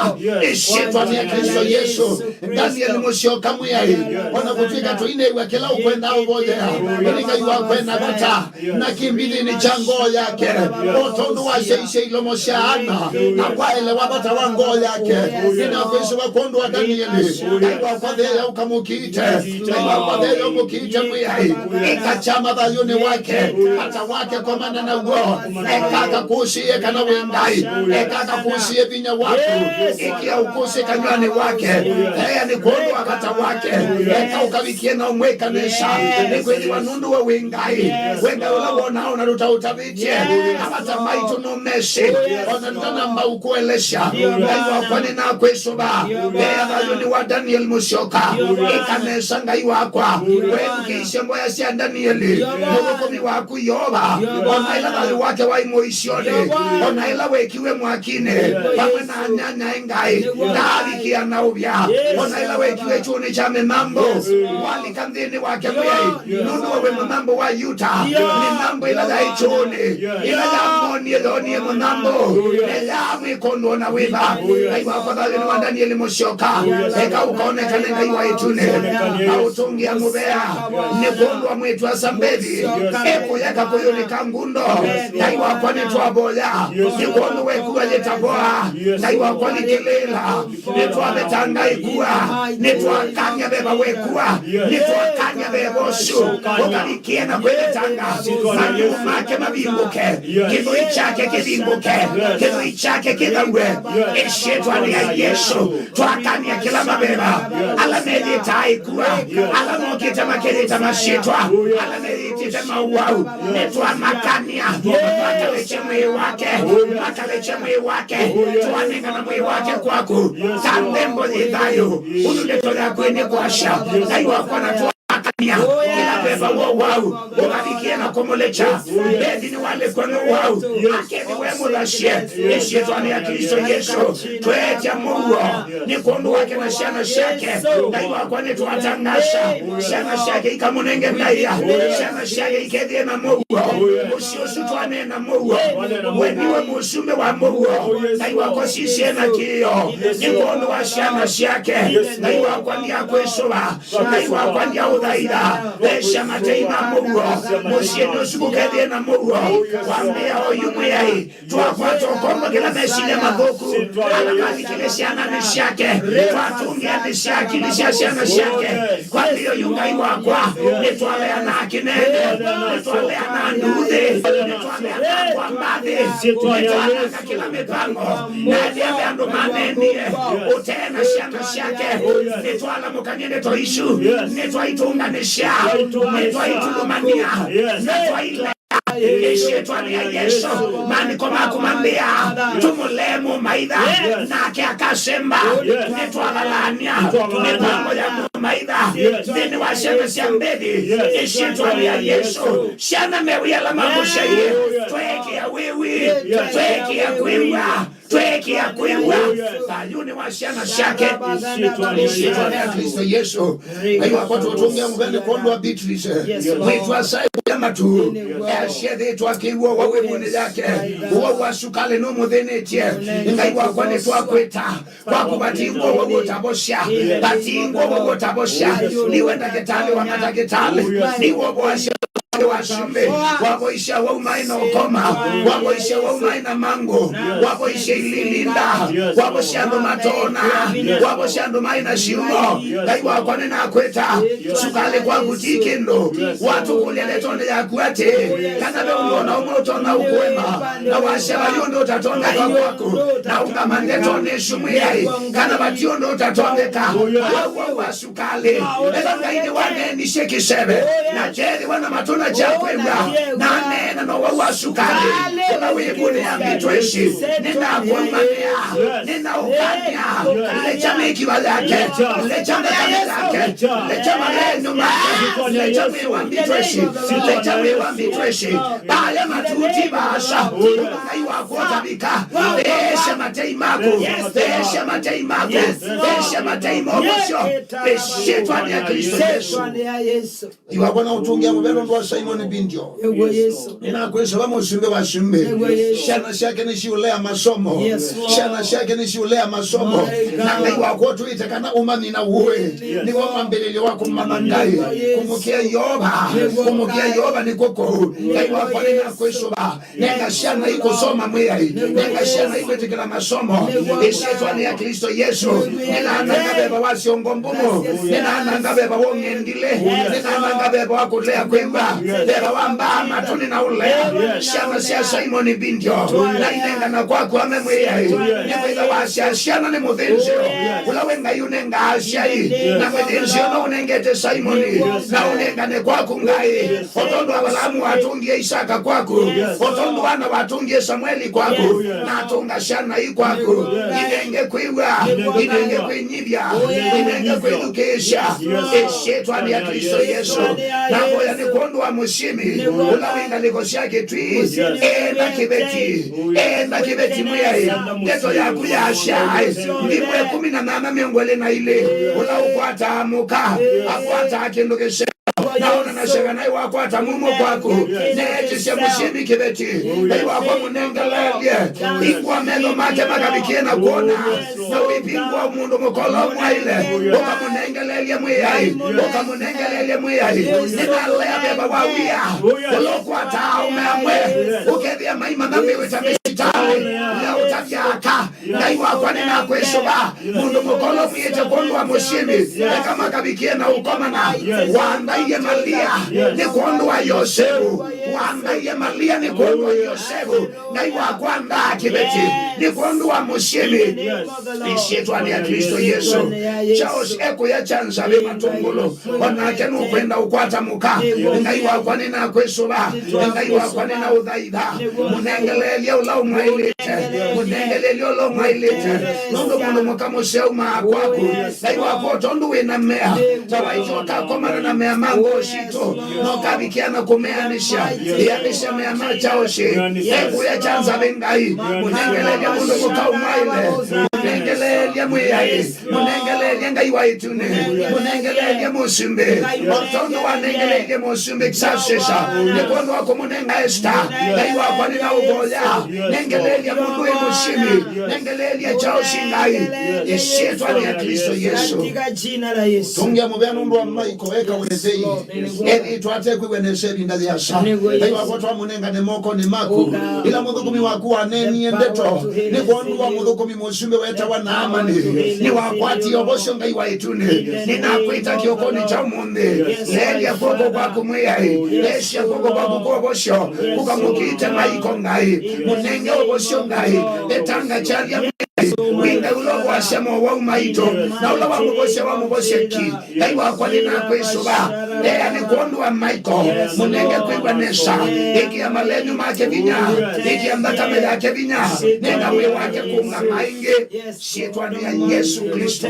Ĩsyĩtwanĩ ya Klĩsto Yesũ, Daniel Mũsyoka, Mwĩai, ona kũtw'ĩka tũinew'a kĩla ũkwenda ũvoyea, ĩndĩ Ngai wakwa ena vata na kĩmbithĩnĩ kya ngoo yake, o tondũ wasyaisye ilomo sya ana, na kwaelewa vata wa ngoo yake. Nĩnakwĩsũva kwondũ wa Danieli, Ngai wakwa, theea ũkamũkiite, Ngai wakwa, theea ũmũkiite, Mwĩai. Ĩka kyama thayũnĩ wake, vata wake komana naw'o, eka akakũsĩĩe kana wĩ Ngai, eka akakũsĩĩe vinya waku, ĩkĩa ũkũsĩ kanyw'anĩ wake, theea nĩ kwondũ wa vata wake, eka ũkavikie na ũmwĩka nesa, nĩkwĩthĩwa nũndũ we wĩ Ngai, we Ngai ũla wonaa ona tũtaũtavĩtye, na vata maitũ nũmesĩ, ona tũtanamba ũkũelesya. Ngai wakwa, nĩnakwĩsũva, vea thayũnĩ wa Daniel Mũsyoka, ĩka nesa, Ngai wakwa, wethukĩĩsye mboya sya Danieli, mũthũkũmi waku Yeova, ona ĩla thayũ wake waĩ mũisyonĩ, ona ĩla wekiwe mwakinĩ, vamwe na anyanyae Ngai, na avikĩa na ũvya, ona ĩla wekiwe kyũnĩ kya mĩmambũ, walika nthĩnĩ wake, Mwĩai, nũndũ we wĩ mũmambũ wa Yuta, mĩmambũ ĩla yaĩ kyũnĩ, ĩla yamonie yoonie mũmambũ, na yamwĩka ũndũ o na wĩva. Ngai wakwa, thayũnĩ wa Danieli Mũsyoka, Eka ũkaonekane Ngai wa ĩtunĩ. Na ũtũngĩa mũvea nĩ kwondũ wa mwĩĩtu-a-asa Mbethi ekũya kakũyũnĩ ka ngundo. Ngai wakwa, nĩtwavoya nĩ kwondũ wa ĩkua yĩtavoa. Ngai wakwa, likĩlĩĩla. Nĩtwavetanga ĩkua. Nĩtwakany'a veva wa ĩkua. Nĩtwakany'a veva ũsu ũkavikĩe na kwĩvetanga. Manyuo make mavingũke. Kĩthũi kyake kĩvingũke. Kĩthũi kyake kĩthaw'e. Ĩsyĩtwanĩ ya Yesũ. Twakany'a kĩla maveva, ala meyĩtaa ĩkua, ala mokĩte makeyĩta masyĩtwa, ala meyĩtĩte mauwau, nĩtwamakany'a, makalekye mwĩĩ wake, makalekye mwĩĩ wake, twanengana mwĩĩ wake kwaku, ta nthembo yĩ thayũ. Ũndũ ndeto yaku ĩnĩkwasya, Ngai wakwa, na twa makany'a kĩla veva wa ũwau ũkavikĩe na kũmũlekya. Mbethi nĩwalekwa nĩ ũwau, akethĩwe mũthasye. Ĩsyĩtwanĩ ya Klĩsto Yesũ, tweetya mũuo nĩ kwondũ wake na syana syake. Ngai wakwa, nĩtwatangaasa syana syake ikamũnenge ndaĩa, syana syake ikethĩe na mũuo. Mũsyĩ ũsu twaneena mũuo, we nĩwe mũsumbĩ wa mũuo. Ngai wakwa, sisye na kĩĩo nĩ kwondũ wa syana syake. Ngai wakwa, ndiakwĩsũva. Ngai wakwa, ndiaũthaitha, theesya matei ma mũuo. Mũsyĩnĩ ũsu kũkethĩe na mũuo. Kwambĩa oyu Mwĩai, twakwata ũkombo kĩla mesilya mathũku ala mavikile syananĩ syake, twatũngĩa nthĩ sya akili sya syana syake. Kwambĩa oyu Ngai wakwa, nĩtwaleanaa kĩnene, nĩtwaleanaa nduuthĩ, nĩtwaleanaa kwa mbathi, nĩtwaleanaa kĩla mĩvango, na ethĩa ve andũ maneenie ũtee na syana syake. Nĩtwalamũkany'a ndeto isu, nĩtwaitũnganĩsya, nĩtwaitulumany'a, na twailea ĩsyĩtwanĩ ya Yesũ. Maandĩko maku mambĩa, tũmũlee mũmaitha, nake akasemba. Nĩtwathalany'a mĩvango ya mũmaitha nthĩnĩ wa syana sya Mbethi, ĩsyĩtwanĩ ya Yesũ. Syana mewĩa ala mamũsyaie, tweekĩa wĩwi, tweekĩa kwĩw'a, tweekĩa kwĩw'a thayũnĩ wa syana syake. Ĩsyĩtwanĩ ya Klĩsto Yesũ. Ngai wakwa, tũtũngĩa mũvea nĩ kwondũ wa Beatrice, mwĩĩtu-a-asa ũya matu, easyethĩtwe akĩw'a ũwau ĩvunĩ yake. Ũwau wa sukalĩ nũmũthĩnĩtye. Ngai wakwa, nĩtwakwĩta kwaku, vatingwa ũwau ũtavosya, vatingwa ũwau ũtavosya. Nĩwe ndakĩtalĩ wa matakĩtalĩ, nĩwe ũvoasya wa asumbĩ, wavoisya wau maĩ na ũkoma, wavoisya wau maĩ na mangũ, wavoisya ililinda, wavoisya andũ matona, wavoisya andũ maĩ na syumo. Ngai wakwa, nĩnakwĩta, sukalĩ kwaku ti kĩndũ. Watũkũlya ndetonĩ yaku atĩ kana ve ũndũ o na ũmwe ũtonya ũkũema, na wasya vai ũndũ ũtatonyeka kwaku, na ũngama ndetonĩ ĩsu Mwĩai, kana vati ũndũ ũtatonyeka. Wau, wau wa sukalĩ. Ethĩwa Ngai nĩwaneenisye kĩseve, na kyeethĩwa na matũ na kya kwĩw'a, na aneena na ũwau wa sukalĩ ũla wĩ ĩvunĩ ya mbitũ ĩsi, nĩnakũumanĩa, nĩnaũkany'a. Lekya mĩkiva yake, lekya nthakame yake, lekya mavenyo make, lekya mwĩĩ wa mbitũ ĩsi, lekya mwĩĩ wa mbitũ ĩsi. Vaya matuti vaasa, Ngai waku ũtavika. Theesya matei maku, theesya matei maku, theesya matei ma ũvosyo. Ĩsyĩtwanĩ ya Klĩsto Yesũ. Ngai wakwa, na ũtũngĩa mũvea nũndũ wa Simon Bindio. Nĩnakwĩsũva mũsumbĩ wa asumbĩ. Syana syake nĩsiũlea masomo. Syana syake nĩsiũlea masomo. Na Ngai wakwa, ũtwĩte kana ũmanyina ũĩ nĩwe mwambĩlĩlyo wa kũmanya Ngai. Kũmũkĩa Yeova, kũmũkĩa Yeova nĩkw'o kũu. Ngai wakwa, nĩnakwĩsũva. Nenga syana ikũsoma Mwĩai. Nenga syana ikwĩtĩkĩla masomo. Ĩsyĩtwanĩ ya Klĩsto Yesũ. Nĩnaananga veva wa syongo mbumu. Nĩnaananga veva wa ũng'endilĩ. Nĩnaananga veva wa kũlea kwĩw'a. Veva wa mbaa matũ nĩnaũlea. Syana sya Simon Bindio. Nainengana kwaku ame Mwĩai. Nĩkwĩtha wasya syana nĩ mũthĩnzĩo ũla wĩ Ngai ũnengaa asyai. Na mũthĩnzĩo no ũnengete Simon. Na ũnengane kwaku Ngai. O tondũ Avalaamu watũngie Isaka kwaku, o tondũ Ana watũngie Samueli kwaku, natũnga syana ii kwaku, inenge kwĩw'a, inenge kwĩnyivya, inenge kwĩthukĩĩsya, ĩsyĩtwanĩ ya Klĩsto Yesũ. Navoya nĩ kwondũ wa mũsyĩmi ũla wĩ ngalĩko sya kĩtwi, enda kĩveti, enda kĩveti Mwĩai, ndeto yaku yasya, Nthimo ĩkũmi na nyanya mĩongo ĩlĩ na ilĩ, ũla ũkwataa mũka, akwataa kĩndũ kĩseo. Naona na shaka naĩ wakwa ta mumo kwaku. Neetisya mũsyĩnĩ kĩveti. Ngai wakwa mũnengelelye. Ingwa metho make makavikie na kuona. Na ũipingwa mũndũ mũkolo mwaile. Ũkamũnengelelye Mwĩai. Ũkamũnengelelye Mwĩai. Nĩnalea veva wa wia. Ũla ũkwataa aũme amwe. Ũkethĩa maimana mĩwĩta mĩsitalĩ. Leo ũtavyaka. Ngai wakwa nĩnakwĩsũva. Mũndũ mũkolo mwĩte kwondũ wa mũsyĩnĩ, eka makavikie na ũkomana. Wanthaie Malia nĩ kwondũ wa Yosevu. Wanthaie Malia nĩ kwondũ wa Yosevu. Ngai wakwa ndaa kĩveti nĩ kwondũ wa mũsyĩnĩ. Ĩsyĩtwanĩ ya Kristo Yesu. Charles ekũya kya nzavĩ matũngũlũ. Onake nũkwenda ũkwata mũka. Ngai wakwa nĩnakwĩsũva. Ngai wakwa nĩnaũthaitha. Mũnengeleelye ũla ũmwaĩlĩte. Mũnengeleelye ũla ũmwaĩlĩte. Nũndũ mũndũ mũka mũseo aumaa kwaku. Ngai wakwa, o tondũ wĩ na mea, ta waitũ ũkakomana na mea ma ngoo sitũ, na ũkavikĩa na kũmeanĩsya. Ĩanĩsya mea ma Charles. Ekũya kya nzavĩ Ngai. Mũnengeleelye mũndũ mũka ũmwaĩle. Mũnengeleelye Mwĩai. Mũnengeleelye Ngai wa ĩtunĩ. Mũnengeleelye mũsumbĩ. O tondũ wanengeleelye mũsumbĩ Tarshish, nĩ kwondũ wa kũmũnenga Esta. Ngai wakwa nĩnaũvoya. Nengeleelye mũndũ wĩ mũsyĩnĩ. Nengeleelye Charles Ngai. Ĩsyĩtwanĩ ya Kristo Yesu. Katika jina la Yesu. Tũngĩa mũvea nũndũ wa Maiko eka wĩthei. Ethĩĩtwe atekwĩw'a nesa ĩvinda yĩasa. Ngai wakwa twamũnengane mokonĩ maku. Ĩla mũthũkũmi waku waneenie ndeto, nĩ kwondũ wa mũthũkũmi mũsumbĩ wetawa Naamani, nĩwakwatie ũvosyo Ngai wa ĩtunĩ. Nĩnakwĩta kĩokonĩ kya ũmũnthĩ, leelya kw'oko kwaku Mwĩai, esya kw'oko kwaku kwa ũvosyo, kũkamũkĩte Maiko Ngai, mũnenge ũvosyo Ngai, vetanga kyalya Mwĩai, wĩ Ngai ũla ũvoasya mowau maitũ, na ũla wamũvosya wamũvosya ki. Ngai wakwa nĩnakwĩsũva. Ea nĩ kwondũ wa Maiko. Mũnenge kwĩw'a nesa. Ĩkĩa malenyu make vinya. Ĩkĩa nthakame yake vinya. Nena mwĩĩ wake kũngama ĩngĩ. Syĩtwanĩ ya Yesu Kristo.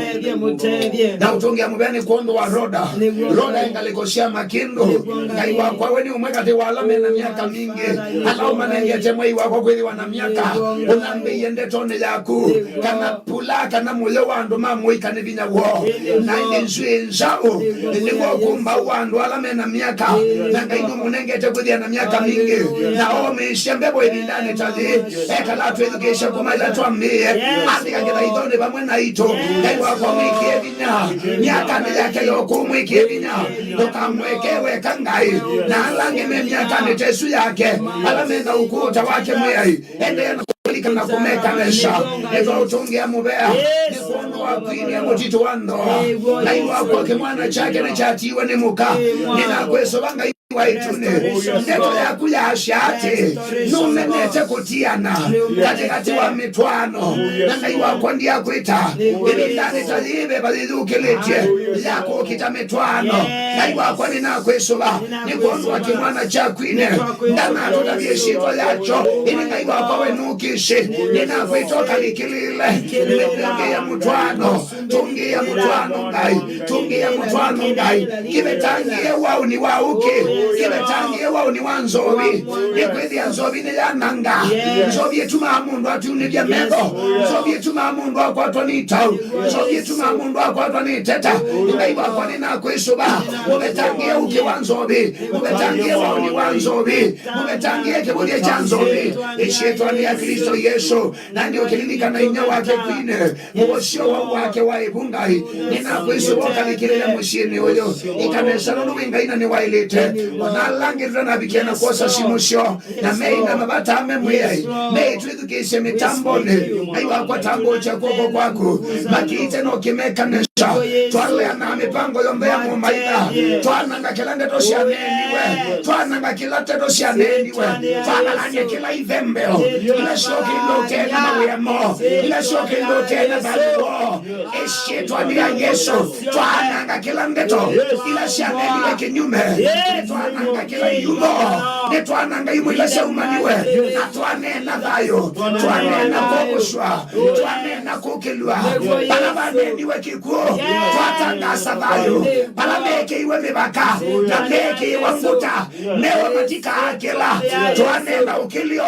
Na ũtũngĩa mũvea nĩ kwondũ wa Rhoda. Rhoda ĩ ngalĩko sya makĩndũ. Ngai wakwa we nĩ ũmwe katĩ wa ala mena myaka mingĩ. Ala ũmanengete Mwĩai wakwa kwĩthĩwa na myaka. Ũnambĩie ndetonĩ yaku. Kana pula kana mũyo wa andũ ma mũika nĩ vinya woo. Na ĩndĩ nzw'ĩĩ nzaũ nĩw'o ũkũmbaũ wa andũ ala me na myaka, na Ngai nũmũnengete kwĩthĩa na myaka mingĩ, na oomĩĩsya mbevo ĩvindanĩ ta yĩĩ. Ekala atwĩthukĩĩsya kuma ĩla twambĩĩe, athika kĩthaithonĩ vamwe naitũ. Ngai wakwa mwĩkĩe vinya, myakanĩ yake ya ũkũũ mwĩkĩe vinya, ndũkamũekee weka Ngai, na ala angĩ me myakanĩ ta ĩsu yake, ala me na ũkũũ ta wake Mwĩai. Endeea na kũlikana kũmeka nesa. Nĩtwaũtũngĩa mũvea. Nĩ kwondũ wa Queen ya mũtitũ wa Ndoa. Ngai wakwa kĩmwana kyake nĩkyatiiwe nĩ mũka. Nĩnakwĩsũva Ngai wa ĩtunĩ. Ndeto yaku yaasya atĩ nũmenete kũtiana katĩkatĩ wa mĩtwaano. Na Ngai wakwa ndiakwĩta ĩvindanĩ ta yĩĩ veva yĩyũkĩlĩtye ya kũkita mĩtwaano. Ngai wakwa nĩnakwĩsũva. Nĩ kwondũ wa kĩmwana kya Queen, ndanatũtavya ĩsyĩtwa yakyo, ĩndĩ Ngai wakwa we nũkĩsĩ. Nĩnakwĩta ũkalikĩlĩĩle. Tũngĩa mũtwaano, tũngĩa mũtwaano Ngai, tũngĩa mũtwaano Ngai. Kĩvetangĩe waũni wa ũkĩ, kĩvetangĩe waũni wa nzovi. Nĩkwĩthĩa nzovi nĩyananga. Nzovi ĩtumaa mũndũ atiunĩthya metho, nzovi ĩtumaa mũndũ akwatwa nĩ itau, nzovi ĩtumaa mũndũ akwatwa nĩ iteta. Ngai wakwa nĩnakwĩsũva, mũvetangĩe ũkĩ wa nzovi. Mũvetangĩe waũni wa nzovi. Mũvetangĩe kĩvũthya kya nzovi. Ĩsyĩtwanĩ ya Kristo Yesu. Na nĩ ũkĩlilikana inya wake Queen, mũvosyo wau wake wa ĩvu Ngai. Nĩnakwĩsũva ũkalikĩlĩle mũsyĩnĩ ũyũ. Ĩka nesa nũndũ wĩ Ngai na nĩwaĩlĩte. Ona ala angĩ tũtanavikia na kwosa simũ syoo. Na meĩ na mavata me Mwĩai. Meĩ twĩthukĩĩsye mĩtambonĩ. Ngai wakwa tambũũkya kw'oko kwaku. Makĩĩte na ũkĩmeka nesa. Twaleanaa mĩvango yonthe ya mũmaitha. Twananga kĩla ndeto syaneeniwe. Twananga kĩla ndeto syaneeniwe. Twanalany'a kĩla ithembeo ila syokĩlile ũtee na mawĩa moo, ila syokĩlile ũtee na thayũ woo. Ĩsyĩtwanĩ ya Yesu, twananga kĩla ndeto ila syaneeniwe kĩnyume. Nĩtwananga kĩla iumo, nĩtwananga imwe ila syaumaniwe, na twaneena thayũ, twaneena kũvuswa, twaneena kũkĩlw'a. Vala vaneeniwe kĩkw'ũ, Twatangasa thayũ vala mekĩiwe mĩvaka na mekĩiwe nguta, newe matikaakĩla. Twaneena ũkĩlyo,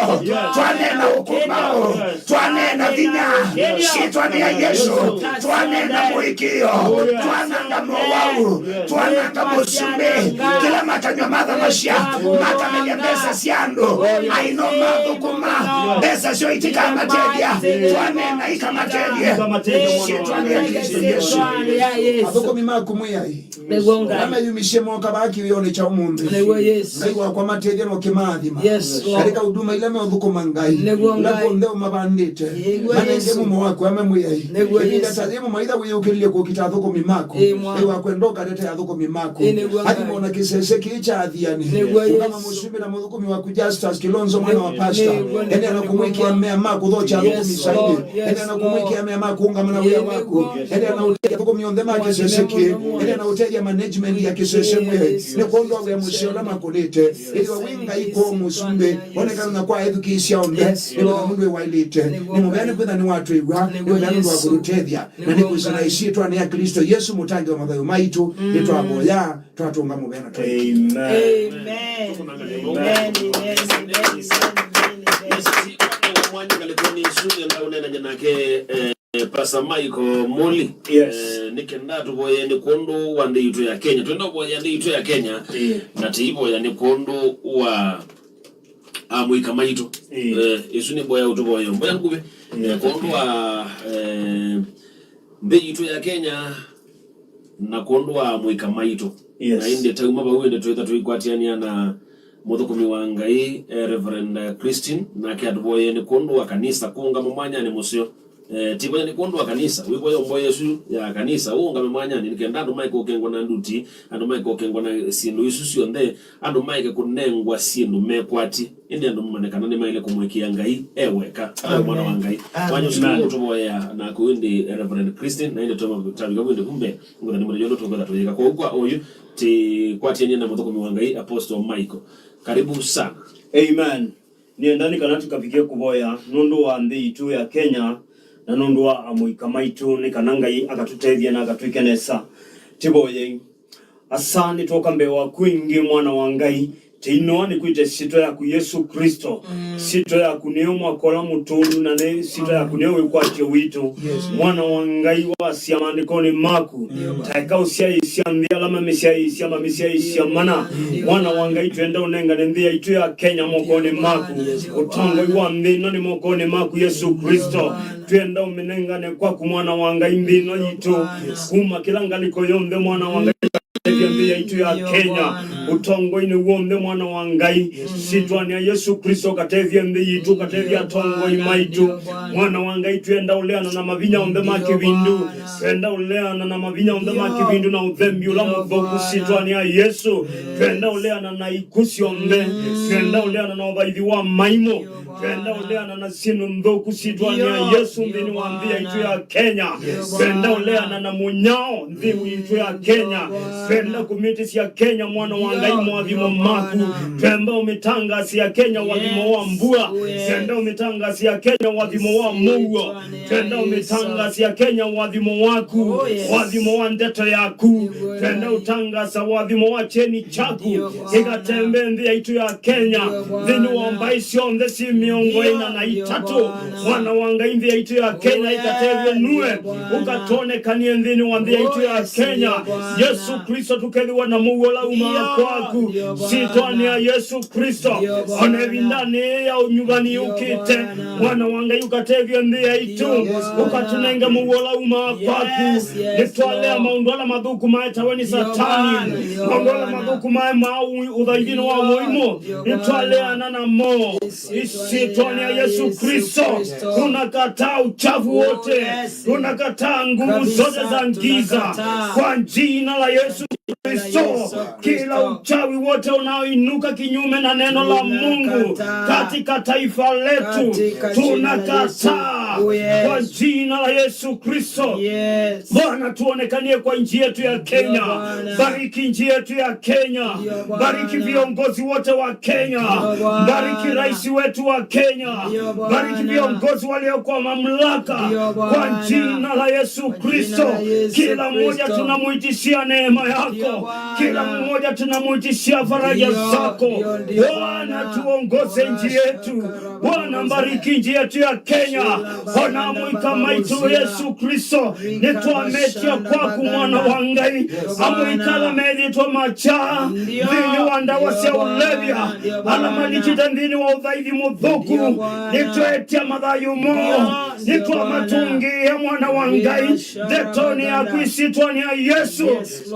twaneena ũkũmbaũ, twaneena vinya syĩtwanĩ ya Yesũ, twaneena mũĩkĩĩo, twananga mowau, twananga mũsumbĩ, kĩla makanyw'a mathamasya, makamenya mbesa sya andũ, aino mathũkũma, mbesa syoo itikamatethya, twaneena ikamatethye. Syĩtwanĩ ya Kristo Yesũ. Athũkũmi maku Mwĩai. Nĩguo Ngai. Ala meyumisye moka vaa kĩwĩonĩ kya ũmũnthĩ. Nĩguo Yesu. Ngai wakwa, matethya na ũkĩmaathima. Yes, Lord. Katika huduma ila meũthũkũma Ngai. Nĩguo Ngai. Ũla kw'onthe ũmavandĩte. Nĩguo Yesu. Manenge mumo waku ame Mwĩai. Nĩguo Yesu. Ĩvinda ta yĩĩ mũmaitha wĩyũkĩlilye kũkita athũkũmi maku. Ĩĩ, Mwathani. Ngai wakwa, enda ũkatete athũkũmi maku. Ĩĩ, nĩguo Ngai. Athima ona kĩsese kĩĩ kya athiani. Nĩguo Yesu. Ũkama mũsumbĩ na mũthũkũmi waku Justus Kilonzo, mwana wa pastor. Nĩguo, nĩguo, nĩguo. Ende na kũmwĩkĩa mea ma kũthokya athũkũmi Ngai. Yes, Lord, yes. Ende na kũmwĩkĩa mea ma kũũngama na wĩa waku. Ende na ũtethya athũkũmi onthe ma kĩsese kĩĩ. Ende na ũtethya management ya kĩsese Mwĩai. Nĩ kwondũ wa wĩa mũseo ũla makũnĩte. Ĩthĩwa wĩ Ngai kwa mũsumbĩ, onekana na kwa ethukĩĩsya onthe. Yes, Lord. Nĩwona mũndũ wĩwaĩlĩte. Nĩ mũvea nĩ kwĩtha nĩwatwĩw'a. Nĩ mũvea nĩ ũndũ wa kũtũtethya. Na nĩ kwĩsĩla ĩsyĩtwanĩ ya Kristo Yesũ, mũtangĩĩo wa mathayũ maitũ, nĩtwavoya, twatũnga mũvea na twaĩkĩĩa. Amen. Amen. Amen. Amen. Amen. Amen. Amen. Yes, si, kwa mwanya ngalĩkonĩ ĩsu, nenda ũnenany'a nake, eh, Pastor Michael Muli. Yes. Eh, nĩ kenda tũvoye nĩ kwondũ wa nthĩ itũ ya Kenya. Twenda ũvoya nthĩ itũ ya Kenya. Eh. Na tĩivoya nĩ kwondũ wa amũika maitũ. Eh. Eh, ĩsu nĩ mboya ũtũvoye. Mboya nguvĩ. Eh. Eh, kwondũ wa, eh, nthĩ itũ ya Kenya. Na kwondũ wa amũika maitũ. Yes. Na ĩndĩ tauma vau ĩndĩ twĩtha tũikwatĩanĩa na mũthũkũmi wa Ngai, eh, Reverend, eh, Christine, nake atũvoyee nĩ kwondũ wa kanisa kũũngama mwanyanĩ mũseo. Eh, tivoya nĩ kwondũ wa kanisa, wĩvoya mboya ĩsu ya kanisa, ũũngame mwanyanĩ, nĩ kenda andũ maeke ũkengwa na nduti, andũ maeke ũkengwa na syĩndũ isu syonthe, andũ maeke kũnengwa syĩndũ mekwatye. Ĩndĩ andũ mone kana nĩmaĩle kũmũĩkĩĩa Ngai e weka, ayo mwana wa Ngai. Amen. Wanyũsũkũma ũtũvoyea naku ĩndĩ, eh, Reverend Christine, na ĩndĩ toma tavika wĩndĩ kumbe ngũtha nĩ mũthenya ũndũ tũkwĩtha tũyĩka. Kwoou kwa ũyu, tĩkwatĩanĩa na mũthũkũmi wa Ngai, Apostle Michael. Karibu sana. Amen. Nĩenda nĩ kana tũkavikie kũvoya nũndũ wa nthĩ itũ ya Kenya, na nũndũ wa amũika maitũ, nĩ kana Ngai akatũtethya na akatwĩke nesa. Tĩvoyei. Asa, nĩtwoka mbee waku ĩngĩ, mwana wa Ngai. Tĩinoa nĩkwĩte syĩtwa yaku, Yesũ Kristo. Mm. Syĩtwa yaku nĩyo mwako ũla mũtũlu, na nĩ syĩtwa yaku nĩyo wĩkwatyo witũ. Yes. Mwana wa Ngai, wasya maandĩkonĩ maku, taeka ũsyaĩĩsya nthĩ ala mamĩsyaĩĩsya, mamĩsyaĩĩsya mana. Mwana wa Ngai, twenda ũnengane nthĩ yaitũ ya Kenya mokonĩ maku. Ũtongoi wa nthĩ ĩno nĩ mokonĩ maku, Yesũ Kristo. Twenda ũmĩnengane kwaku, mwana wa Ngai, nthĩ ĩno yitũ. Kuma kĩla ngalĩko yonthe, mwana wa Ngai, katethya nthĩ yaitũ ya Kenya. Ũtongoinĩ w'onthe, mwana wa Ngai, syĩtwanĩ ya Yesũ Kristo, katethya nthĩ yitũ, katethya atongoi maitũ. Mwana wa Ngai, twenda ũleana na mavinya onthe ma kĩvindu. Twenda ũleana na mavinya onthe ma kĩvindu na ũthembi ũla mũthũku syĩtwanĩ ya Yesũ. Twenda ũleana na ikw'ũ syonthe. Twenda ũleana na ũthaithi wa maimũ. Twenda ũleana na syĩndũ nthũku syĩtwanĩ ya Yesũ nthĩnĩ wa nthĩ yaitũ ya Kenya. Twenda ũleana na mũnyao nthĩ yaitũ ya Kenya. Twenda kũmĩtĩsya Kenya, mwana wa Ngai, moathimo maku. Twenda ũmĩtangasya Kenya ũathimo wa mbua. Twenda ũmĩtangasya Kenya ũathimo wa mũuo. Twenda ũmĩtangasya Kenya ũathimo waku, ũathimo wa ndeto yaku. Twenda ũtangasa ũathimo wa kyeni kyaku kĩkatembee nthĩ yaitũ ya Kenya, nthĩnĩ wa mbaĩ syonthe syĩ mĩongo ĩna na itatũ. Mwana wa Ngai, nthĩ yaitũ ya Kenya ĩkatethw'e nue, ũkatwonekanie nthĩnĩ wa nthĩ yaitũ ya Kenya. Yesũ Kristo, tũkethĩwa na mũuo ũla umaa kwaku, syĩtwanĩ ya Yesũ Kristo. Ona ĩvindanĩ yĩĩ ya ũnyuvani yũkĩte, mwana wa Ngai, ũkatethye nthĩ yaitũ, ũkatũnenge mũuo ũla umaa kwaku. Nĩtwalea maũndũ ala mathũku maetawe nĩ Satani, maũndũ ala mathũku mae ma ũ-, ũthaithinĩ wa mũimũ, nĩtwaleana namo. Syĩtwanĩ ya Yesũ Kristo, tunakataa uchafu wote, tunakataa nguvu zote za giza kwa jina la Yesũ Kristo. Kila uchawi wote unaoinuka kinyume na neno la Mungu katika taifa letu, tunakataa. Oh, yes. Kwa jina la Yesu Kristo. Yes. Bwana, tuonekanie kwa nchi yetu ya Kenya. Ndio, Bwana. Bariki nchi yetu ya Kenya. Ndio, Bwana. Bariki viongozi wote wa Kenya. Ndio, Bwana. Bariki rais wetu wa Kenya. Ndio, Bwana. Bariki viongozi walio kwa mamlaka. Ndio, Bwana. Kwa jina la Yesu Kristo. Kwa jina la Yesu Kristo. Kila mmoja tunamuitishia neema yako. Ndio, Bwana. Kila mmoja tunamuitishia faraja zako. Ndio, ndio, ndio, Bwana, Bwana. Tuongoze nchi yetu. Bwana, bariki nchi yetu ya Kenya. Ona amwĩka maitũ Yesu Kristo, nĩtwametya kwaku, Mwana wa Ngai. Amwĩka ala methĩtwe makya nthĩnĩ wa ndawa sya ũlevya, ala malikĩte nthĩnĩ wa ũthaithi mũthũku, nĩtwetya mathayũ moo, nĩtwamatũngĩĩa, Mwana wa Ngai, ndetonĩ yaku, ĩsyĩtwanĩ ya Yesu.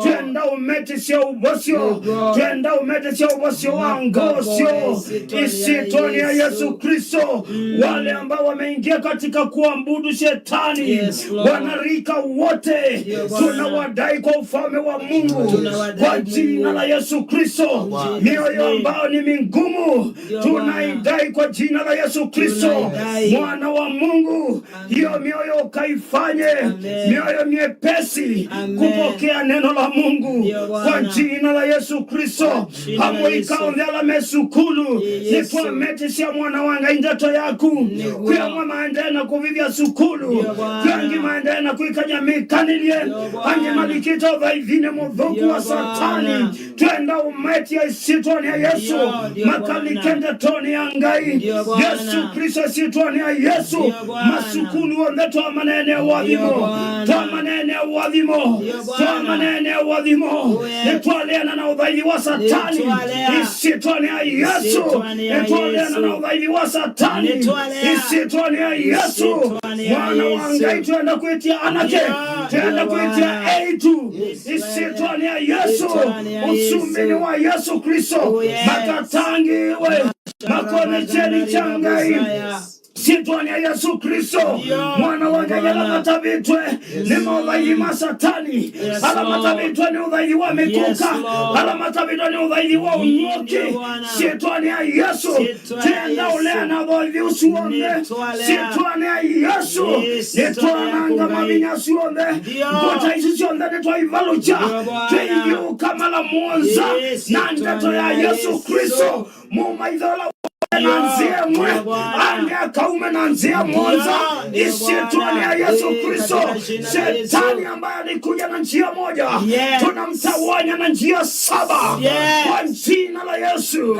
Twenda ũmetĩsya ũvosyo. Twenda ũmetĩsya ũvosyo wa ngoo syoo, ĩsyĩtwanĩ ya Yesu Kristo. Wale ambao wameingia katika kuabudu shetani, wanarika wote, tunawadai kwa ufalme wa Mungu, kwa jina la Yesu Kristo. Mioyo ambayo ni mingumu, tunaidai kwa jina la Yesu Kristo, Mwana wa Mungu. Hiyo mioyo ukaifanye mioyo miepesi kupokea neno la Mungu kwa jina la Yesu Kristo. Amwe ikaonthela mesukulu nĩtwametĩsya, Mwana wa Ngai, ndeto yaku. Kwĩ amwe maendee na kũvithya sukulu, kwĩ angĩ maendee na kwĩkany'a mĩkanĩlye, angĩ malikĩte ũthaithinĩ mũthũku wa Satani. Twenda ũmetya ĩsyĩtwanĩ ya Yesu. Makalike ndetonĩ ya Ngai. Yesu Kristo, ĩsyĩtwanĩ ya Yesu. Masukulu onthe twamaneenea ũathimo. Twamaneenea ũathimo. Twamaneenea ũathimo. Nĩtwaleana na ũthaithi wa Satani. Ĩsyĩtwanĩ ya Yesu. Nĩtwaleana na ũthaithi wa Satani. Ĩsyĩtwanĩ ya Yesu. Mwana wa Ngai, twenda kwĩtya anake. Twenda kwĩtya eĩtu. Ĩsyĩtwanĩ ya Yesu, ũsumbĩnĩ wa Yesu Kristo, makatangĩĩwe makone kyeni kya Ngai. Syĩtwanĩ ya Yesu Kristo, Mwana wa Ngai, ala matavĩtwe nĩ maũthaithi ma Satani, ala matavĩtwe nĩ ũthaithi wa mĩkũka, ala matavĩtwe nĩ ũthaithi wa ũnyuki, syĩtwanĩ ya Yesu, twenda ũleana ũthaithi ũsu w'onthe. Syĩtwanĩ ya Yesu, nĩtwananga mavinya asu onthe. Ngũta isu syonthe nĩtwaivalũkya, twĩilyũka mala mũonza na ndeto ya Yesu Kristo. Mũmaitho ũla na nzĩa ĩmwe, angĩ akaume na nzĩa mũonza. Ĩsyĩtwanĩ ya Yesu Kristo, Shetani ambaye alikuja na njia moja, tunamtawanya na njia saba kwa jina la Yesu,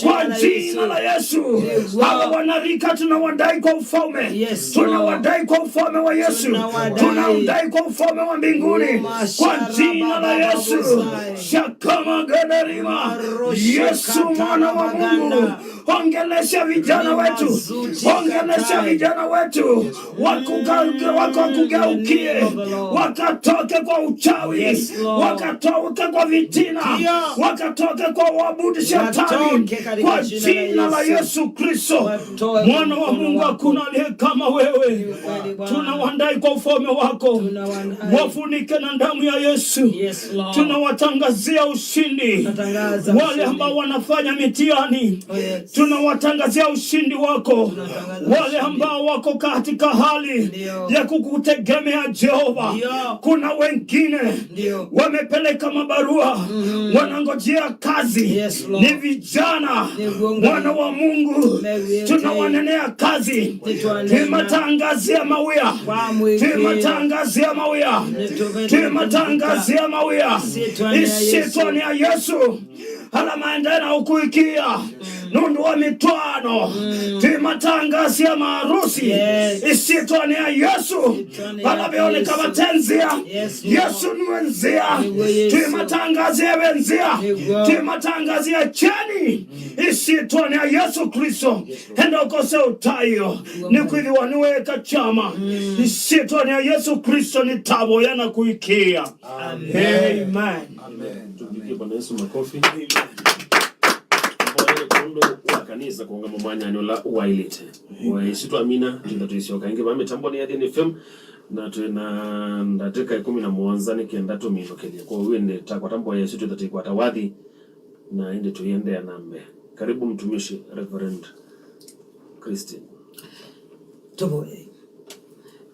kwa jina la Yesu. Hawa wanarika tunawadai kwa ufalme, tunawadai kwa ufalme wa Yesu, tunawadai kwa ufalme wa mbinguni kwa jina la Yesu. Shakama gadarima. Yesu, Mwana wa Mungu, ongelesha vijana wetu, ongelesha vijana wetu wakuga- wakugeukie, wakatoke kwa uchawi, wakatoke kwa vitina, wakatoke kwa uabudu shetani kwa jina la Yesu Kristo. Mwana wa Mungu, hakuna aliye kama wewe. Tunawadai kwa ufalme wako, wafunike na damu ya Yesu. Tunawatangazia ushindi wale ambao wanafanya mitihani. Tunawatangazia ushindi wako wale ambao wako katika hali ya kukutegemea Jehova. Kuna wengine wamepeleka mabarua, wanangojea kazi. Ni vijana, Mwana wa Mungu, tunawanenea kazi. Twimatangazia mawĩa, twimatangazia mawĩa, twimatangazia mawĩa. Ĩsyĩtwanĩ ya Yesu. Ala maendee na ũkũĩkĩĩa nũndũ wa mĩtwaano, twimatangazia maarusi. Ĩsyĩtwanĩ ya Yesu. Ala veoneka vate nzĩa, Yesu nue nzĩa. Twimatangazia ve nzĩa, twimatangazia kyeni. Ĩsyĩtwanĩ ya Yesu Kristo, enda ũkose ũtaĩo, nĩkwĩthĩwa nĩweeka kyama. Ĩsyĩtwanĩ ya Yesu Kristo nĩtavoya na kũĩkĩĩa. Amen. Amen. Amen. Tumpigie Bwana Yesu makofi. Mboye kũndũ wa kanisa kũũngama mwanyanĩ ũla waĩlĩte. Mboye isu twamina, twĩtha tũisyoka ĩngĩ vaa mĩtambonĩ ya Athiani F M, na twĩ na ndatĩka ĩkũmi na mũonza nĩ kenda tũminũkĩlye. Kwoou ĩndĩ takwata mboye isu twĩtha tũikwata wathi, na ĩndĩ tũiendeea na mbee. Karibu mtumishi, Reverend Christine. Tũvoye.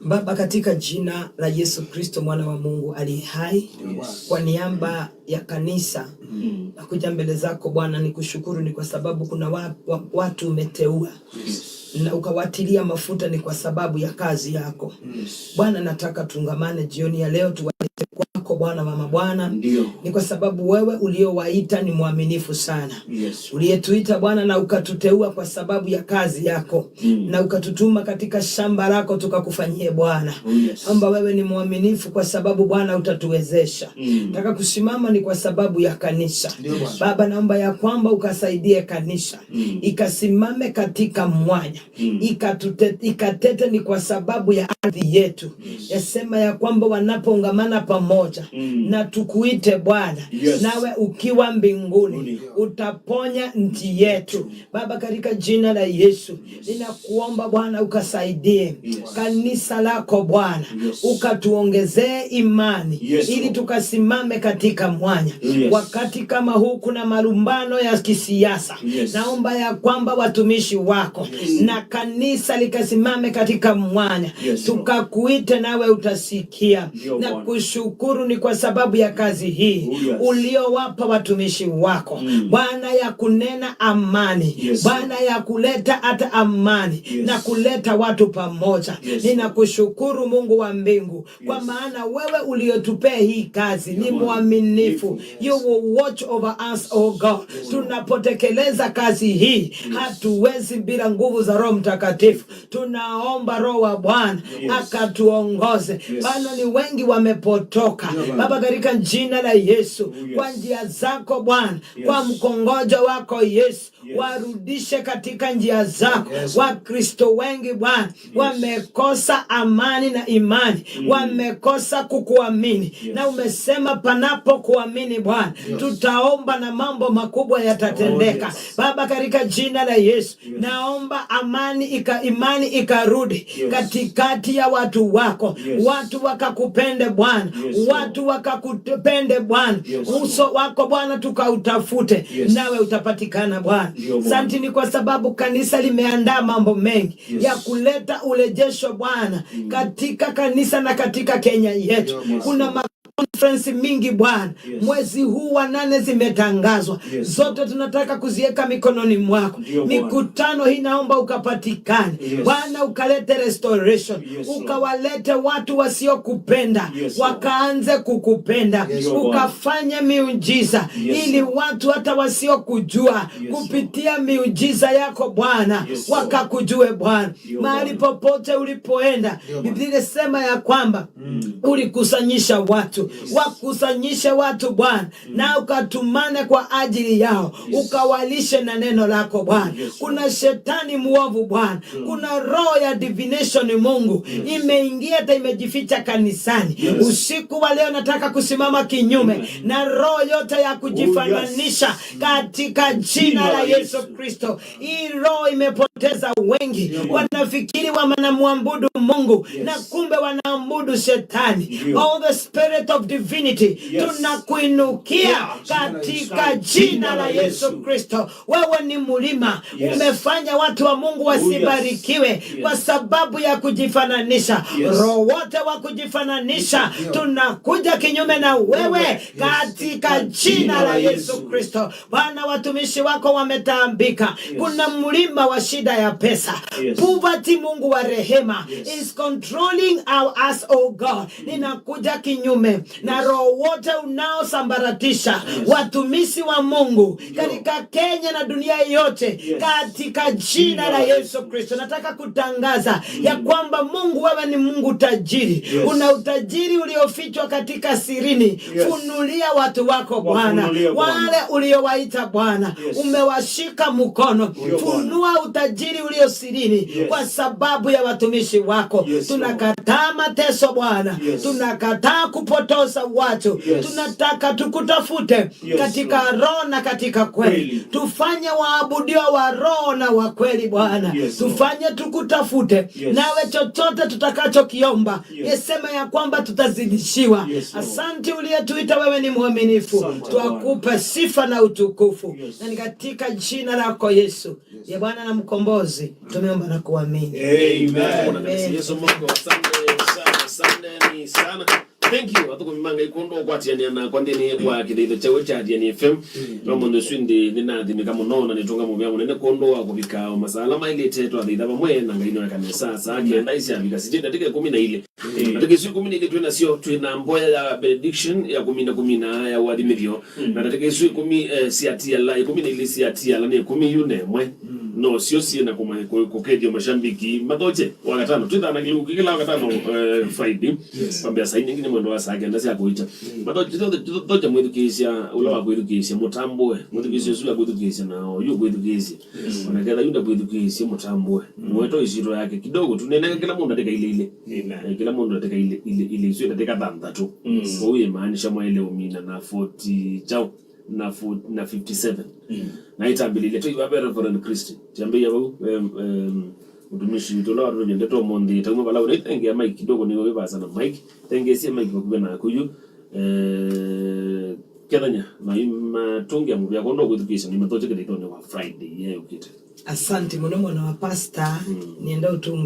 Baba, katika jina la Yesu Kristo, mwana wa Mungu aliye hai, Yes. kwa niaba ya kanisa, Mm. nakuja mbele zako Bwana, nikushukuru ni kwa sababu kuna wa, wa, watu umeteua Yes. na ukawatilia mafuta ni kwa sababu ya kazi yako. Yes. Bwana, nataka tuungamane jioni ya leo, tuwalete kwako Bwana wa mabwana. Ndio. Ni kwa sababu wewe uliowaita ni mwaminifu sana. Yes. Uliyetuita Bwana na ukatuteua kwa sababu ya kazi yako. Mm. Na ukatutuma katika shamba lako tukakufanyie Bwana. Oh, yes. Naomba wewe ni mwaminifu kwa sababu Bwana utatuwezesha. Mm. Nataka kusimama ni kwa sababu ya kanisa. Ndio, Bwana. Baba, naomba ya kwamba ukasaidie kanisa. Mm. Ikasimame katika mwanya. Mm. Ikatute-, ikatete ni kwa sababu ya ardhi yetu. Yes. Yasema ya kwamba wanapoungamana pamoja Mm. na tukuite Bwana, Yes. nawe ukiwa mbinguni, Mbinguni. utaponya nchi yetu. Baba, katika jina la Yesu, Yes. ninakuomba Bwana ukasaidie Yes. kanisa lako Bwana, Yes. ukatuongezee imani Yes, ili Lord. tukasimame katika mwanya. Yes. Wakati kama huu kuna malumbano ya kisiasa. Yes. Naomba ya kwamba watumishi wako Yes. na kanisa likasimame katika mwanya. Yes, Lord. Tukakuite nawe utasikia. Ndio, Na Bwana. kushukuru ni kwa sababu ya kazi hii Oh, yes. uliowapa watumishi wako. Mm. Bwana, ya kunena amani. Yes. Bwana, ya kuleta hata amani Yes. na kuleta watu pamoja. Yes. Ninakushukuru Mungu wa mbingu, kwa Yes. maana wewe uliotupea hii kazi ni Amen. mwaminifu. Yes. You will watch over us, oh God. Yes. Tunapotekeleza kazi hii, Yes. hatuwezi bila nguvu za Roho Mtakatifu. Tunaomba Roho wa Bwana Yes. akatuongoze. Yes. Bwana, ni wengi wamepotoka. Amen. Baba, katika jina la Yesu, Oh, yes. kwa njia zako Bwana, Yes. kwa mkongojo wako Yesu, Yes. warudishe katika njia zako. Yes. Wakristo wengi Bwana, Yes. wamekosa amani na imani. Mm. Wamekosa kukuamini. Yes. Na umesema panapo kuamini Bwana, Yes. tutaomba na mambo makubwa yatatendeka. Oh, yes. Baba, katika jina la Yesu, Yes. naomba amani ika-, imani ikarudi Yes. katikati ya watu wako. Yes. Watu wakakupende Bwana. Yes, Lord. Watu wakakupende Bwana. Yes, Lord. Uso wako Bwana tukautafute. Yes. Nawe utapatikana Bwana. Ndio, Bwana. Asante ni kwa sababu kanisa limeandaa mambo mengi Yes. ya kuleta urejesho Bwana Mm. katika kanisa na katika Kenya yetu. Ndio, Bwana. Kuna ma conference mingi Bwana. Yes. Mwezi huu wa nane zimetangazwa. Yes. Zote tunataka kuziweka mikononi mwako. Ndio, Bwana. Mikutano hii naomba ukapatikane. Yes. Bwana, ukalete restoration. Yes, Lord. Ukawalete watu wasiokupenda. Yes, Lord. Wakaanze kukupenda. Yes, Lord. Ukafanye miujiza Yes, ili Lord. watu hata wasiokujua Yes, Lord. kupitia miujiza yako Bwana Yes, Lord. wakakujue Bwana. Ndio, Mahali Bwana. popote ulipoenda, Ndio, Bwana. Biblia inasema ya kwamba Mm. ulikusanyisha watu. Yes. Wakusanyishe watu Bwana, Mm. na ukatumane kwa ajili yao, Yes. ukawalishe na neno lako Bwana. Yes, Kuna Lord. shetani mwovu Bwana, Mm. kuna roho ya divination Mungu, Yes. imeingia hata imejificha kanisani. Yes. Usiku wa leo nataka kusimama kinyume Mm. na roho yote ya kujifananisha Oh, yes. katika jina Jina la la Yesu Yesu. Kristo. Hii roho imepoteza wengi. Ndio, Bwana. Wanafikiri wanamwabudu Mungu, Yes. na kumbe wanaabudu shetani. Ndio. Oh, the spirit of divinity, Yes. tunakuinukia Yeah. katika jina la Yesu Kristo. Wewe ni mlima. Yes. Umefanya watu wa Mungu Oh, yes. wasibarikiwe Yes. kwa sababu ya kujifananisha. Yes. Roho wote wa kujifananisha, Ndio. tunakuja kinyume na wewe Yes. katika jina la Yesu Kristo. Bwana, watumishi wako wametaabika. Yes. Kuna mlima wa shida ya pesa. Yes. Poverty, Mungu wa rehema, Yes. is controlling our, us, oh God. Ninakuja kinyume na Yes. roho wote unaosambaratisha Yes. watumishi wa Mungu Ndio. katika Kenya na dunia yote Yes. katika jina Jina la la Yesu Yesu. Kristo. Nataka kutangaza Mm. ya kwamba Mungu, wewe ni Mungu tajiri. Yes. Una utajiri uliofichwa katika sirini. Yes. Funulia watu wako Bwana. Wafunulie Bwana. Wale uliowaita Bwana, Yes. umewashika mkono. Ndio, Bwana. Funua utajiri ulio sirini Yes. kwa sababu ya watumishi wako. Yes, Lord. Tunakataa mateso Bwana. Yes. Tunakataa kupotoza watu. Yes. Tunataka tukutafute Yes, katika Lord. roho na katika kweli. Kweli. Tufanye waabudiwa wa roho na wa kweli Bwana. Yes, Lord. Tufanye tukutafute. Yes. Nawe chochote tutakachokiomba, Yes. yesema ya kwamba tutazidishiwa. Yes, Lord. Asante uliyetuita, wewe ni mwaminifu. Asante, Bwana. Twakupa sifa na utukufu. Yes. Na ni katika jina lako Yesu, Yes. ya Bwana na mkombozi Mbozi, tumeomba na kuamini. Amen. Ona kanisa Yesu Mungu, asante sana, asante ni sana. Thank you. Athũkũmi ma Ngai kwondũ ũkwatiania nakwa nthĩnĩ wa kĩthĩitho kyawe kya Athiani F M. No mũndũ ũsu ndi nĩnathimĩka mũno na nĩtũnga mũvea mũnene kwondũ wa kũvika o masaa ala maĩlĩte twathaitha vamwe na Ngai nĩwe kanisa saa kenda isyavika sitini ndatĩka ĩkũmi na ilĩ. Ndatĩka isu ĩkũmi na ilĩ twĩ nasyo, twĩ na mboya ya benediction ya kũmina kũmina ya ũathimĩthyo. Na ndatĩka isu ĩkũmi, eh, syatiala, ĩkũmi na ilĩ syatiala nĩ ĩkũmi yu na ĩmwe. No syo syĩ na kũma- kũ- kũkethya mashambiki. Mathoche wakatano, twĩthaa na kĩlungu kĩla wakatano, eh, Friday. Kwambĩa saa inya nginya mwendo wa saa kenda sya kũikya. Mathoche, tũthoche mwĩthukĩĩsya, ũla wa kwĩthukĩĩsya, mũtambũe. Mwĩthukĩĩsya ũsu wa kwĩthukĩĩsya na oyu kwĩthukĩĩsya. Ona ketha yu ndakwĩthukĩĩsya, mũtambũe. Mwetwa ĩsyĩtwa yake kidogo tu, nenenge kĩla mũndũ ndatĩka ilĩ ilĩ. Eh, kĩla mũndũ ndatĩka ilĩ ilĩ ilĩ isu ndatĩka thanthatũ. Kwoou imaanisha mwaĩle ũmina na forty chao na forty, na fifty seven. Na itambĩlĩlya tũiva ve Reverend Christian. Tiambĩia vau, em, em, mũtumishi witũ ũla watũtũvya ndeto ũmũnthĩ, tauma vala ũna itengea Mike kidogo nĩwe wĩvasa na Mike. Tengesie Mike vakuvĩ naku yu. Eh, kethanya na imatũngĩa mũvea kwondũ wa kwĩthukĩĩsya nĩmathoche kĩthĩithonĩ wa Friday yeyũkĩte. Asante mũno mwana wa pastor. Nienda ũtũngĩa